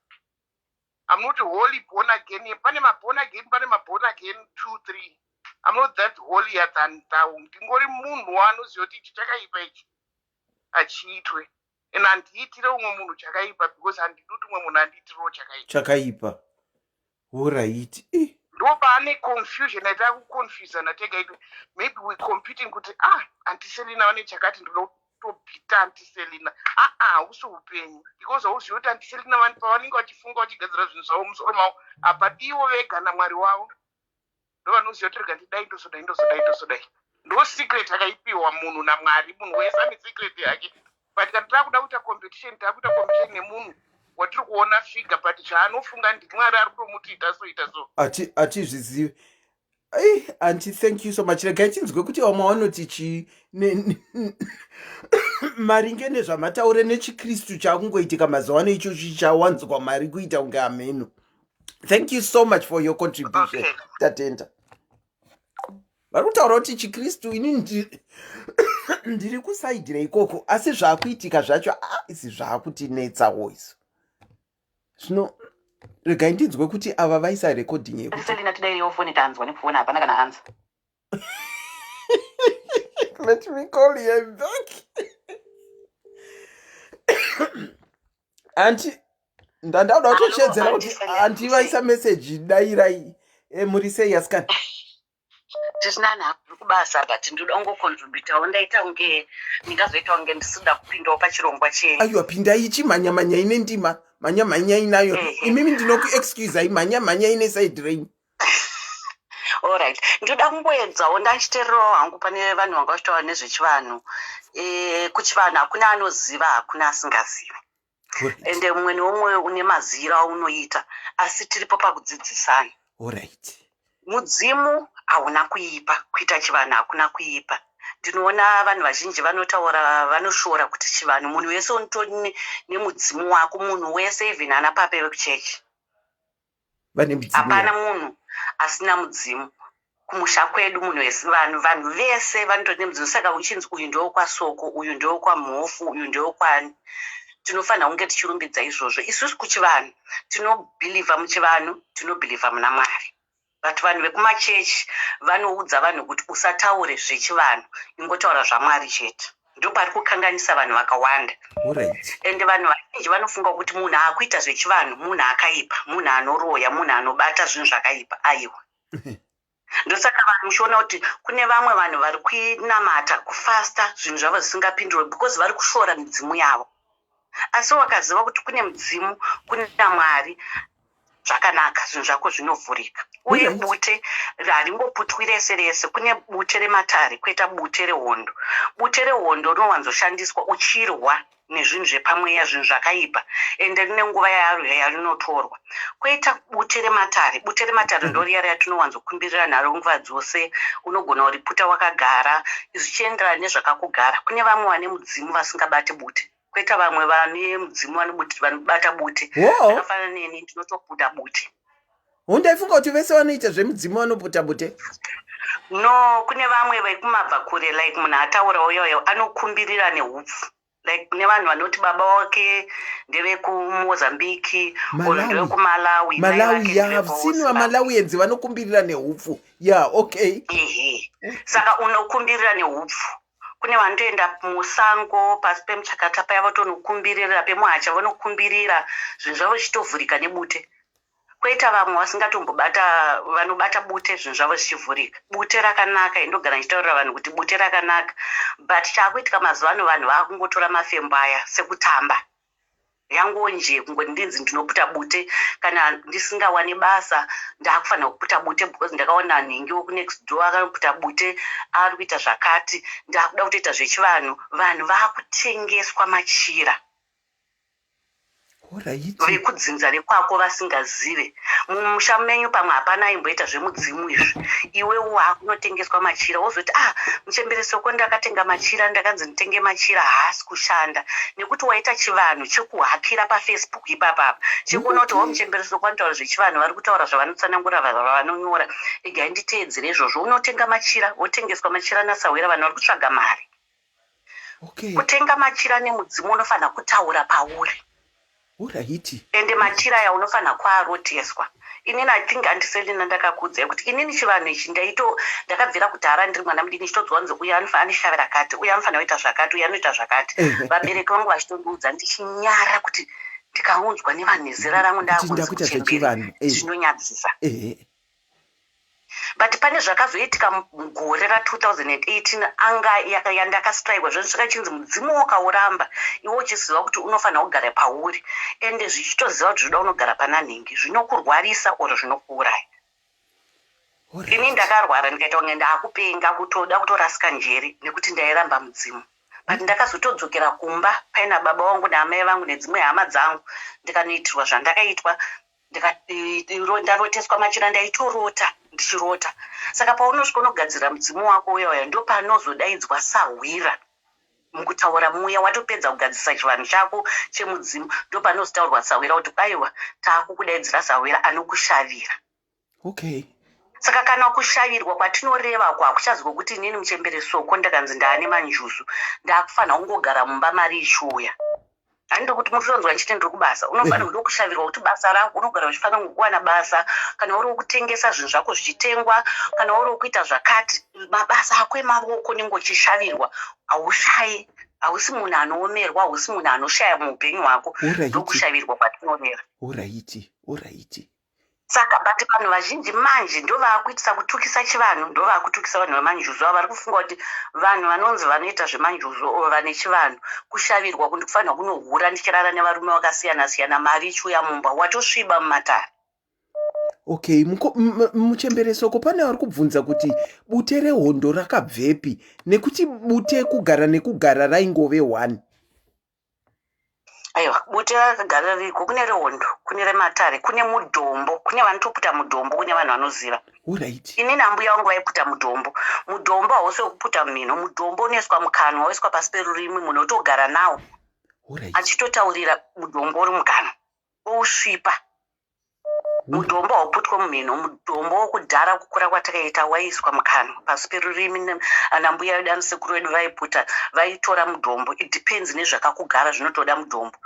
I'm not holy born again. Pane maborn again, pane maborn again 2 3. I'm not that holier than thou. Ndingori munhu waanoziva kuti ichi chakaipa, ichi hachiitwe, and handiitire umwe munhu chakaipa because handidi kuti umwe munhu andiitirewo chakaipa. Chakaipa, alright. Ndo paane confusion yataa kuconfusana tega ipi. Maybe we competing kuti ah, Aunty Selina vane chakati, ndoda kutobhita Aunty Selina. Aa, hausi upenyu because hauzivi kuti Aunty Selina pavanenge vachifunga vachigadzira zvinhu zvavo musoro mavo, hapadiwo vega naMwari wavo ndo vanoziva kuti rega ndidai, ndozodai, ndozodai, ndozodai. Ndo secret akaipiwa munhu naMwari. Munhu wese ane secret yake, but kana takuda kuita competition, takuita competition nemunhu watiri kuona figure, but zvaanofunga ndiMwari ari kutomuti ita so, ita so. Hatizvizivi. Ai, aunty, thank you so much. Regai tinzwe kuti vamwe vanoti chii maringe nezvamataure nechikristu chakungoitika mazuva ano icho chichawanzwa mari kuita kunge ameno. Thank you so much for your contribution. Okay. Tatenda. Vari kutaura kuti chikristu, ini ndiri kusaidhira ikoko, asi zvaakuitika zvacho isi zvaakutinetsawo isu. Zvino regai ndinzwe kuti ava vaisa recording yekuti Selina, tidairewo foni, tanzwa nekufona, hapana kana answer. Let me call you back. Aunty, ndandauda kutoshedzera kuti aunty vaisa message, dairai. Muri sei asikana? Tisina nharo kubasa, but ndoda kungocontributawo. Ndaita kunge ndingazoita kunge ndisida kupindawo pachirongwa chenyu. Aiwa, pindai, ichimhanya mhanyai nendima, mhanya mhanyai nayo. Imimi ndinokuexcusai, mhanya mhanyai neside renyu. Alright, ndoda kungoedzawo ndachitererawo hangu pane vanhu vanga vachitaura nezvechivanhu. E, kuchivanhu hakuna anoziva, hakuna asingazivi. Ende mumwe neumwe une maziro aunoita, asi tiripo pakudzidzisana. Alright. Mudzimu hauna kuipa, kuita chivanhu hakuna kuipa. Ndinoona vanhu vazhinji vanotaura vanoshora kuti chivanhu munhu wese unotori nemudzimu wako, munhu wese even ana papa vekuchechi. Vane mudzimu. Hapana munhu asina mudzimu. Kumusha kwedu munhu wese vanhu vanhu vese vanotori nemudzimu saka uchinzi uyu ndewekwasoko, uyu ndewekwamhofu, uyu ndewekwani. Tinofanira kunge tichirumbidza izvozvo. Isusu kuchivanhu tinobhilivha muchivanhu, tinobhilivha muna Mwari. But vanhu vekumachechi vanoudza vanhu kuti usataure zvechivanhu, ingotaura zvaMwari chete. Ndopari kukanganisa vanhu vakawanda. Ende vanhu vazhinji vanofunga kuti munhu akuita zvechivanhu munhu akaipa, munhu anoroya, munhu anobata zvinhu zvakaipa. Aiwa. Ndosaka vanhu muchiona kuti kune vamwe vanhu vari kunamata, kufasta, zvinhu zvavo zvisingapindurwe because vari kushora midzimu yavo. Asi wakaziva kuti kune mudzimu, kuna Mwari, zvakanaka, zvinhu zvako zvinovhurika. Uye bute haringoputwi rese rese. Kune bute rematare, kwoita bute rehondo. Bute rehondo rinowanzoshandiswa uchirwa nezvinhu zvepamweya, zvinhu zvakaipa, ende rine nguva yaro yarinotorwa. Kwoita bute rematare. Bute rematare ndoriya ratinowanzokumbirira naro nguva dzose. Unogona kuriputa wakagara, zvichienderana nezvakakugara. Kune vamwe vane mudzimu vasingabati bute, kwoita vamwe vane mudzimu vanobata bute. Zvakafanana neni, ndinotoputa bute. Ndaifunga kuti vese vanoita zvemudzimu vanoputa bute. No, kune vamwe vekumabva kure, like munhu ataura uyoyo anokumbirira neupfu. Like kune vanhu vanoti baba wake ndevekumozambiki or ndevekumalawi. Malawi, ya, I've seen vamalawians vanokumbirira neupfu. Ya, okay. Ehe, saka unokumbirira neupfu. Kune vanotoenda musango pasi pemuchakata paya votonokumbirira, pemuhacha vonokumbirira, zvinhu zvavo zvichitovhurika nebute. Kwoita vamwe vasingatombobata, vanobata bute zvinhu zvavo zvichivhurika. Bute rakanaka, indogara ndichitaurira vanhu kuti bute rakanaka, but chaakuitika mazuva ano vanhu vaakungotora mafembo aya sekutamba. Yangonje kungoti ndinzi ndinoputa bute kana ndisingawani basa, ndaakufanira kuputa bute because ndakaona nhingi wekunext door akanoputa bute ari kuita zvakati, ndaakuda kutoita zvechivanhu. Vanhu vaakutengeswa machira vekudzinza rekwako vasingazive. Mumusha menyu pamwe hapana aimboita zvemudzimu izvi, iwe waakunotengeswa machira, wozoti, ah, muchembere Soko, ndakatenga machira, ndakanzi nditenge machira, haasi kushanda, nekuti waita chivanhu chekuhakira pafacebook ipapapa, chekuona kuti muchembere Soko vanotaura zvechivanhu, vari kutaura zvavanotsanangura, vanonyora, egai nditeedzere izvozvo. Unotenga machira, wotengeswa machira nasahwira, vanhu vari kutsvaga mari. Kutenga machira nemudzimu unofanira kutaura pauri. Ende machira aya unofanira kuaroteswa. Inini, I think andiselina ndakakuudzai kuti inini chivanhu ichi ndaito ndakabvira kudhara ndiri mwana mudiki ndichitodzwa kunzi uyu anoshavira kati, uyu anofanira kuita zvakati, uyu anoita zvakati. Vabereki vangu vachitondiudza ndichinyara kuti ndikaunzwa nevanhu nezera rangu ndakunzi kuchembere, zvinonyadzisa. But pane zvakazoitika mugore ra2018 anga yandakastrikwa zvosvika chinzi mudzimu wakauramba iwe uchiziva kuti unofanira kugara pauri, ende zvichitoziva kuti zvoda unogara pana nhingi, zvinokurwarisa or zvinokuuraya. Ini ndakarwara ndikaita kunge ndaakupenga, kutoda kutorasika njeri nekuti ndairamba mudzimu. But ndakazotodzokera kumba paina baba vangu naamai vangu nedzimwe hama dzangu, ndikanoitirwa zvandakaitwa, ndaroteswa machira, ndaitorota ndichirota. Saka paunosvika unogadzira mudzimu wako uya uya, ndopanozodaidzwa sahwira mukutaura muya. Watopedza kugadzirisa chivanhu chako chemudzimu, ndopanozotaurwa sahwira kuti aiwa, taakukudaidzira sahwira anokushavira. Saka kana kushavirwa kwatinoreva ko hakuchazwa kuti inini muchembere Soko ndakanzi ndaane manjuzu, ndaakufanira kungogara mumba mari ichiuya. Handiri kuti mutonzwa ndichiti ndiri kubasa, unofanira ndokushavirwa kuti basa rako unogara uchifanira kuwana basa, kana uri wokutengesa zvinhu zvako zvichitengwa, kana uri wokuita zvakati, mabasa ako emavoko unenge uchishavirwa, haushayi, hausi munhu anoomerwa, hausi munhu anoshaya muupenyu hwako. Ndokushavirwa kwatinoreva. Alright. Saka but vanhu vazhinji manje ndo vaakuitisa kutukisa chivanhu, ndo vaakutukisa vanhu vemanjuzu avo. Vari kufunga kuti vanhu vanonzi vanoita zvemanjuzu o vane chivanhu, kushavirwa kundi kufanirwa kunohura ndichirara nevarume vakasiyana siyana, mari ichiuya mumba, watosviba mumatare. Okay, muchembere Soko, pane vari kubvunza kuti bute rehondo rakabvepi nekuti bute kugara nekugara raingove one. Aiwa, bute rakagara ririko. Kune rehondo, kune rematare, kune mudhombo, kune vanotoputa mudhombo, kune vanhu vanoziva. Alright. Inini ambuya vangu vaiputa mudhombo. Mudhombo hausi wekuputa mumhino, mudhombo unoiswa mukanwa, woiswa pasi perurimi, munhu otogara nawo. Alright. Achitotaurira mudhombo uri mukanwa, ousvipa. Mudhombo hauputwe mumhino, mudhombo wokudhara kukura kwatakaita waiiswa mukanwa pasi perurimi. Ana mbuya vedu, ana sekuru vedu vaiputa, vaitora mudhombo. It depends nezvakakugara zvinotoda mudhombo.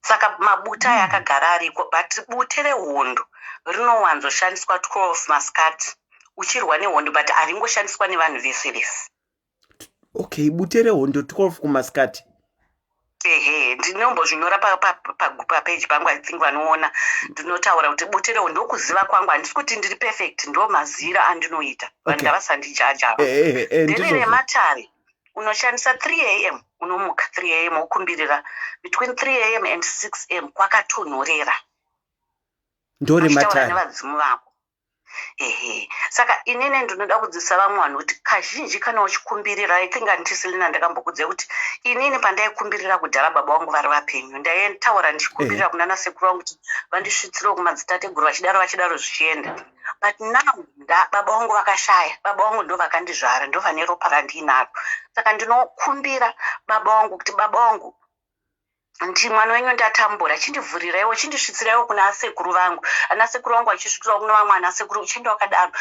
Saka mabuta aya akagara ariko, but bute rehondo rinowanzoshandiswa 12 masikati uchirwa nehondo, but haringoshandiswa nevanhu vese vese. Okay, bute rehondo 12 kumasikati. Ehe, ndinombozvinyora papeji pangu, I think vanoona ndinotaura kuti bute rehondo ndokuziva kwangu, handisi kuti ndiri perfect, ndo mazira andinoita. Vanhu ngavasandijaja. Then rematare unoshandisa 3 am, unomuka 3 am wokumbirira between 3 am and 6 am kwakatonhorera. Ndorematare. Nevadzimu vako. Ehe, saka inini ndinoda kudzidzisa vamwe vanhu kuti kazhinji kana uchikumbirira, I think antisilina ndakambokudzai kuti inini pandaikumbirira kudhara baba vangu vari vapenyu, ndaitaura ndichikumbirira kuna nasekuru vangu kuti vandisvitsirewo kumadzitateguru, vachidaro vachidaro zvichienda. But now baba vangu vakashaya, baba vangu ndo vakandizvara, ndo vane ropa randiinaro. Saka ndinokumbira baba vangu kuti baba vangu, ndi mwana wenyu, ndatambura, chindivhuriraiwo, chindisvitsiraiwo kuna asekuru vangu, ana sekuru vangu vachisvitsirawo kuna vamwe ana sekuru, uchienda wakadaro.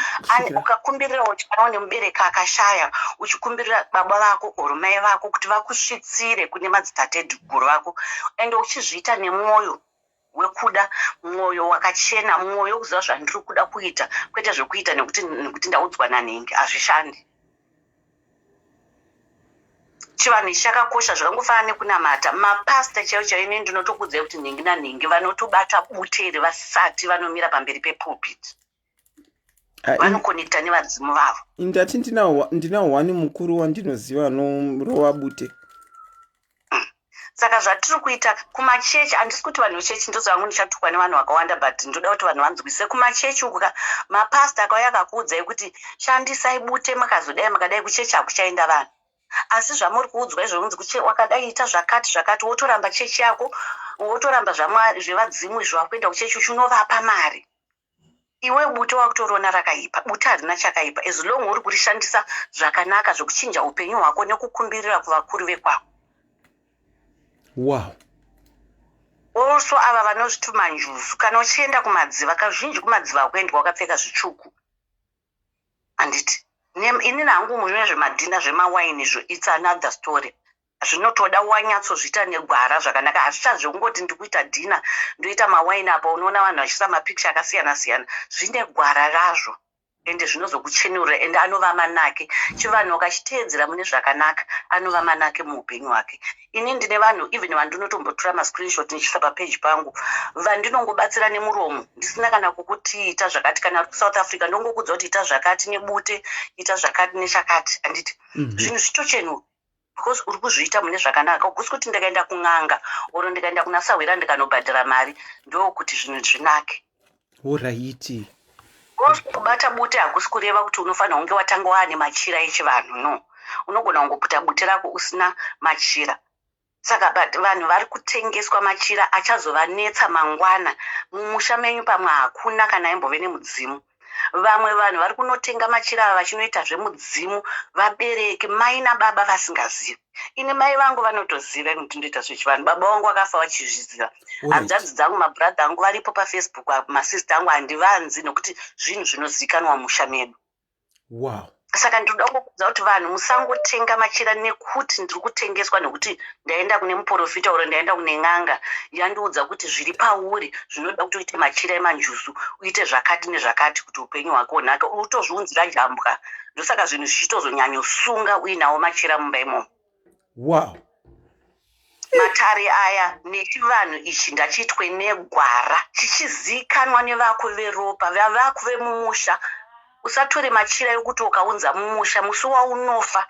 Ukakumbirirawo kana une mubereki akashaya, uchikumbirira baba vako or mai vako kuti vakusvitsire kune madzitateguru vako, ende uchizviita nemwoyo wekuda, mwoyo wakachena, mwoyo wekuziva zvandiri kuda kuita, kwete zvekuita nekuti ndaudzwa nanhingi, hazvishandi. Chivanhu ichi chakakosha, zvakangofanana nekunamata. Mapasta chaivo chaivo, inini ndinotokuudzai kuti nhingi nanhingi vanotobata bute iri vasati vanomira pamberi pepulpit, vanokonekta nevadzimu vavo. Ndati ndina one mukuru wandinoziva anorova bute. Saka zvatiri kuita kumachechi, handisi kuti vanhu vechechi, ndozvangu ndichatukwa nevanhu vakawanda, but ndoda kuti vanhu vanzwise. Kumachechi uku ka, mapasta akauya akakuudzai kuti shandisai bute, makazodai makadai, kuchechi hakuchaenda vanhu. Asi zvamuri kuudzwa izvo kunzi wakadai, ita zvakati zvakati, wotoramba chechi yako, wotoramba zvevadzimu izvo, wakuenda kuchechi uchinovapa mari. Iwe bute wakutoriona rakaipa. Bute harina chakaipa as long uri kurishandisa zvakanaka, zvekuchinja upenyu hwako nekukumbirira kuvakuru vekwako. Also ava vanozviti manjuzu, kana uchienda kumadziva, kazhinji kumadziva akuendwa wakapfeka zvitsvuku, handiti? Inini hangu mune zvemadhina zvemawaini izvo, it's another story. Zvinotoda wanyatsozviita negwara zvakanaka, hazvichazvekungoti ndikuita dhina, ndoita mawaini apa. Unoona vanhu vachiisa mapikicha akasiyana siyana, zvine gwara razvo, ende zvinozokuchenura, ende anova manake. Chivanhu ukachiteedzera mune zvakanaka, anova manake muupenyu hwake. Ini ndine vanhu even vandinotombotora mascreenshot ndichiisa papeji pangu, vandinongobatsira nemuromo, ndisina kana kukuti ita zvakati. Kana uri kuSouth Africa, ndongokudza kuti ita zvakati nebute, ita zvakati nechakati, handiti? Zvinhu zvitochenuka because uri kuzviita mune zvakanaka. Kusi kuti ndikaenda kun'anga oro ndikaenda kuna sahwira ndikanobhadhara mari, ndokuti zvinhu zvinake. Alright. Kubata bute hakusi kureva kuti unofanira kunge watanga waane machira echivanhu. No, unogona kungoputa bute rako usina machira. Saka but vanhu vari kutengeswa machira achazovanetsa mangwana. Mumusha menyu pamwe hakuna kana aimbove nemudzimu. Vamwe vanhu vari kunotenga machira ava vachinoita zvemudzimu, vabereki mai nababa vasingazivi. Ini mai vangu vanotoziva kuti ndoita zvechivanhu. Baba vangu vakafa vachizviziva. Hanzvadzi dzangu, mabhuradha angu varipo paFacebook apo, masista angu, handivanzi nekuti zvinhu zvinozivikanwa musha medu. Saka ndinoda kungokuudza kuti vanhu musangotenga machira nekuti ndiri kutengeswa, nekuti ndaenda kune muprofita oro ndaenda kune n'anga yandiudza kuti zviri pauri zvinoda kuti uite machira emanjuzu, uite zvakati nezvakati kuti upenyu hwako hunake. Utozviunzira jambwa. Ndosaka zvinhu zvichitozonyanyosunga uinawo machira mumba imomo. Matare aya nechivanhu ichi ndachiitwe negwara, chichizikanwa nevako veropa, vavako vemumusha. Usatore machira ekuti ukaunza mumusha, musi waunofa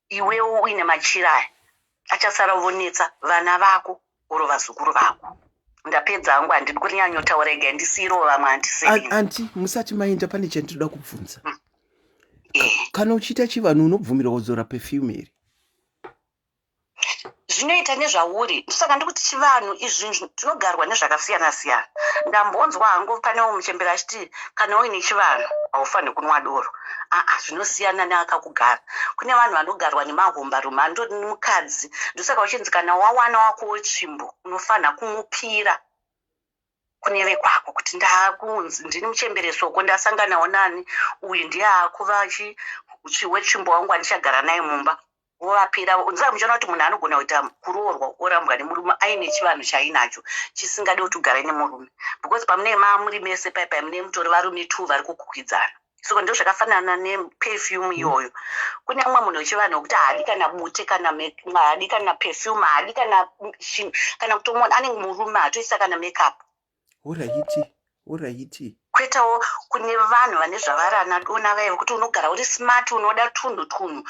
iwewo uine machira aya, achasara vonetsa vana vako oro vazukuru vako. Ndapedza hangu, handidi kurinyanyotaura, regai ndisiyirewo vamwe. Andiselina. Anti, musati maenda, pane chandinoda kubvunza. Kana uchiita chivanhu, unobvumirwa kuzora perfume here? Zvinoita nezvauri. Saka ndikuti chivanhu izvi tinogarwa nezvakasiyana siyana. Ndambonzwa hangu panewo muchembere achiti kana uine chivanhu haufaniri kunwa doro. Aa, zvinosiyana neakakugara. Kune vanhu vanogarwa nemahombarume, andori mukadzi. Ndosaka uchinzi kana wawana wako wetsvimbo unofanira kumupira kune vekwako kuti ndakunzi ndini muchembere soko, ndasanganawo nani uyu, ndiye akuva wetsvimbo wangu, andichagara naye mumba. Wovapira. Ndosaka muchiona kuti munhu anogona kuita kuroorwa orambwa nemurume aine chivanhu chainacho chisingadi kuti ugare nemurume, because pamunenge mamuri mese paipai munenge mutori varume two vari kukwikwidzana. Saka ndo zvakafanana neperfume iyoyo. Kune mumwe munhu wechivanhu wekuti haadi kana bute, kana haadi kana perfume, haadi kana chinhu, kana kutomuona anenge murume hatoisa kana makeup. Alright. Kwetawo kune vanhu vane zvavari anadona vaya vekuti unogara uri smart, unoda tunhu tunhu.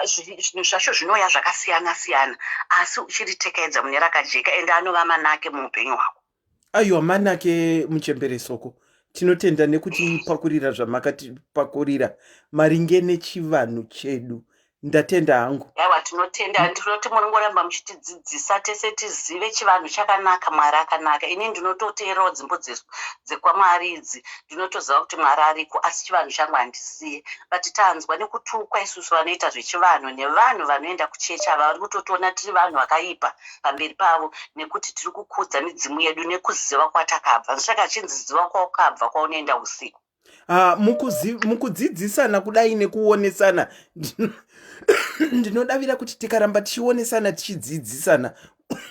Zvinhu zvacho zvinouya zvakasiyana siyana, asi uchiri tekaidza mune rakajeka, ende anova manake muupenyu hwako. Aiwa, manake muchembere soko. Tinotenda nekutipakurira zvamakatipakurira maringe nechivanhu chedu. Ndatenda hangu. Aiwa, tinotenda. Ndinoti munongoramba muchitidzidzisa tese tizive chivanhu chakanaka. Mwari akanaka. Ini ndinototeerawo dzimbo dzekwamwari idzi, ndinotoziva kuti Mwari ariko, asi chivanhu changu handisiye. But tanzwa nekutukwa isusu vanoita zvechivanhu nevanhu vanoenda kuchechi ava, vari kutotiona tiri vanhu vakaipa pamberi pavo nekuti tiri kukudza midzimu yedu nekuziva kwatakabva. Saka chinzi ziva kwawakabva, kwaunoenda usiku. Ah, mukudzidzisana kudai nekuonesana, ndinodavira kuti tikaramba tichionesana, tichidzidzisana,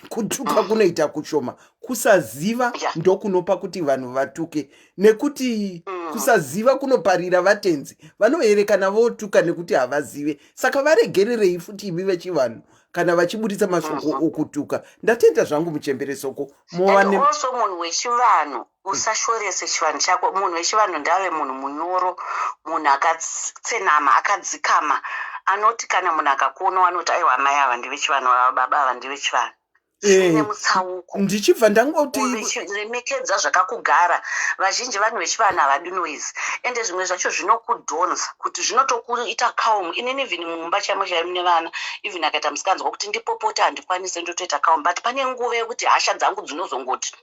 kutuka kunoita kushoma. Kusaziva ndokunopa kuti vanhu vatuke, nekuti kusaziva kunoparira vatenzi vanoerekana votuka nekuti havazive. Saka varegererei futi imi vechivanhu kana vachibudisa mashoko okutuka. Ndatenda zvangu muchembere soko. Mova And also munhu wechivanhu usashorese chivanhu chako. Munhu wechivanhu ndave munhu munyoro, munhu akatsenama, akadzikama, anoti kana munhu akakuonawo anoti, "Aiwa, amai ava ndevechivanhu, ava baba ava ndevechivanhu." Zvine mutsauko. Ndichibva ndangoti Remekedza zvakakugara. Vazhinji vanhu vechivanhu havadi noise, ende zvimwe zvacho zvinokudhonza kuti zvinotokuita calm. Inini even mumba chaimo chaimo nevana, even akaita musikanzwa kuti ndipopota, handikwanise, ndotoita calm, but pane nguva yekuti hasha dzangu dzinozongoti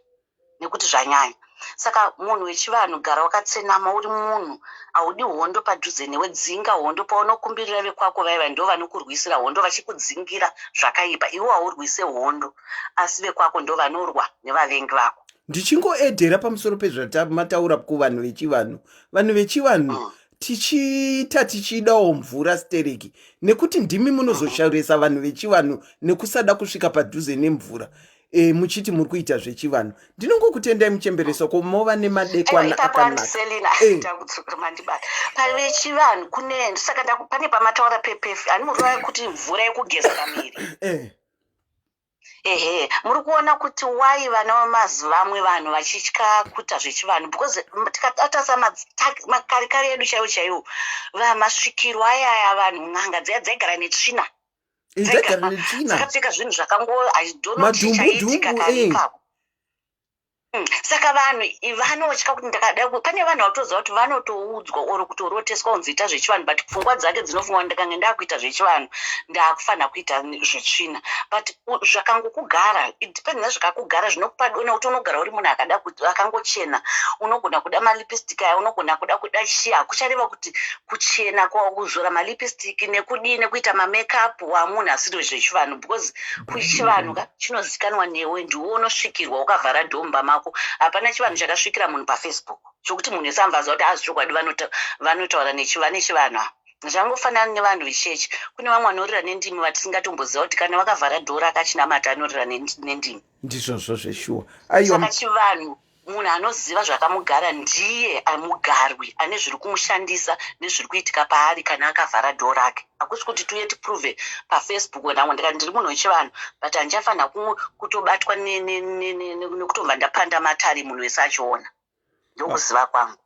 nekuti zvanyanya. Saka munhu wechivanhu gara wakatsenama, uri munhu haudi hondo padhuze newe. Dzinga hondo. Paunokumbirira vekwako vaiva ndo vanokurwisira hondo vachikudzingira zvakaipa. Iwe haurwise hondo, asi vekwako ndo vanorwa nevavengi vako. Ndichingoedhera pamusoro pezvamataura kuvanhu vechivanhu, vanhu vechivanhu tichiita tichidawo mvura stereki, nekuti ndimi munozoshaurisa vanhu vechivanhu nekusada kusvika padhuze nemvura, muchiti muri kuita zvechivanhu. Ndinongokutendai muchembere soko, mova nemadekwana Aiwa, ipapo akanaka. Andiselina, ndakudzoka mandibata pavechivanhu. Kune saka pane pamataura pepefi hani muri kuti mvura yekugeza pamiri. Ehe, muri kuona kuti wai vana vamazuva amwe vanhu vachitya kuita zvechivanhu? Because tikatarisa makarikari edu chaiwo chaiwo, vamasvikiro ayaya, vanhu, n'anga dziya dzaigara netsvina. Dzaigara netsvina. Dzakapfeka zvinhu zvakango, I don't know Madhumbu, chaiitika dhumbu, kare ipapo. Saka vanhu vanotya kuti ndakada pane vanhu vatoziva kuti vanotoudzwa or kutoroteswa kunzi ita zvechivanhu, but pfungwa dzake dzinofunga kuti ndikange ndakuita zvechivanhu ndakufanira kuita zvetsvina. But zvakangokugara, it depends nezvakakugara, zvinokupa dona kuti unogara uri munhu akada akangochena. Unogona kuda malipstick aya, unogona kuda chii. Hakuchareva kuti kuchena, kuzora malipstick nekudii nekuita mamakeup wamunhu asiri zvechivanhu, because kuchivanhu ka chinozikanwa newe, ndiwe unosvikirwa ukavhara dhomba mako. Hapana chivanhu chakasvikira munhu paFacebook chokuti munhu wese amvaziva kuti azi chokwadi vanotaura nechivanhu ava. Zvangofanana nevanhu vechechi, kune vamwe vanorira nendimi vatisingatomboziva kuti kana vakavhara dhora akachinamata anorira nendimi. Ndizvozvo zveshuwa, aiwa. Saka chivanhu, munhu anoziva zvakamugara ndiye mugarwi ane zviri kumushandisa nezviri kuitika paari kana akavhara dhoo rake. Hakusi kuti tiuye tiprove paFacebook namwe ndikati ndiri munhu wechivanhu, but handichafanira kutobatwa nekutobva ndapanda matare munhu wese achiona. Ndokuziva kwangu.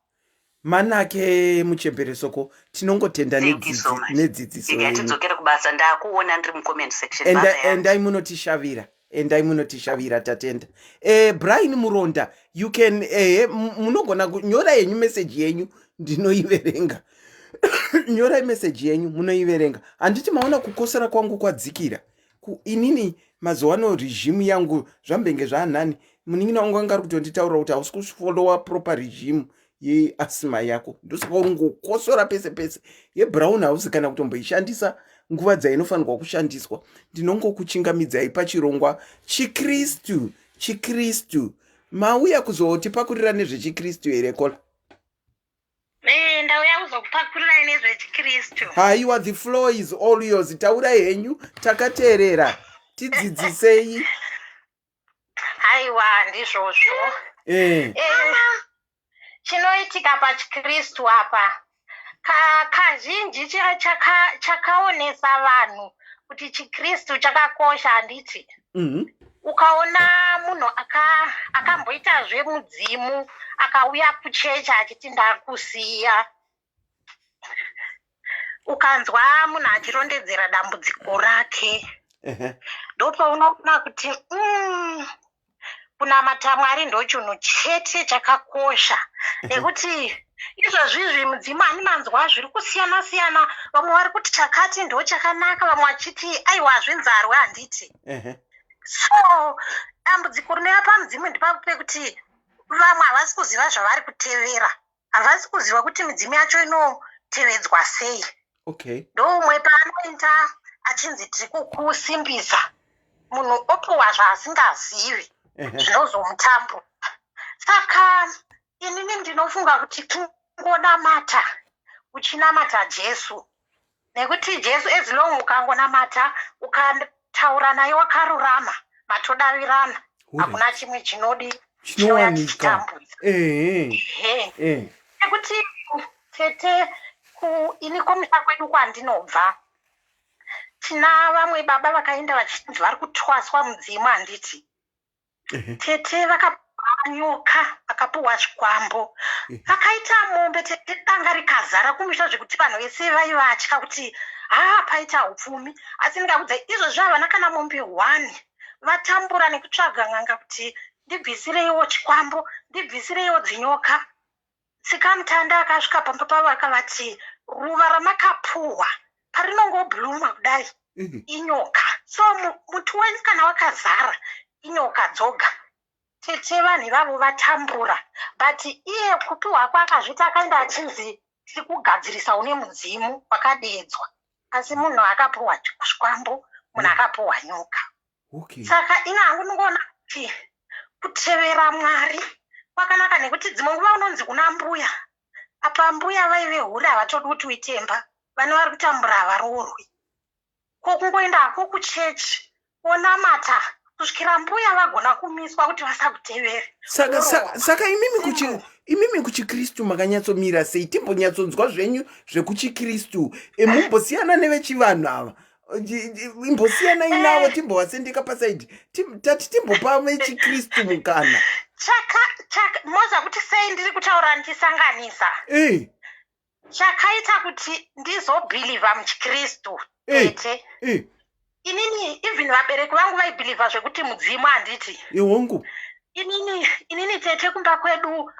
Manake muchembere soko, tinongotenda Thank you so much. nedzidziso Igai yenyu. Tidzokere kubasa, ndakuona ndiri mucomment section. Basa yangu. Endai munotishavira. Endai munotishavira tatenda. Eh, Brian Muronda, you can eh, munogona kunyora henyu message yenyu ndinoiverenga. Nyorai message yenyu munoiverenga. Handiti maona kukosora kwangu kwadzikira. Ku, inini mazuva ano regime yangu zvambenge zvaanani. Munin'ina wangu anga ari kutonditaurira kuti hausi kufollowa proper regime yeasima yako ndosaka uri ngokosora pese pese yebrown hausi kana kutomboishandisa nguva dzainofanirwa kushandiswa ndinongokuchingamidzai pachirongwa chikristu chikristu mauya kuzotipakurira nezvechikristu here kola eh, ndauya kuzokupakurirai nezvechikristu haiwa the floor is all yours taurai henyu takateerera tidzidzisei Haiwa ndizvozvo. Eh. Eh, chinoitika pachikristu apa ka, kazhinji chakaonesa chaka vanhu kuti chikristu chakakosha handiti mm -hmm. Ukaona munhu akamboita aka zvemudzimu akauya kuchechi achiti ndakusiya ukanzwa munhu achirondedzera dambudziko rake ndopaunoona kuti mm, kunamata mwari ndochinhu chete chakakosha nekuti izvozvi izvi mudzimu ani manzwa zviri kusiyana siyana vamwe vari kuti chakati ndo chakanaka vamwe vachiti aiwa hazvinzarwe handiti so dambudziko rinouya pamudzimu ndipapo pekuti vamwe havasi kuziva zvavari kutevera havasi kuziva kuti midzimu yacho inotevedzwa sei okay ndoumwe paanoita achinzi tiri kukusimbisa munhu opuwa zvaasingazivi zvinozomutambura saka inini ndinofunga kuti kungonamata uchinamata jesu nekuti jesu as long ukangonamata ukataura naye wakarurama matodavirana hakuna chimwe chinodi chinowanika nekuti tete ini kumusha kwedu kwandinobva tina vamwe baba vakaenda vachinzi vari kutwaswa mudzimu handiti Tete vakapuwa nyoka vakapuwa zvikwambo vakaita mombe tete danga rikazara kumusha zvekuti vanhu vese vaivatya kuti haa paita upfumi asi ndingakudzai izvozvi havana kana mombe one vatambura nekutsvaga n'anga kuti ndibvisireiwo chikwambo ndibvisireiwo dzinyoka Tsikamutanda akasvika pamba pavo akavati ruva ramakapuhwa parinongobluma kudai mhm. inyoka so muti wenyu kana wakazara inyoka dzoga tete vanhu ivavo vatambura but iye kupiwa kwaakazviita akaenda achinzi tiri kugadzirisa une mudzimu wakadeedzwa asi munhu akapuhwa chikwambo munhu mm. akapuhwa nyoka okay. Saka ini hangu ndingoona kuti kutevera Mwari kwakanaka nekuti dzimwe nguva unonzi kuna mbuya apa mbuya vaive hure havatodi kuti uite imba vane vari kutambura havaroorwi ko kungoenda hako kuchechi wonamata kusvikira mbuya vagona kumiswa kuti vasakutevere saka, saka, saka imimi kuchi imimi kuchikristu makanyatsomira sei timbonyatsonzwa zvenyu zvekuchikristu emumbosiyana nevechivanhu ava imbosiyanai navo eh. timbovasendeka pasaidi tati timbopa vechikristu mukana moza kuti sei ndiri kutaura ndichisanganisa eh. chakaita kuti ndizobhilivha muchikristu eh, tete inini even vabereki vangu vaibhilivha zvekuti mudzimu handiti ihongu inini inini tete kumba kwedu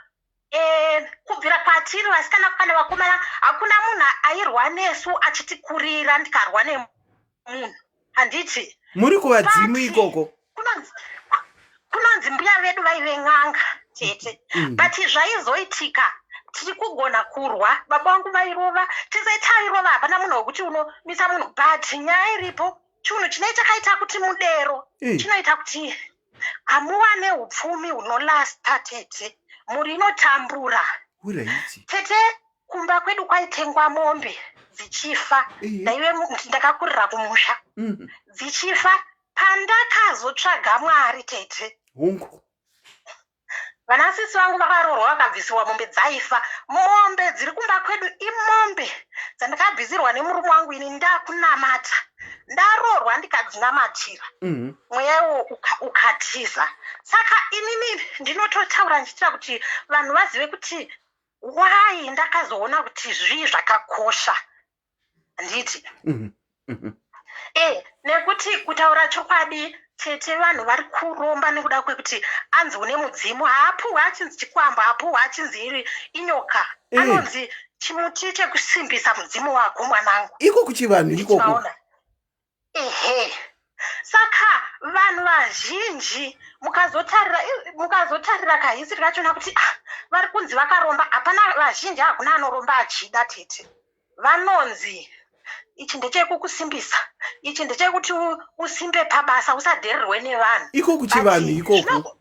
Eh, kubvira kwatiri vasikana kana vakomana hakuna munhu airwa nesu achitikurira ndikarwa nemunhu handiti muri kuvadzimu ikoko kunonzi mbuya vedu vaive n'anga tete mm. but zvaizoitika tiri kugona kurwa baba vangu vairova tese tairova hapana munhu wekuti unomisa munhu but nyaya iripo chinhu chinee chakaita kuti mudero mm. chinoita kuti hamuwane upfumi hunolasta tete mhuri inotambura tete kumba kwedu kwaitengwa mombe dzichifa ndaive ndakakurira kumusha mm. dzichifa pandakazotsvaga mwari tete hongu Vana sisi vangu vakaroorwa vakabvisirwa mombe dzaifa. Mombe dziri kumba kwedu imombe dzandakabvisirwa nemurume wangu ini ndakunamata. Ndaroorwa ndikadzinamatira. Mm. Mweya iwo ukatiza. Saka inini ndinototaura ndichiitira kuti vanhu vazive kuti why ndakazoona kuti zvii zvakakosha. Handiti? Mm -hmm. Eh, nekuti kutaura chokwadi Tete vanhu vari kuromba nekuda kwekuti anzi une mudzimu haapuhwe achinzi chikwambo haapuhwe achinzi iri inyoka Eh. anonzi chimuti chekusimbisa mudzimu wako mwanangu Iko kuchivanhu ikoko. Maona? Ehe. Saka vanhu vazhinji mukazotarira mukazotarira kahisiri kachona kuti ah, vari kunzi vakaromba hapana vazhinji hakuna anoromba achida tete. Vanonzi ichi ndechekukusimbisa ichi ndechekuti usimbe pabasa usadheererwe nevanhu. Iko kuchivanhu ikoko.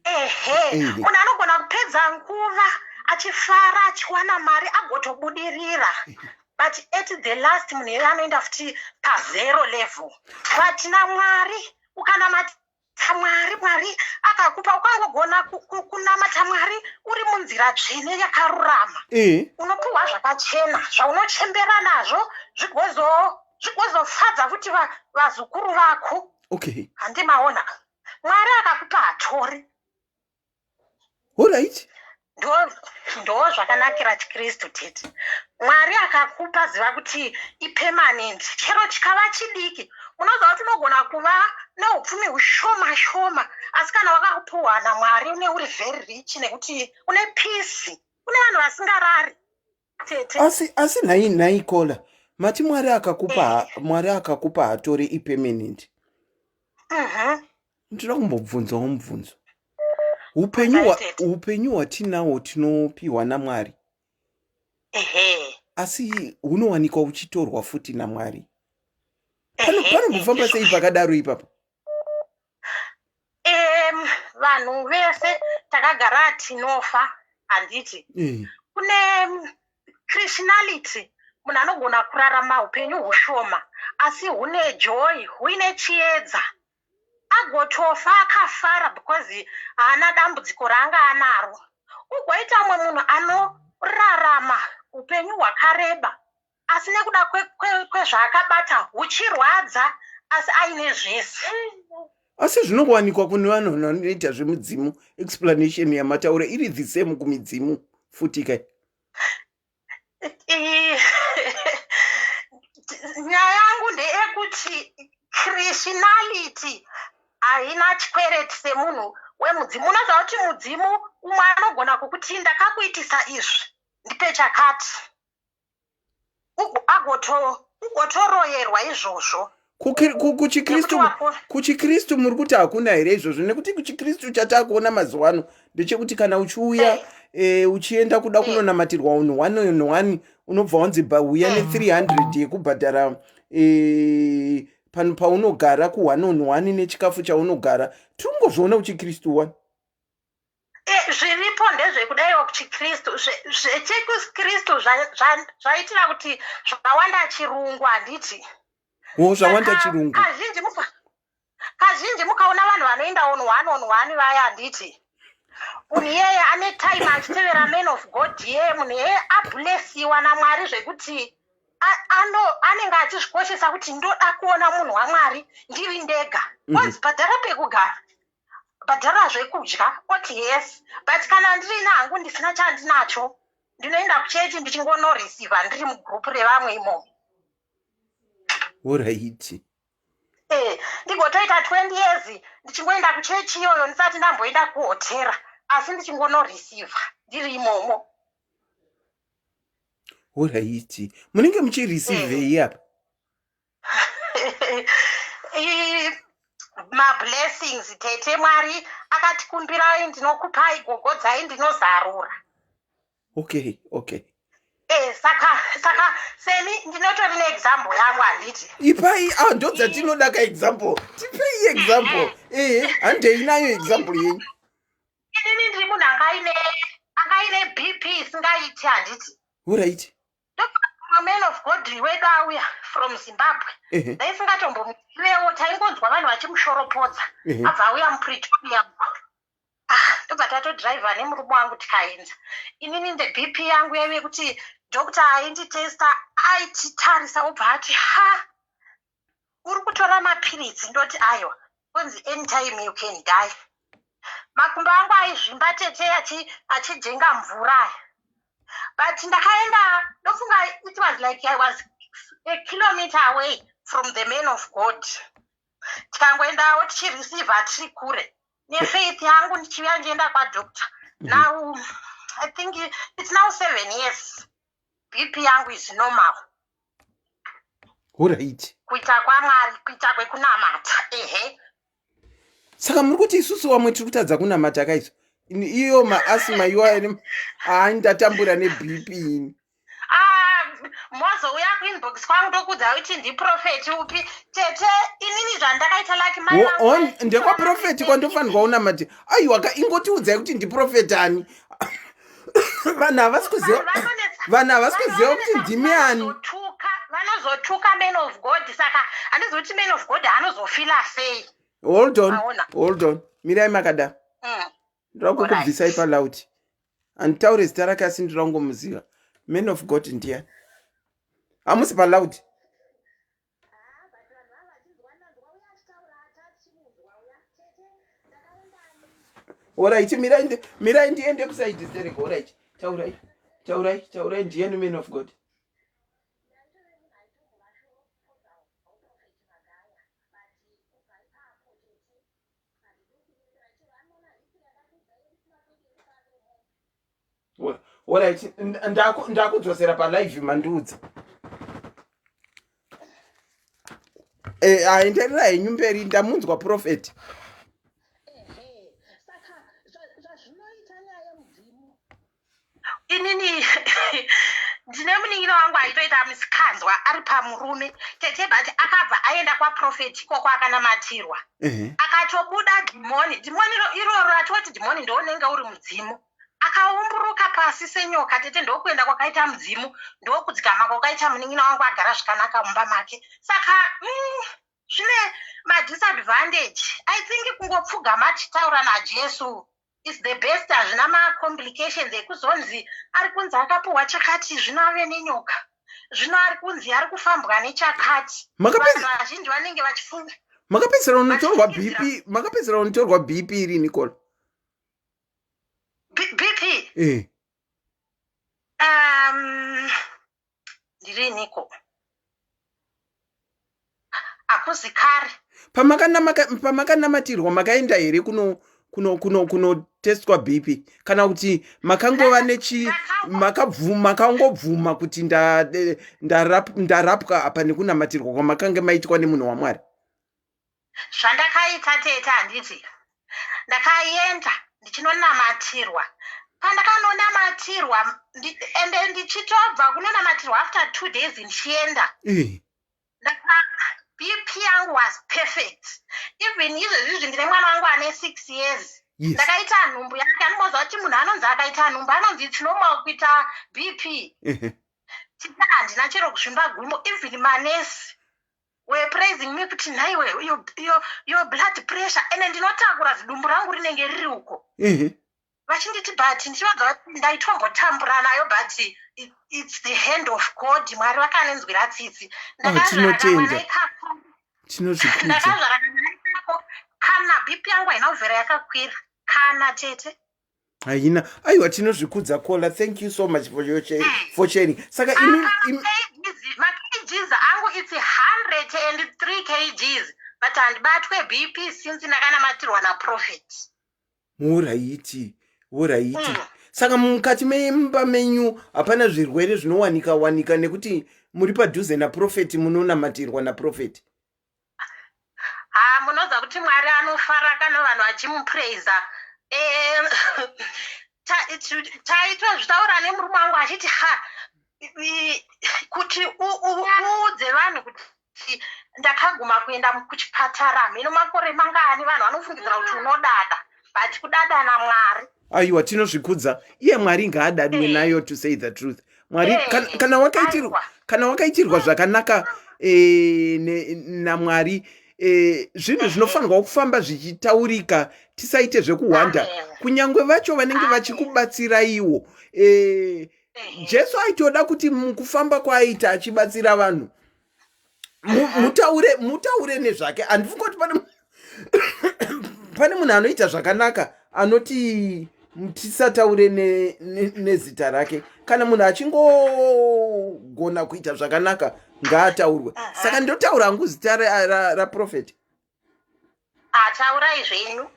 Ehe. Munhu anogona kupedza nguva achifara achiwana mari agotobudirira but at the last munhu iyeye anoenda futi pazero level but namwari ukanamata Mwari mwari akakupa ukangogona kunamata mwari uri munzira tsvene yakarurama unopiwa zvakachena zvaunochembera nazvo zvigozofadza futi vazukuru vako okay handimaona mwari akakupa hatori Alright. Ndo ndo zvakanakira chiKristu tete. Mwari akakupa ziva kuti ipermanent chero chikava chidiki. Unoziva kuti unogona kuva neupfumi hushoma shoma asi kana wakapuhwa naMwari une uri very rich nekuti une peace. Kune vanhu vasingarari tete. Asi asi nhai nhai kola mati Mwari akakupa eh. Mwari akakupa hatori ipermanent. Ndinoda kumbobvunzawo mubvunzo. Upenyu upenyu hwatinawo tinopiwa naMwari. Ehe. Asi hunowanikwa uchitorwa futi naMwari. Panombofamba sei pakadaro ipapo? Vanhu vese takagara tinofa handiti? Kune Christianity munhu anogona kurarama upenyu hushoma asi hune joy huine chiedza agotofa akafara because haana dambudziko raanga anaro ugoita umwe munhu anorarama upenyu hwakareba asi nekuda kwezvaakabata huchirwadza asi aine zvese asi zvinowanikwa kune vanhu vanoita zvemudzimu explanation yamataura iri the same kumidzimu futi kai Nyaya yangu ndeyekuti christianity haina chikwereti semunhu wemudzimu unoziva kuti mudzimu umwe anogona kukuti ndakakuitisa izvi ndipe chakati ugotoroyerwa izvozvo kuchikristu kuchikristu muri kuti hakuna here izvozvo nekuti kuchikristu chatakuona mazuva ano ndechekuti kana uchiuya e, uchienda kuda kunonamatirwa unhu one on one unobva wanzi huya ne300 yekubhadhara e, paunogara ku one on one nechikafu chaunogara tiri kungozviona kuchikristu one Eh, zviripo ndezvekudaiwo kuchikristu zvechikristu zvaitira kuti zvawanda chirungu handiti o zvawanda chirungu kazhinji kazhinji mukaona vanhu vanoenda on one on one vaya handiti munhu iyeye ane time achitevera man of god iyeye munhu iyeye ablesiwa namwari zvekuti ano anenge achizvikoshesa kuti ndoda kuona munhu wamwari ndiri ndega onzi bhadhara pekugara bhadhara zvekudya oti yes but kana ndirina hangu ndisina chandinacho ndinoenda kuchechi ndichingonoreceiva ndiri mugroup revamwe imomo Horaiti. Eh, ndigotoita 20 years ndichingoenda kuchechi iyoyo ndisati ndamboenda kuhotera asi ndichingonoreceiva ndiri imomo Horaiti. Munenge muchireceive eh. apa? Mablessings tete mwari akati kumbirai ndinokupai gogodzai ndinozarura okay okay Eh, saka saka seni ndinotori neexample yangu handiti ipai ah, ndo dzatinoda ka example tipei example ehe handei nayo example yenyu inini ndiri munhu anga aine anga aine bp isingaiti handiti orit man of god wedu auya from zimbabwe ndaisingatombomuzivewo taingonzwa vanhu vachimushoropodza abva auya mupretoria ah ndobva tatodriver nemurume wangu tikaenda inini the bp yangu yaive kuti doctor ainditesta aititarisa obva ati ha uri kutora mapiritsi ndoti aiwa kunzi anytime you can die makumbo angu aizvimba tete achijenga mvura aya but ndakaenda ndofunga it was like i was a kilometer away from the man of god Tikangoendawo tichireceiva tiri kure nefaith yangu, ndichiuya ndichienda kwadoctor. Now I think it's now 7 years, BP yangu is normal. Kuita kwaMwari, kuita kwekunamata, ehe. Saka muri kuti isusu vamwe tiri kutadza kunamata kaizvo? Iyo maasthma iwayo, hai, ndatambura neBP ini. Ah, mozouya kuinbox kwangu, ndokudza kuti ndiprophet upi, tete. Inini zvandakaita laki mai vangu Ndekwaprofeti kwandofanirwa kunamati? Aiwa ka, ingotiudzai kuti ndiprophet ani. Vanhu havasi kuziva, vanhu havasi kuziva kuti ndimi ani. Vanozotuka man of God, saka handizivi kuti man of God anozofeela sei. Hold on. Maona. Hold on, mirai makada. Ndoda kukubvisai paloud. Handitaure zita rake, asi ndinoda kungomuziva. Man of God ndiani? Hamusi paloud. Ah, but vanhu vava vachinzwa, ndanzwa uya achitaura, ati achimunzwa uya, tete, ndakaenda. Alright, mirai ndiende kuside sterek. Alright, taurai, taurai, taurai. Ndiyani man of God? Ndaitove munhu aitombovashoropodzawo Prophet Magaya, but kubva ipapo, tete, handidi kunyepera. Chero anoona history yandakudza yekusina kuite yekufambire mombe. Alright, ndakudzosera palive, mandiudza. Aenderera henyu mberi, ndamunzwa prophet. Ehe, saka zvazvinoita nyaya yemudzimu, inini ndine munin'ina wangu aitoita misikanzwa ari pamurume, tete, but akabva aenda kwaprophet ikoko, akanamatirwa, akatobuda dhimoni. Dhimoni iroro ratoti dhimoni ndounenge uri mudzimu. Akaumburuka pasi senyoka, tete, ndokuenda kwakaita mudzimu, ndokudzikama kwakaita munin'ina wangu, agara zvakanaka mumba make. Saka zvine madisadvantage. I think kungopfugama tichitaura naJesu is the best. Hazvina macomplications ekuzonzi ari kunzi akapiwa chakati, zvino ave nenyoka, zvino ari kunzi ari kufambwa nechakati. Vanhu vazhinji vanenge vachifunga Makapedzisira unotorwa BP? Makapedzisira unotorwa BP iri, Nicole? BP? Eh. Ndiriniko, hakuzi kare. Pamakanamatirwa makaenda here kunotestwa BP, kana kuti makangova nechi makangobvuma kuti ndarapwa apa nekunamatirwa kwamakange maitwa nemunhu waMwari? Zvandakaita, tete, handiti ndakaenda ndichinonamatirwa. Pandakanonamatirwa, ende ndichitobva kunonamatirwa, after 2 days ndichienda, BP yangu was perfect. Even izvezvizvi ndine mwana wangu ane 6 years. Ndakaita nhumbu yake. Anomoziva kuti munhu anonzi akaita nhumbu anonzi it's normal kuita BP. Tita, handina chero kuzvimba gumbo. Even manesi were praising me kuti, "Nhaiwe, your blood pressure." Ende ndinotakura, zidumbu rangu rinenge riri uko. Vachinditi, but ndichivadza kuti ndaitombotambura nayo, but it's the hand of God. Mwari vakaninzwira tsitsi. Ah, Ndakazvara tinotenda. kamwana ikako. Tinozvikudza. Ndakazvara kamwana ikako, kana BP yangu haina kubvira yakakwira kana, tete. Haina, aiwa, tinozvikudza, Kola. Thank you so much for sharing. Saka imi MaKGs angu, it's 103 kgs, but handibatwe BP since ndakanamatirwa naprophet. Alright. Saka mukati memba menyu hapana zvirwere zvinowanika wanika nekuti muri padhuze naprophet, munonamatirwa naprophet? Ha, munoziva kuti Mwari anofara kana vanhu vachimupraisa. Taitozvitaura nemurume wangu achiti, ha, kuti uudze vanhu kuti ndakaguma kuenda kuchipatara mhino makore mangani, vanhu vanofungidzira kuti unodada, but kudada naMwari. Aiwa, tinozvikudza. Iye Mwari ngaadadwe nayo. To say the truth, Mwari, kana wakaitirwa kana wakaitirwa zvakanaka naMwari, zvinhu zvinofanirwa kufamba zvichitaurika. Tisaite zvekuhwanda. Kunyange vacho vanenge vachikubatsiraiwo, Jesu aitoda kuti mukufamba kwaaita achibatsira vanhu, mutaure nezvake. Handifungi kuti pane munhu anoita zvakanaka anoti tisataure nezita rake. Kana munhu achingogona kuita zvakanaka, ngaataurwe. Saka ndotaura hangu zita raprofeti. Ah, taurai zvenyu.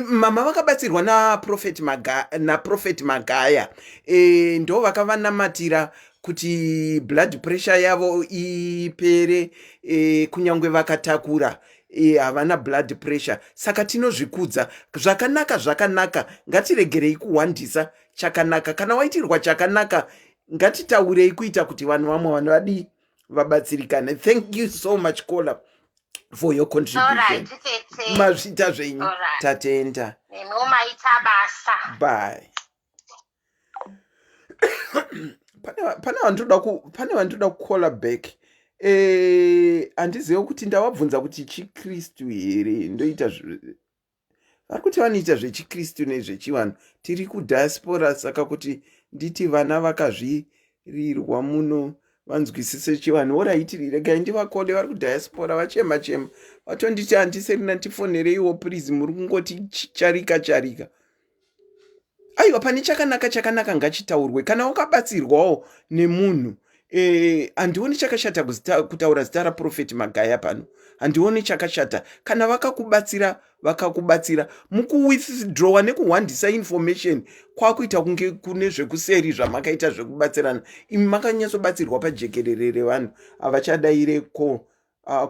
Mama vakabatsirwa naprofet Maga, naprofet Magaya e, ndo vakavanamatira kuti blood pressure yavo ipere e, kunyange vakatakura e, havana blood pressure. Saka tinozvikudza zvakanaka zvakanaka, ngatiregerei kuhwandisa chakanaka. Kana waitirwa chakanaka, ngatitaurei kuita kuti vanhu vamwe vanhu vadii vabatsirikane. Thank you so much, caller, for your contribution. Alright, tete. Mazvita zvenyu. Alright. Tatenda. Nemiwo maita basa. Bye. Pane vandoda ku pane vandoda kucalla back. Handizive kuti ndavabvunza kuti chikristu here ndoita vari kuti vanoita zvechikristu nezvechivanhu. Tiri kudiaspora, saka kuti nditi vana vakazvirirwa muno vanzwisise chivanhu. Alright, regai ndivacall. Vari kudiaspora, vachema chema, vatonditi, "Handiserina, tifonereiwo please, muri kungoti charika charika." Aiwa, pane chakanaka chakanaka ngachitaurwe. Kana wakabatsirwawo nemunhu, handioni chakashata kutaura zita raprofeti Magaya pano. Handioni chakashata kana vakakubatsira, vakakubatsira. Mukuwithdrawa nekuhwandisa information kwakuita kunge kune zvekuseri zvamakaita zvekubatsirana. Imi makanyatsobatsirwa pajekerere revanhu. Havachadaire ko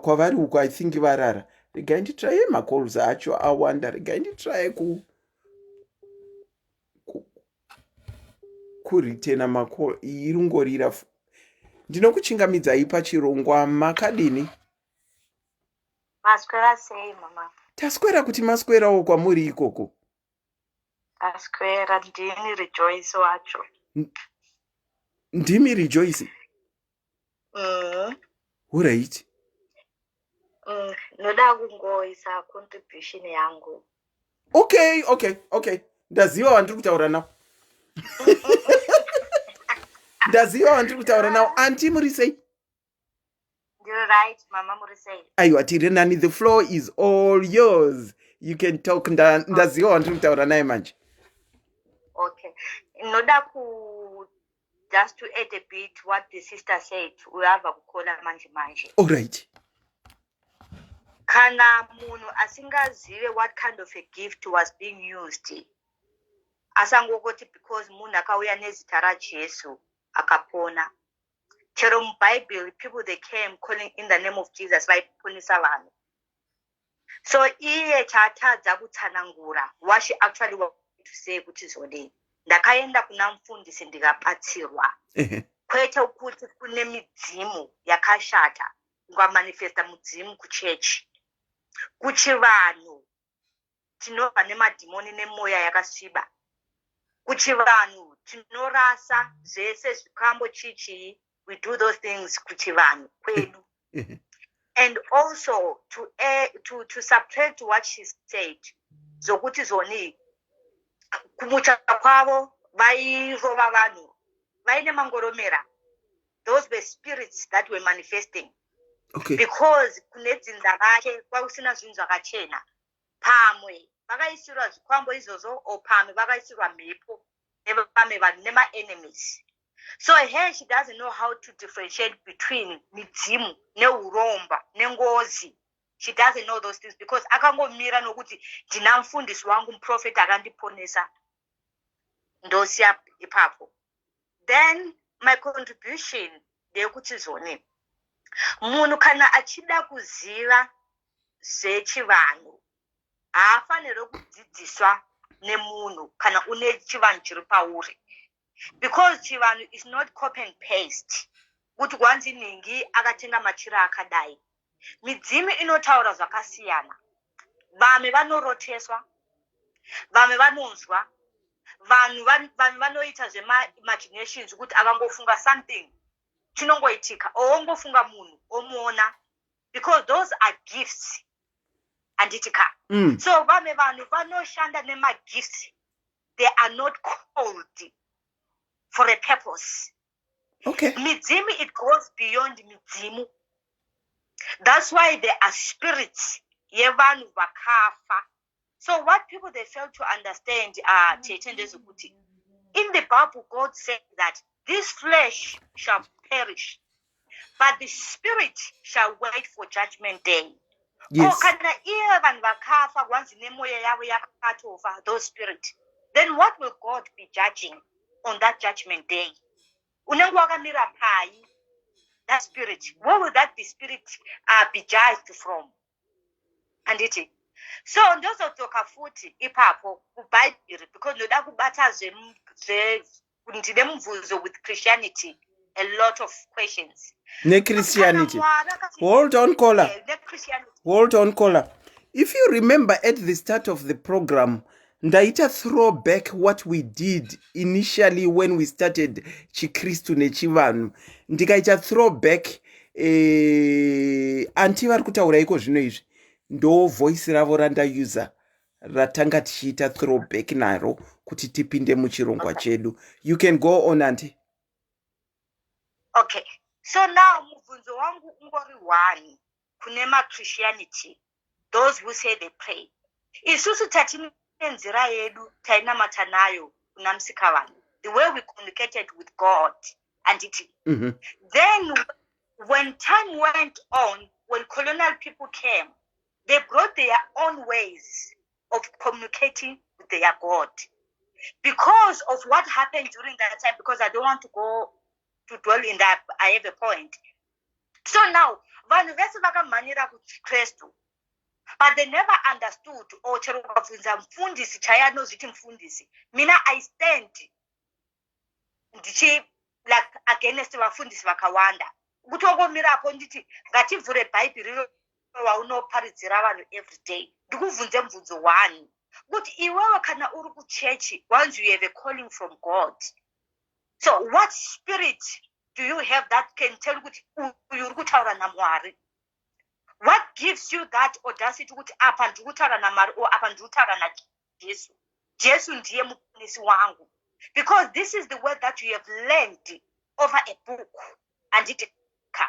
kwavari uko. I think varara. Regai nditraye, macalls acho awanda. Regai nditraye kureturna macall. Iyi irungorira. Ndinokuchingamidzai pachirongwa, makadini? Maswera sei, mama? Taswera. Kuti maswerawo kwamuri ikoko? Taswera. Ndini Rejoice wacho. Ndimi Rejoice? Mm. Alright. Ndoda kungoisa contribution yangu. Okay, ndaziva wandiri kutaura nawo, ndaziva wandiri kutaura nawo. Aunty, muri sei? Ndiri right, mama, muri sei? Aiwa, tiri nani. The floor is all yours, you can talk. Ndaziva wandiri kutaura naye manje. Okay, ndoda ku just to add a bit what the sister said, uyabva kucaller manje manje. Alright. Kana munhu asingazive what kind of a gift was being used, asangokoti because munhu akauya nezita raJesu akapona. Chero mubhaibheri, people, they came calling in the name of Jesus, vaiponesa vanhu. So iye chaatadza kutsanangura what she actually wanted to say, kuti zodei, ndakaenda kuna mufundisi ndikabatsirwa, kwete kuti kune midzimu yakashata. Ungamanifesta mudzimu kuchechi. Kuchivanhu tinobva nemadhimoni nemweya yakasviba. Kuchivanhu tinorasa zvese, zvikambo, chichii. We do those things kuchivanhu kwedu. And also to subtract what she said, zokuti zoni kumucha kwavo vairova vanhu vaine mangoromera, those were spirits that were manifesting, because kune dzinza rake kwakusina zvinhu zvakachena. Pamwe vakaisirwa zvikwambo izvozvo, or pamwe vakaisirwa mhepo nevamwe vanhu, nemaenemies. So here she doesn't know how to differentiate between midzimu neuromba nengozi. She doesn't know those things because akangomira nokuti ndina mufundisi wangu, muprofeti akandiponesa, ndosiya ipapo. Then my contribution ndeyekuti zoni munhu kana achida kuziva zvechivanhu, haafaniri kudzidziswa nemunhu kana une chivanhu chiri pauri, because chivanhu is not copy and paste, kuti kwanzi nhingi akatenga machira akadai. Midzimu inotaura zvakasiyana. Vamwe vanoroteswa, vamwe vanonzwa, vanhu vamwe vanoita zvemaimaginations, kuti akangofunga something chinongoitika, or ongofunga munhu omuona, because those are gifts, handiti ka? So vamwe vanhu vanoshanda nemagifts. They are not called for a purpose. Midzimu, it goes beyond midzimu. That's why there are spirits yevanhu vakafa. So what people, they fail to understand, tete, ndezvekuti in the Bible God said that this flesh shall perish, but the spirit shall wait for judgment day. Yes. Ko kana iye vanhu vakafa kwanzi nemoya yavo yakatofa, those spirit, then what will God be judging on that judgment day? Unenge wakamira pai that spirit? Where will that be spirit be judged from? Handiti? So ndozodzoka futi ipapo kuBhaibheri because ndoda kubata ndine mubvunzo with Christianity, a lot of questions. NeChristianity. Hold on, caller. Hold on, caller. If you remember, at the start of the program ndaita throw back what we did initially when we started chiKristu nechivanhu. Ndikaita throw back, auntie vari kutaura iko zvino izvi, ndo voice ravo randauser ratanga tichiita throwback naro kuti tipinde muchirongwa chedu. You can go on, auntie. Okay, so now mubvunzo wangu ungori one kune maChristianity, those who say they pray. Isusu tatine nzira yedu tainamata nayo kuna Musikavanhu, the way we communicated with God, anditi? Then when time went on, when colonial people came, they brought their own ways of communicating with their God. Because of what happened during that time, because I don't want to go to dwell in that, I have a point. So now vanhu vese vakamhanyira kuChikristu, but they never understood, or chero ukabvunza mufundisi chaiye anozviti mufundisi, mina I stand ndichi like against vafundisi vakawanda, kuti ongomirapo nditi ngativhure Bhaibheri iro waunoparidzira vanhu every day, ndikubvunze mubvunzo one, kuti iwewe kana uri kuchechi, once you have a calling from God, so what spirit do you have that can tell kuti uyu uri kutaura naMwari? What gives you that audacity kuti apa ndiri kutaura naMwari or apa ndiri kutaura naJesu, Jesu ndiye muponesi wangu? Because this is the word that you have learned over a book, anditi ka?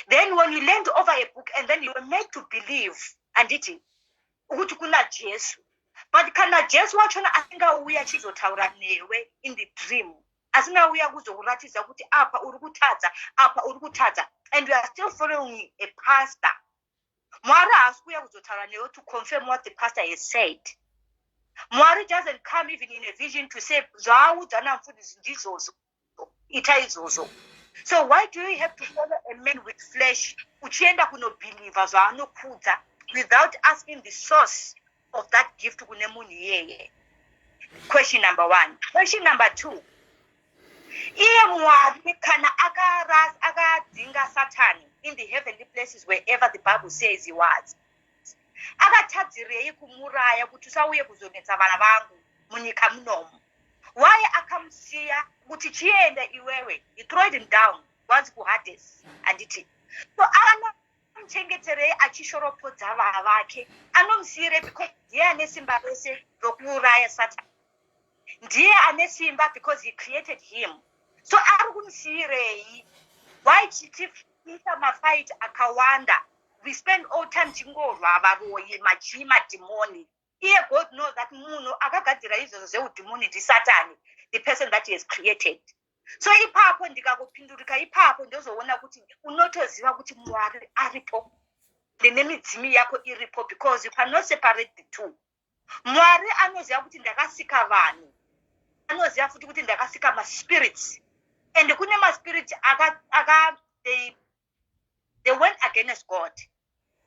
Then when you learned over a book and then you were made to believe, anditi, ukuthi kuna Jesu, but kana Jesu wachona asingauya achizotaura newe in the dream, asingauya kuzokuratidza kuti apa uri kutadza, apa uri kutadza, and you are still following a pastor, Mwari haasi kuuya kuzotaura newe to confirm what the pastor has said. Mwari doesn't come even in a vision to say zvaaudza namufundisi ndizvozvo, ita izvozvo. So why do you have to follow a man with flesh uchienda kunobhilivha zvaanokudza without asking the source of that gift kune munhu iyeye? Question number one. Question number two, iye Mwari kana akadzinga Satani in the heavenly places, wherever the Bible says he was, akatadzirei kumuraya kuti usauye kuzonetsa vana vangu munyika munomu? Why akamusiya kuti chienda iwewe? He throwed him down once kuHades, handiti? So anomuchengeterei achishoropodza vana vake? Anomusiyirei? Because ndiye ane simba rese rokuuraya Satani, ndiye ane simba because he created him. So ari kumusiyirei? Why tichiita mafight akawanda? We spend all time chingorwa varoyi, machii, madhimoni. Iye God knows that munhu akagadzira izvozvo zveudhimoni ndiSatani, the person that he has created. So ipapo ndikakupindurika ipapo, ndozoona kuti unotoziva kuti Mwari aripo nemidzimu yako iripo, because you cannot separate the two. Mwari anoziva kuti ndakasika vanhu, anoziva futi kuti ndakasika maspirits, and kune maspirits aka they went against God.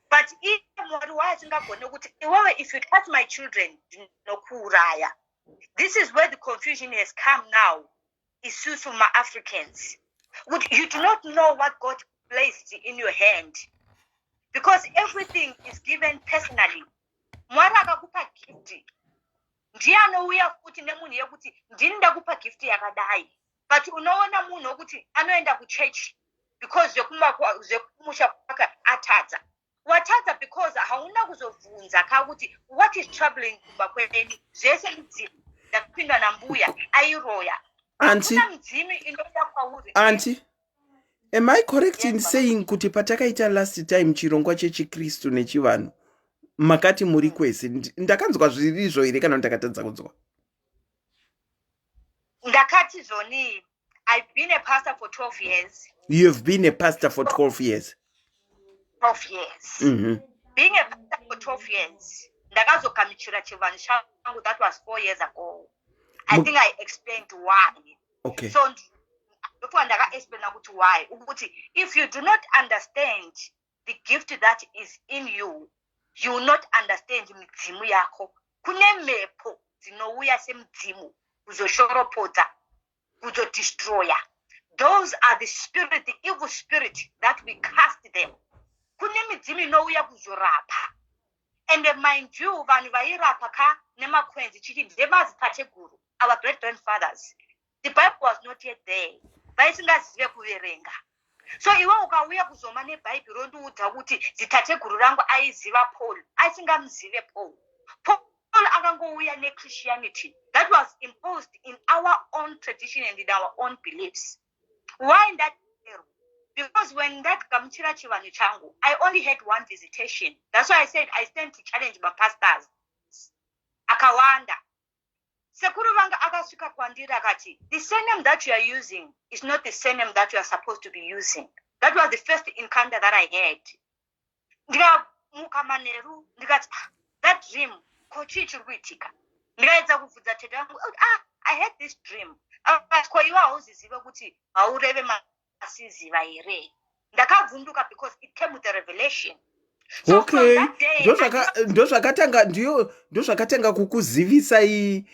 But iye Mwari waasingagone kuti iwewe, if you touch my children, ndinokuuraya. This is where the confusion has come now. Isusu maAfricans, kuti you do not know what God placed in your hand, because everything is given personally. Mwari akakupa gift, ndiye anouya futi nemunhu yekuti ndini ndakupa gift yakadai. But unoona munhu wekuti anoenda kuchechi because zvekumusha kwake atadza. Watadza because hauna kuzobvunza ka kuti what is troubling kumba kwenyu. Zvese midzimu, ndakapindwa nambuya airoya. Auntie. Hakuna midzimu inouya kwauri. Auntie, am I correct in Yes, mama. saying kuti patakaita last time chirongwa chechiKristu nechivanhu, makati muri kwese? Ndakanzwa zvirizvo here kana kuti ndakatadza kunzwa? Ndakati zvoni, I've been a pastor for 12 years. You have been a pastor for 12 years? 12 years. Being a pastor for 12 years, ndakazogamuchira chivanhu changu. That was 4 years ago, I think I explained why. So ndokuva ndakaexplaina kuti why, ukuthi if you do not understand the gift that is in you, you will not understand midzimu yako. Kune mhepo dzinouya semudzimu kuzoshoropodza, kuzodestroya. Those are the spirit, the evil spirit that we cast them. Kune midzimu inouya kuzorapa. And mind you, vanhu vairapa ka nemakwenzi chiti ndemazitateguru, our great grandfathers. The Bible was not yet there, vaisingazive kuverenga. So iwe ukauya kuzoma nebhaibheri, rondiudza kuti zitateguru rangu aiziva Paul, aisingamuzive Paul. Paul akangouya nechristianity that was imposed in our own tradition and in our own beliefs. Why ndadero? Because when ndagamuchira chivanhu changu, I only had one visitation. That's why I said I stand to challenge mapastors akawanda. Sekuru vanga akasvika kwandiri akati, "The surname that you are using is not the surname that you are supposed to be using." That was the first encounter that I had. Ndikamuka manheru, ndikati, "Ah, that dream, ko chii chiri kuitika?" Ndikaedza kubvunza tete vangu, "Ah, I had this dream." Akati, "Ko iwe hauzizive kuti haureve masiziva here?" Ndakavhunduka because it came with a revelation. So from that day, Ndozvakatanga, ndiyo ndozvakatanga kukuzivisai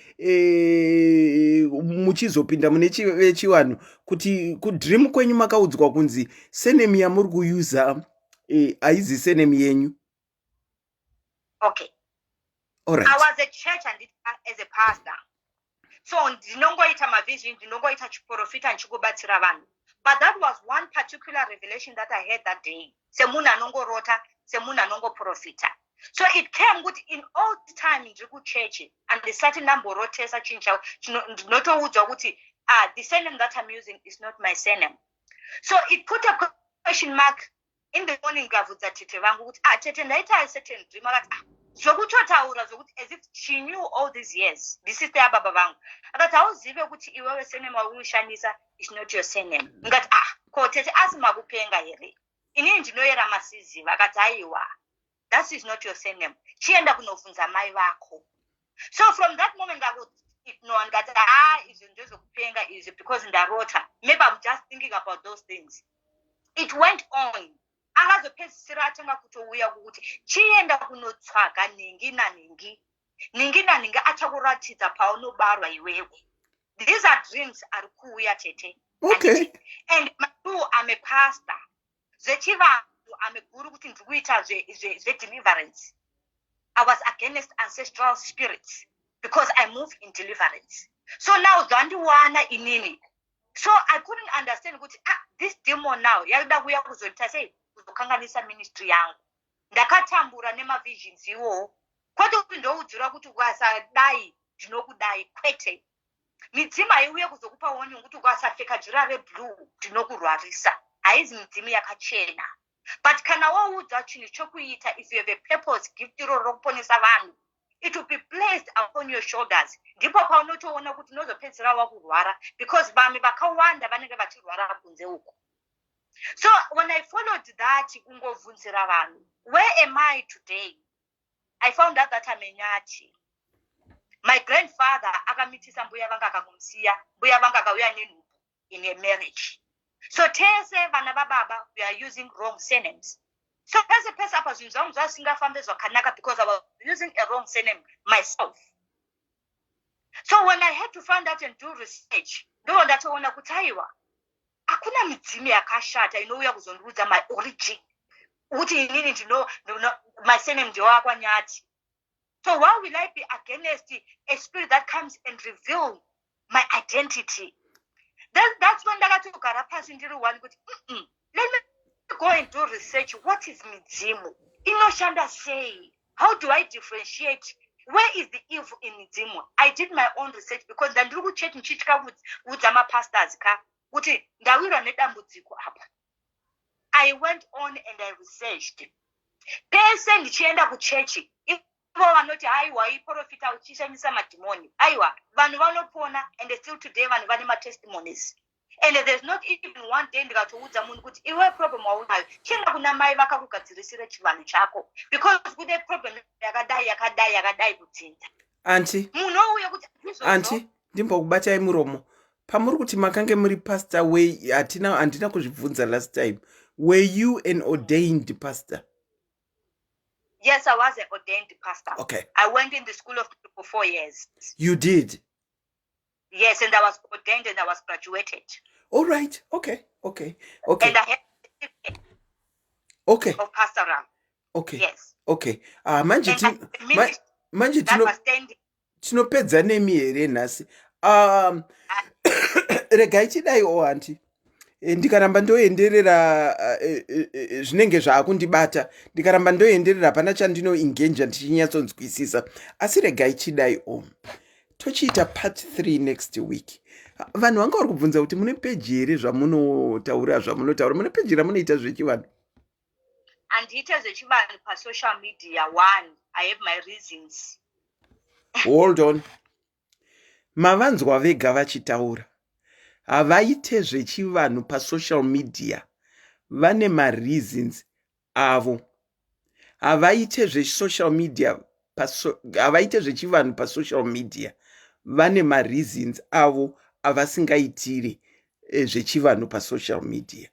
muchizopinda mune vechivanhu, kuti kudream kwenyu makaudzwa kunzi surname yamuri kuyuza haizi surname yenyu. Okay. Alright. I was at church and as a pastor. So ndinongoita mavision, ndinongoita chiprofita ndichikubatsira vanhu. But that was one particular revelation that I had that day. Semunhu anongorota, semunhu anongoprofita. So it came kuti in all time ndiri kuchechi, handisati ndamborotesa chinhu chavo. Ndinotoudzwa kuti, ah, the surname that I'm using is not my surname. So it put a question mark. In the morning ndikabvunza tete vangu kuti, "Ah, tete, ndaita a certain dream." Akati, "Ah," zvokutotaura zvokuti as if she knew all these years, ndisister yababa vangu. Akati, "Hauzive kuti iwewe surname waurikushandisa is not your surname?" Ndikati, "Ah, ko tete, asi makupenga here? Inini ndinoyera masiziva." Akati, "Aiwa, that is not your surname, chienda kunobvunza mai vako." So from that moment ndakuignore, ndikati, "Ha, izvi ndezvekupenga izvi, because ndarota, maybe I'm just thinking about those things." It went on. Akazopedzisira atanga kutouya kukuti, "Chienda kunotsvaga nhingi nanhingi, nhingi nanhingi achakuratidza paunobarwa iwewe." These are dreams ari kuuya, tete. And matu, I'm a pastor, zvechivanhu I'm a guru, kuti ndiri kuita zvedeliverance. I was against ancestral spirits because I move in deliverance. So now zvandiwana inini, so I couldn't understand kuti, ah, this demon now yaida kuuya kuzoita sei, kuzokanganisa ministry yangu. Ndakatambura nemavisions iwowo, kwete kuti ndoudzira kuti ukasadai ndinokudai, kwete. Midzimu haiuye kuzokupa warning kuti ukasapfeka jira reblue ndinokurwarisa. Haizi midzimu yakachena. But kana waudzwa chinhu chokuita, if you have a purpose, gift iroro rokuponesa vanhu, it will be placed upon your shoulders. Ndipo paunotoona kuti unozopedzisira wakurwara, because vamwe vakawanda vanenge vachirwara kunze uko. So when I followed that, kungovhunzira vanhu, where am I today? I found out that I'm a Nyati. My grandfather akamitisa mbuya vanga, akamusiya. Mbuya vanga akauya nenhumbu in a marriage. So tese vana vababa, we are using wrong surnames. So pese pese apa zvinhu zvangu zvazvisingafambe zvakanaka because I was using a wrong surname myself. So when I had to find out and do research, ndo ndatoona kuti aiwa, hakuna midzimu yakashata inouya kuzondiudza my origin, kuti inini ndino my surname ndewakwaNyati. So why will I be against a spirit that comes and reveal my identity? That's when ndakatogara pasi ndiri one kuti, let me go and do research. What is midzimu? Inoshanda sei? How do I differentiate? Where is the evil in midzimu? I did my own research because ndandiri kuchechi ndichitya kuudza mapastors ka kuti ndawirwa nedambudziko apa. I went on and I researched. Pese ndichienda kuchechi, ivo vanoti, "Haiwa, iprofita uchishandisa madhimoni." Aiwa, vanhu vanopona, and still today vanhu vane matestimonies. And there's not even one day ndikatoudza munhu kuti iwe problem waunayo, chienda kuna mai vakakugadzirisira chivanhu chako, because kune problem yakadai, yakadai, yakadai kudzinza. Auntie. Munhu ouya kuti izvozvo. Auntie, ndimbokubatai muromo pamuri kuti makange muri pastor wei. Hatina, handina kuzvibvunza last time. Were you an ordained pastor? Yes, I was an ordained pastor. I went in the school of for 4 years. You did? Yes, and I was ordained and I was graduated. All right, okay. And I had a certificate of pastoral. Yes. Okay, ah, manje And the ministry manje that was standing. Tinopedza nemi here nhasi? Regai tidai o, auntie. Ndikaramba ndoenderera, zvinenge zvaakundibata. Ndikaramba ndoenderera, hapana chandinoengaja ndichinyatsonzwisisa. Asi regai chidai o, tochiita part 3 next week. Vanhu vanga vari kubvunza kuti mune peji here zvamunotaura, zvamunotaura, mune peji ramunoita zvechivanhu? Handiite zvechivanhu pasocial media. One, I have my reasons. Hold on, mavanzwa vega vachitaura, havaite zvechivanhu pasocial media, vane mareasons avo. Havaite zvesocial media, havaite zvechivanhu pasocial media, vane mareasons avo avasingaitire zvechivanhu pasocial media.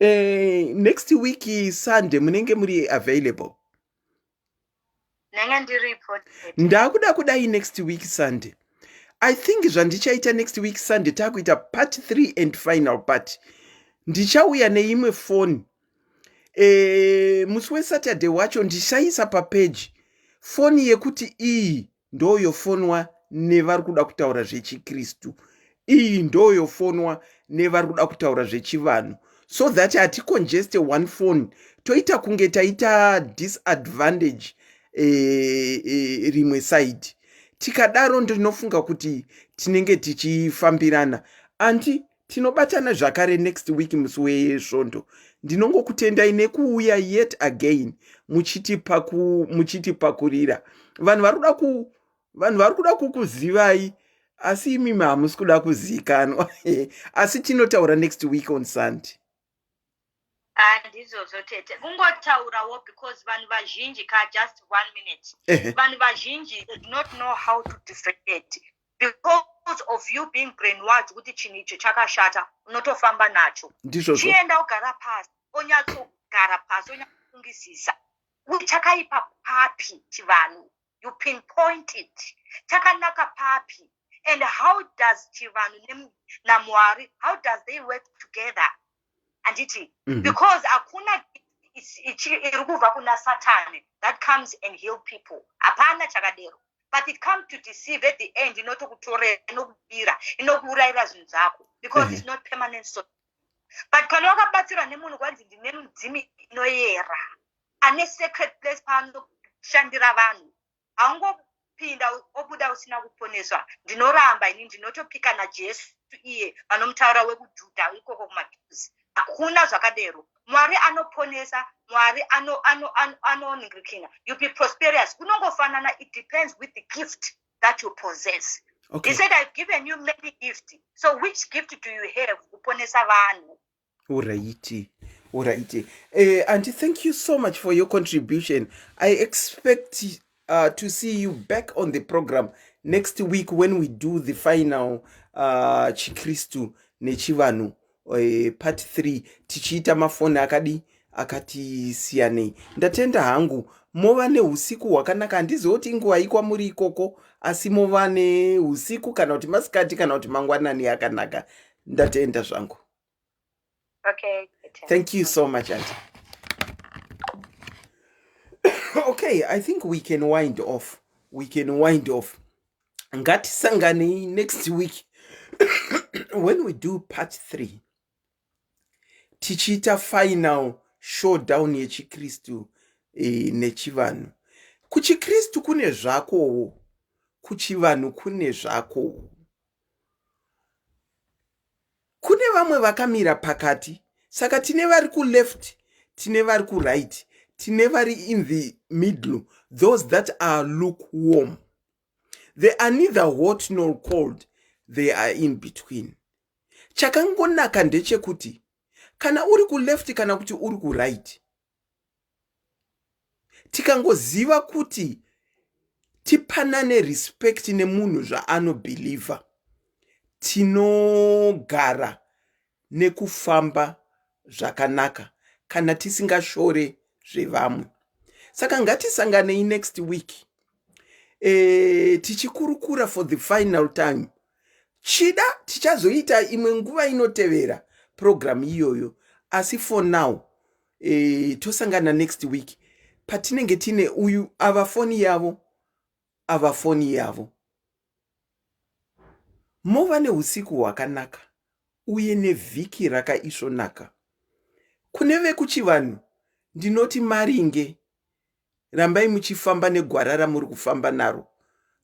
Next week Sunday munenge muri available? Ndenge ndiripo. Ndakuda kudai next week Sunday, I think zvandichaita next week Sunday, taakuita part 3 and final part. Ndichauya neimwe foni musi weSaturday wacho, ndichaisa papeji foni yekuti iyi ndoyofonwa nevari kuda kutaura zvechikristu, iyi ndoyofonwa nevari kuda kutaura zvechivanhu, so that haticongeste one phone, toita kunge taita disadvantage rimwe side. Tikadaro ndinofunga kuti tinenge tichifambirana. Auntie, tinobatana zvakare next week musi wesvondo. Ndinongokutendai nekuuya yet again muchitipakurira. Vanhu vari kuda kukuzivai, asi imimi hamusi kuda kuzivikanwa. Asi tinotaura next week on Sunday. Handizvozvo tete, kungotaurawo because vanhu vazhinji ka, just one minute, vanhu vazhinji do not know how to differentiate. Because of you being brainwashed kuti chinhu icho chakashata, unotofamba nacho. Ndizvozvo. Chienda ugara pasi, onyatsogara pasi, onyatsofungisisa kuti chakaipa papi chivanhu. You pinpoint it, chakanaka papi, and how does chivanhu naMwari, how does they work together, handiti? Because hakuna iri kubva kuna Satani that comes and heal people, hapana chakadero. But it comes to deceive. At the end inotokutorera, inokubira, inokuurayira zvinhu zvako, because it's not permanent. So but kana wakabatsirwa nemunhu, kwanzi ndine mudzimi inoyera, ane sacred place paanoshandira vanhu, haungopinda obuda usina kuponeswa. Ndinoramba ini, ndinotopika naJesu iye vanomutaura wekujudha ikoko kumaJews, hakuna zvakadero. Mwari anoponesa, Mwari anoningirikina, you be prosperous. Kunongofanana, it depends with the gift that you possess. He said, "I've given you many gifts." So which gift do you have kuponesa vanhu? Alrighty. Auntie, thank you so much for your contribution. I expect to see you back on the program next week when we do the final chikristu nechivanhu part 3, tichiita mafoni akadi akati siyanei. Ndatenda hangu, mova neusiku hwakanaka. Handizivi kuti inguva ikwamuri ikoko, asi mova neusiku kana kuti masikati kana kuti mangwanani akanaka. Ndatenda zvangu. Okay. Thank you so much, auntie. Okay, I think we can wind off. We can wind off. Ngatisanganei next week when we do part 3, tichiita final showdown yechikristu nechivanhu. Kuchikristu kune zvakowo, kuchivanhu kune zvakowo, kune vamwe vakamira pakati. Saka tine vari kuleft, tine vari kuright, tine vari in the middle, those that are lukewarm. They are neither hot nor cold, they are in between. Chakangonaka ndechekuti kana uri kuleft kana kuti uri kuright, tikangoziva kuti tipanane respect nemunhu zvaanobhilivha, tinogara nekufamba zvakanaka kana tisingashore zvevamwe. Saka ngatisanganei next week e, tichikurukura for the final time. Chida tichazoita imwe nguva inotevera program iyoyo, asi for now e, tosangana next week patinenge tine uyu ava foni yavo, ava foni yavo. Mova neusiku hwakanaka uye nevhiki rakaisvonaka. Kune vekuchivanhu ndinoti maringe, rambai muchifamba negwara ramuri kufamba naro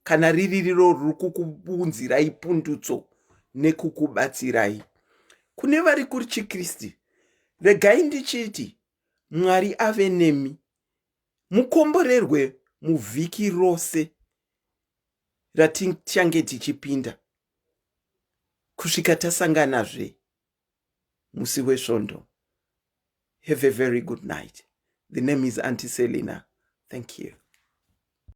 kana riri riro riri kukuunzirai pundutso nekukubatsirai. Kune vari kuchikristu, regai ndichiti Mwari ave nemi, mukomborerwe muvhiki rose ratichange tichipinda kusvika tasanganazve musi weSvondo. Have a very good night. The name is Auntie Selina. Thank you.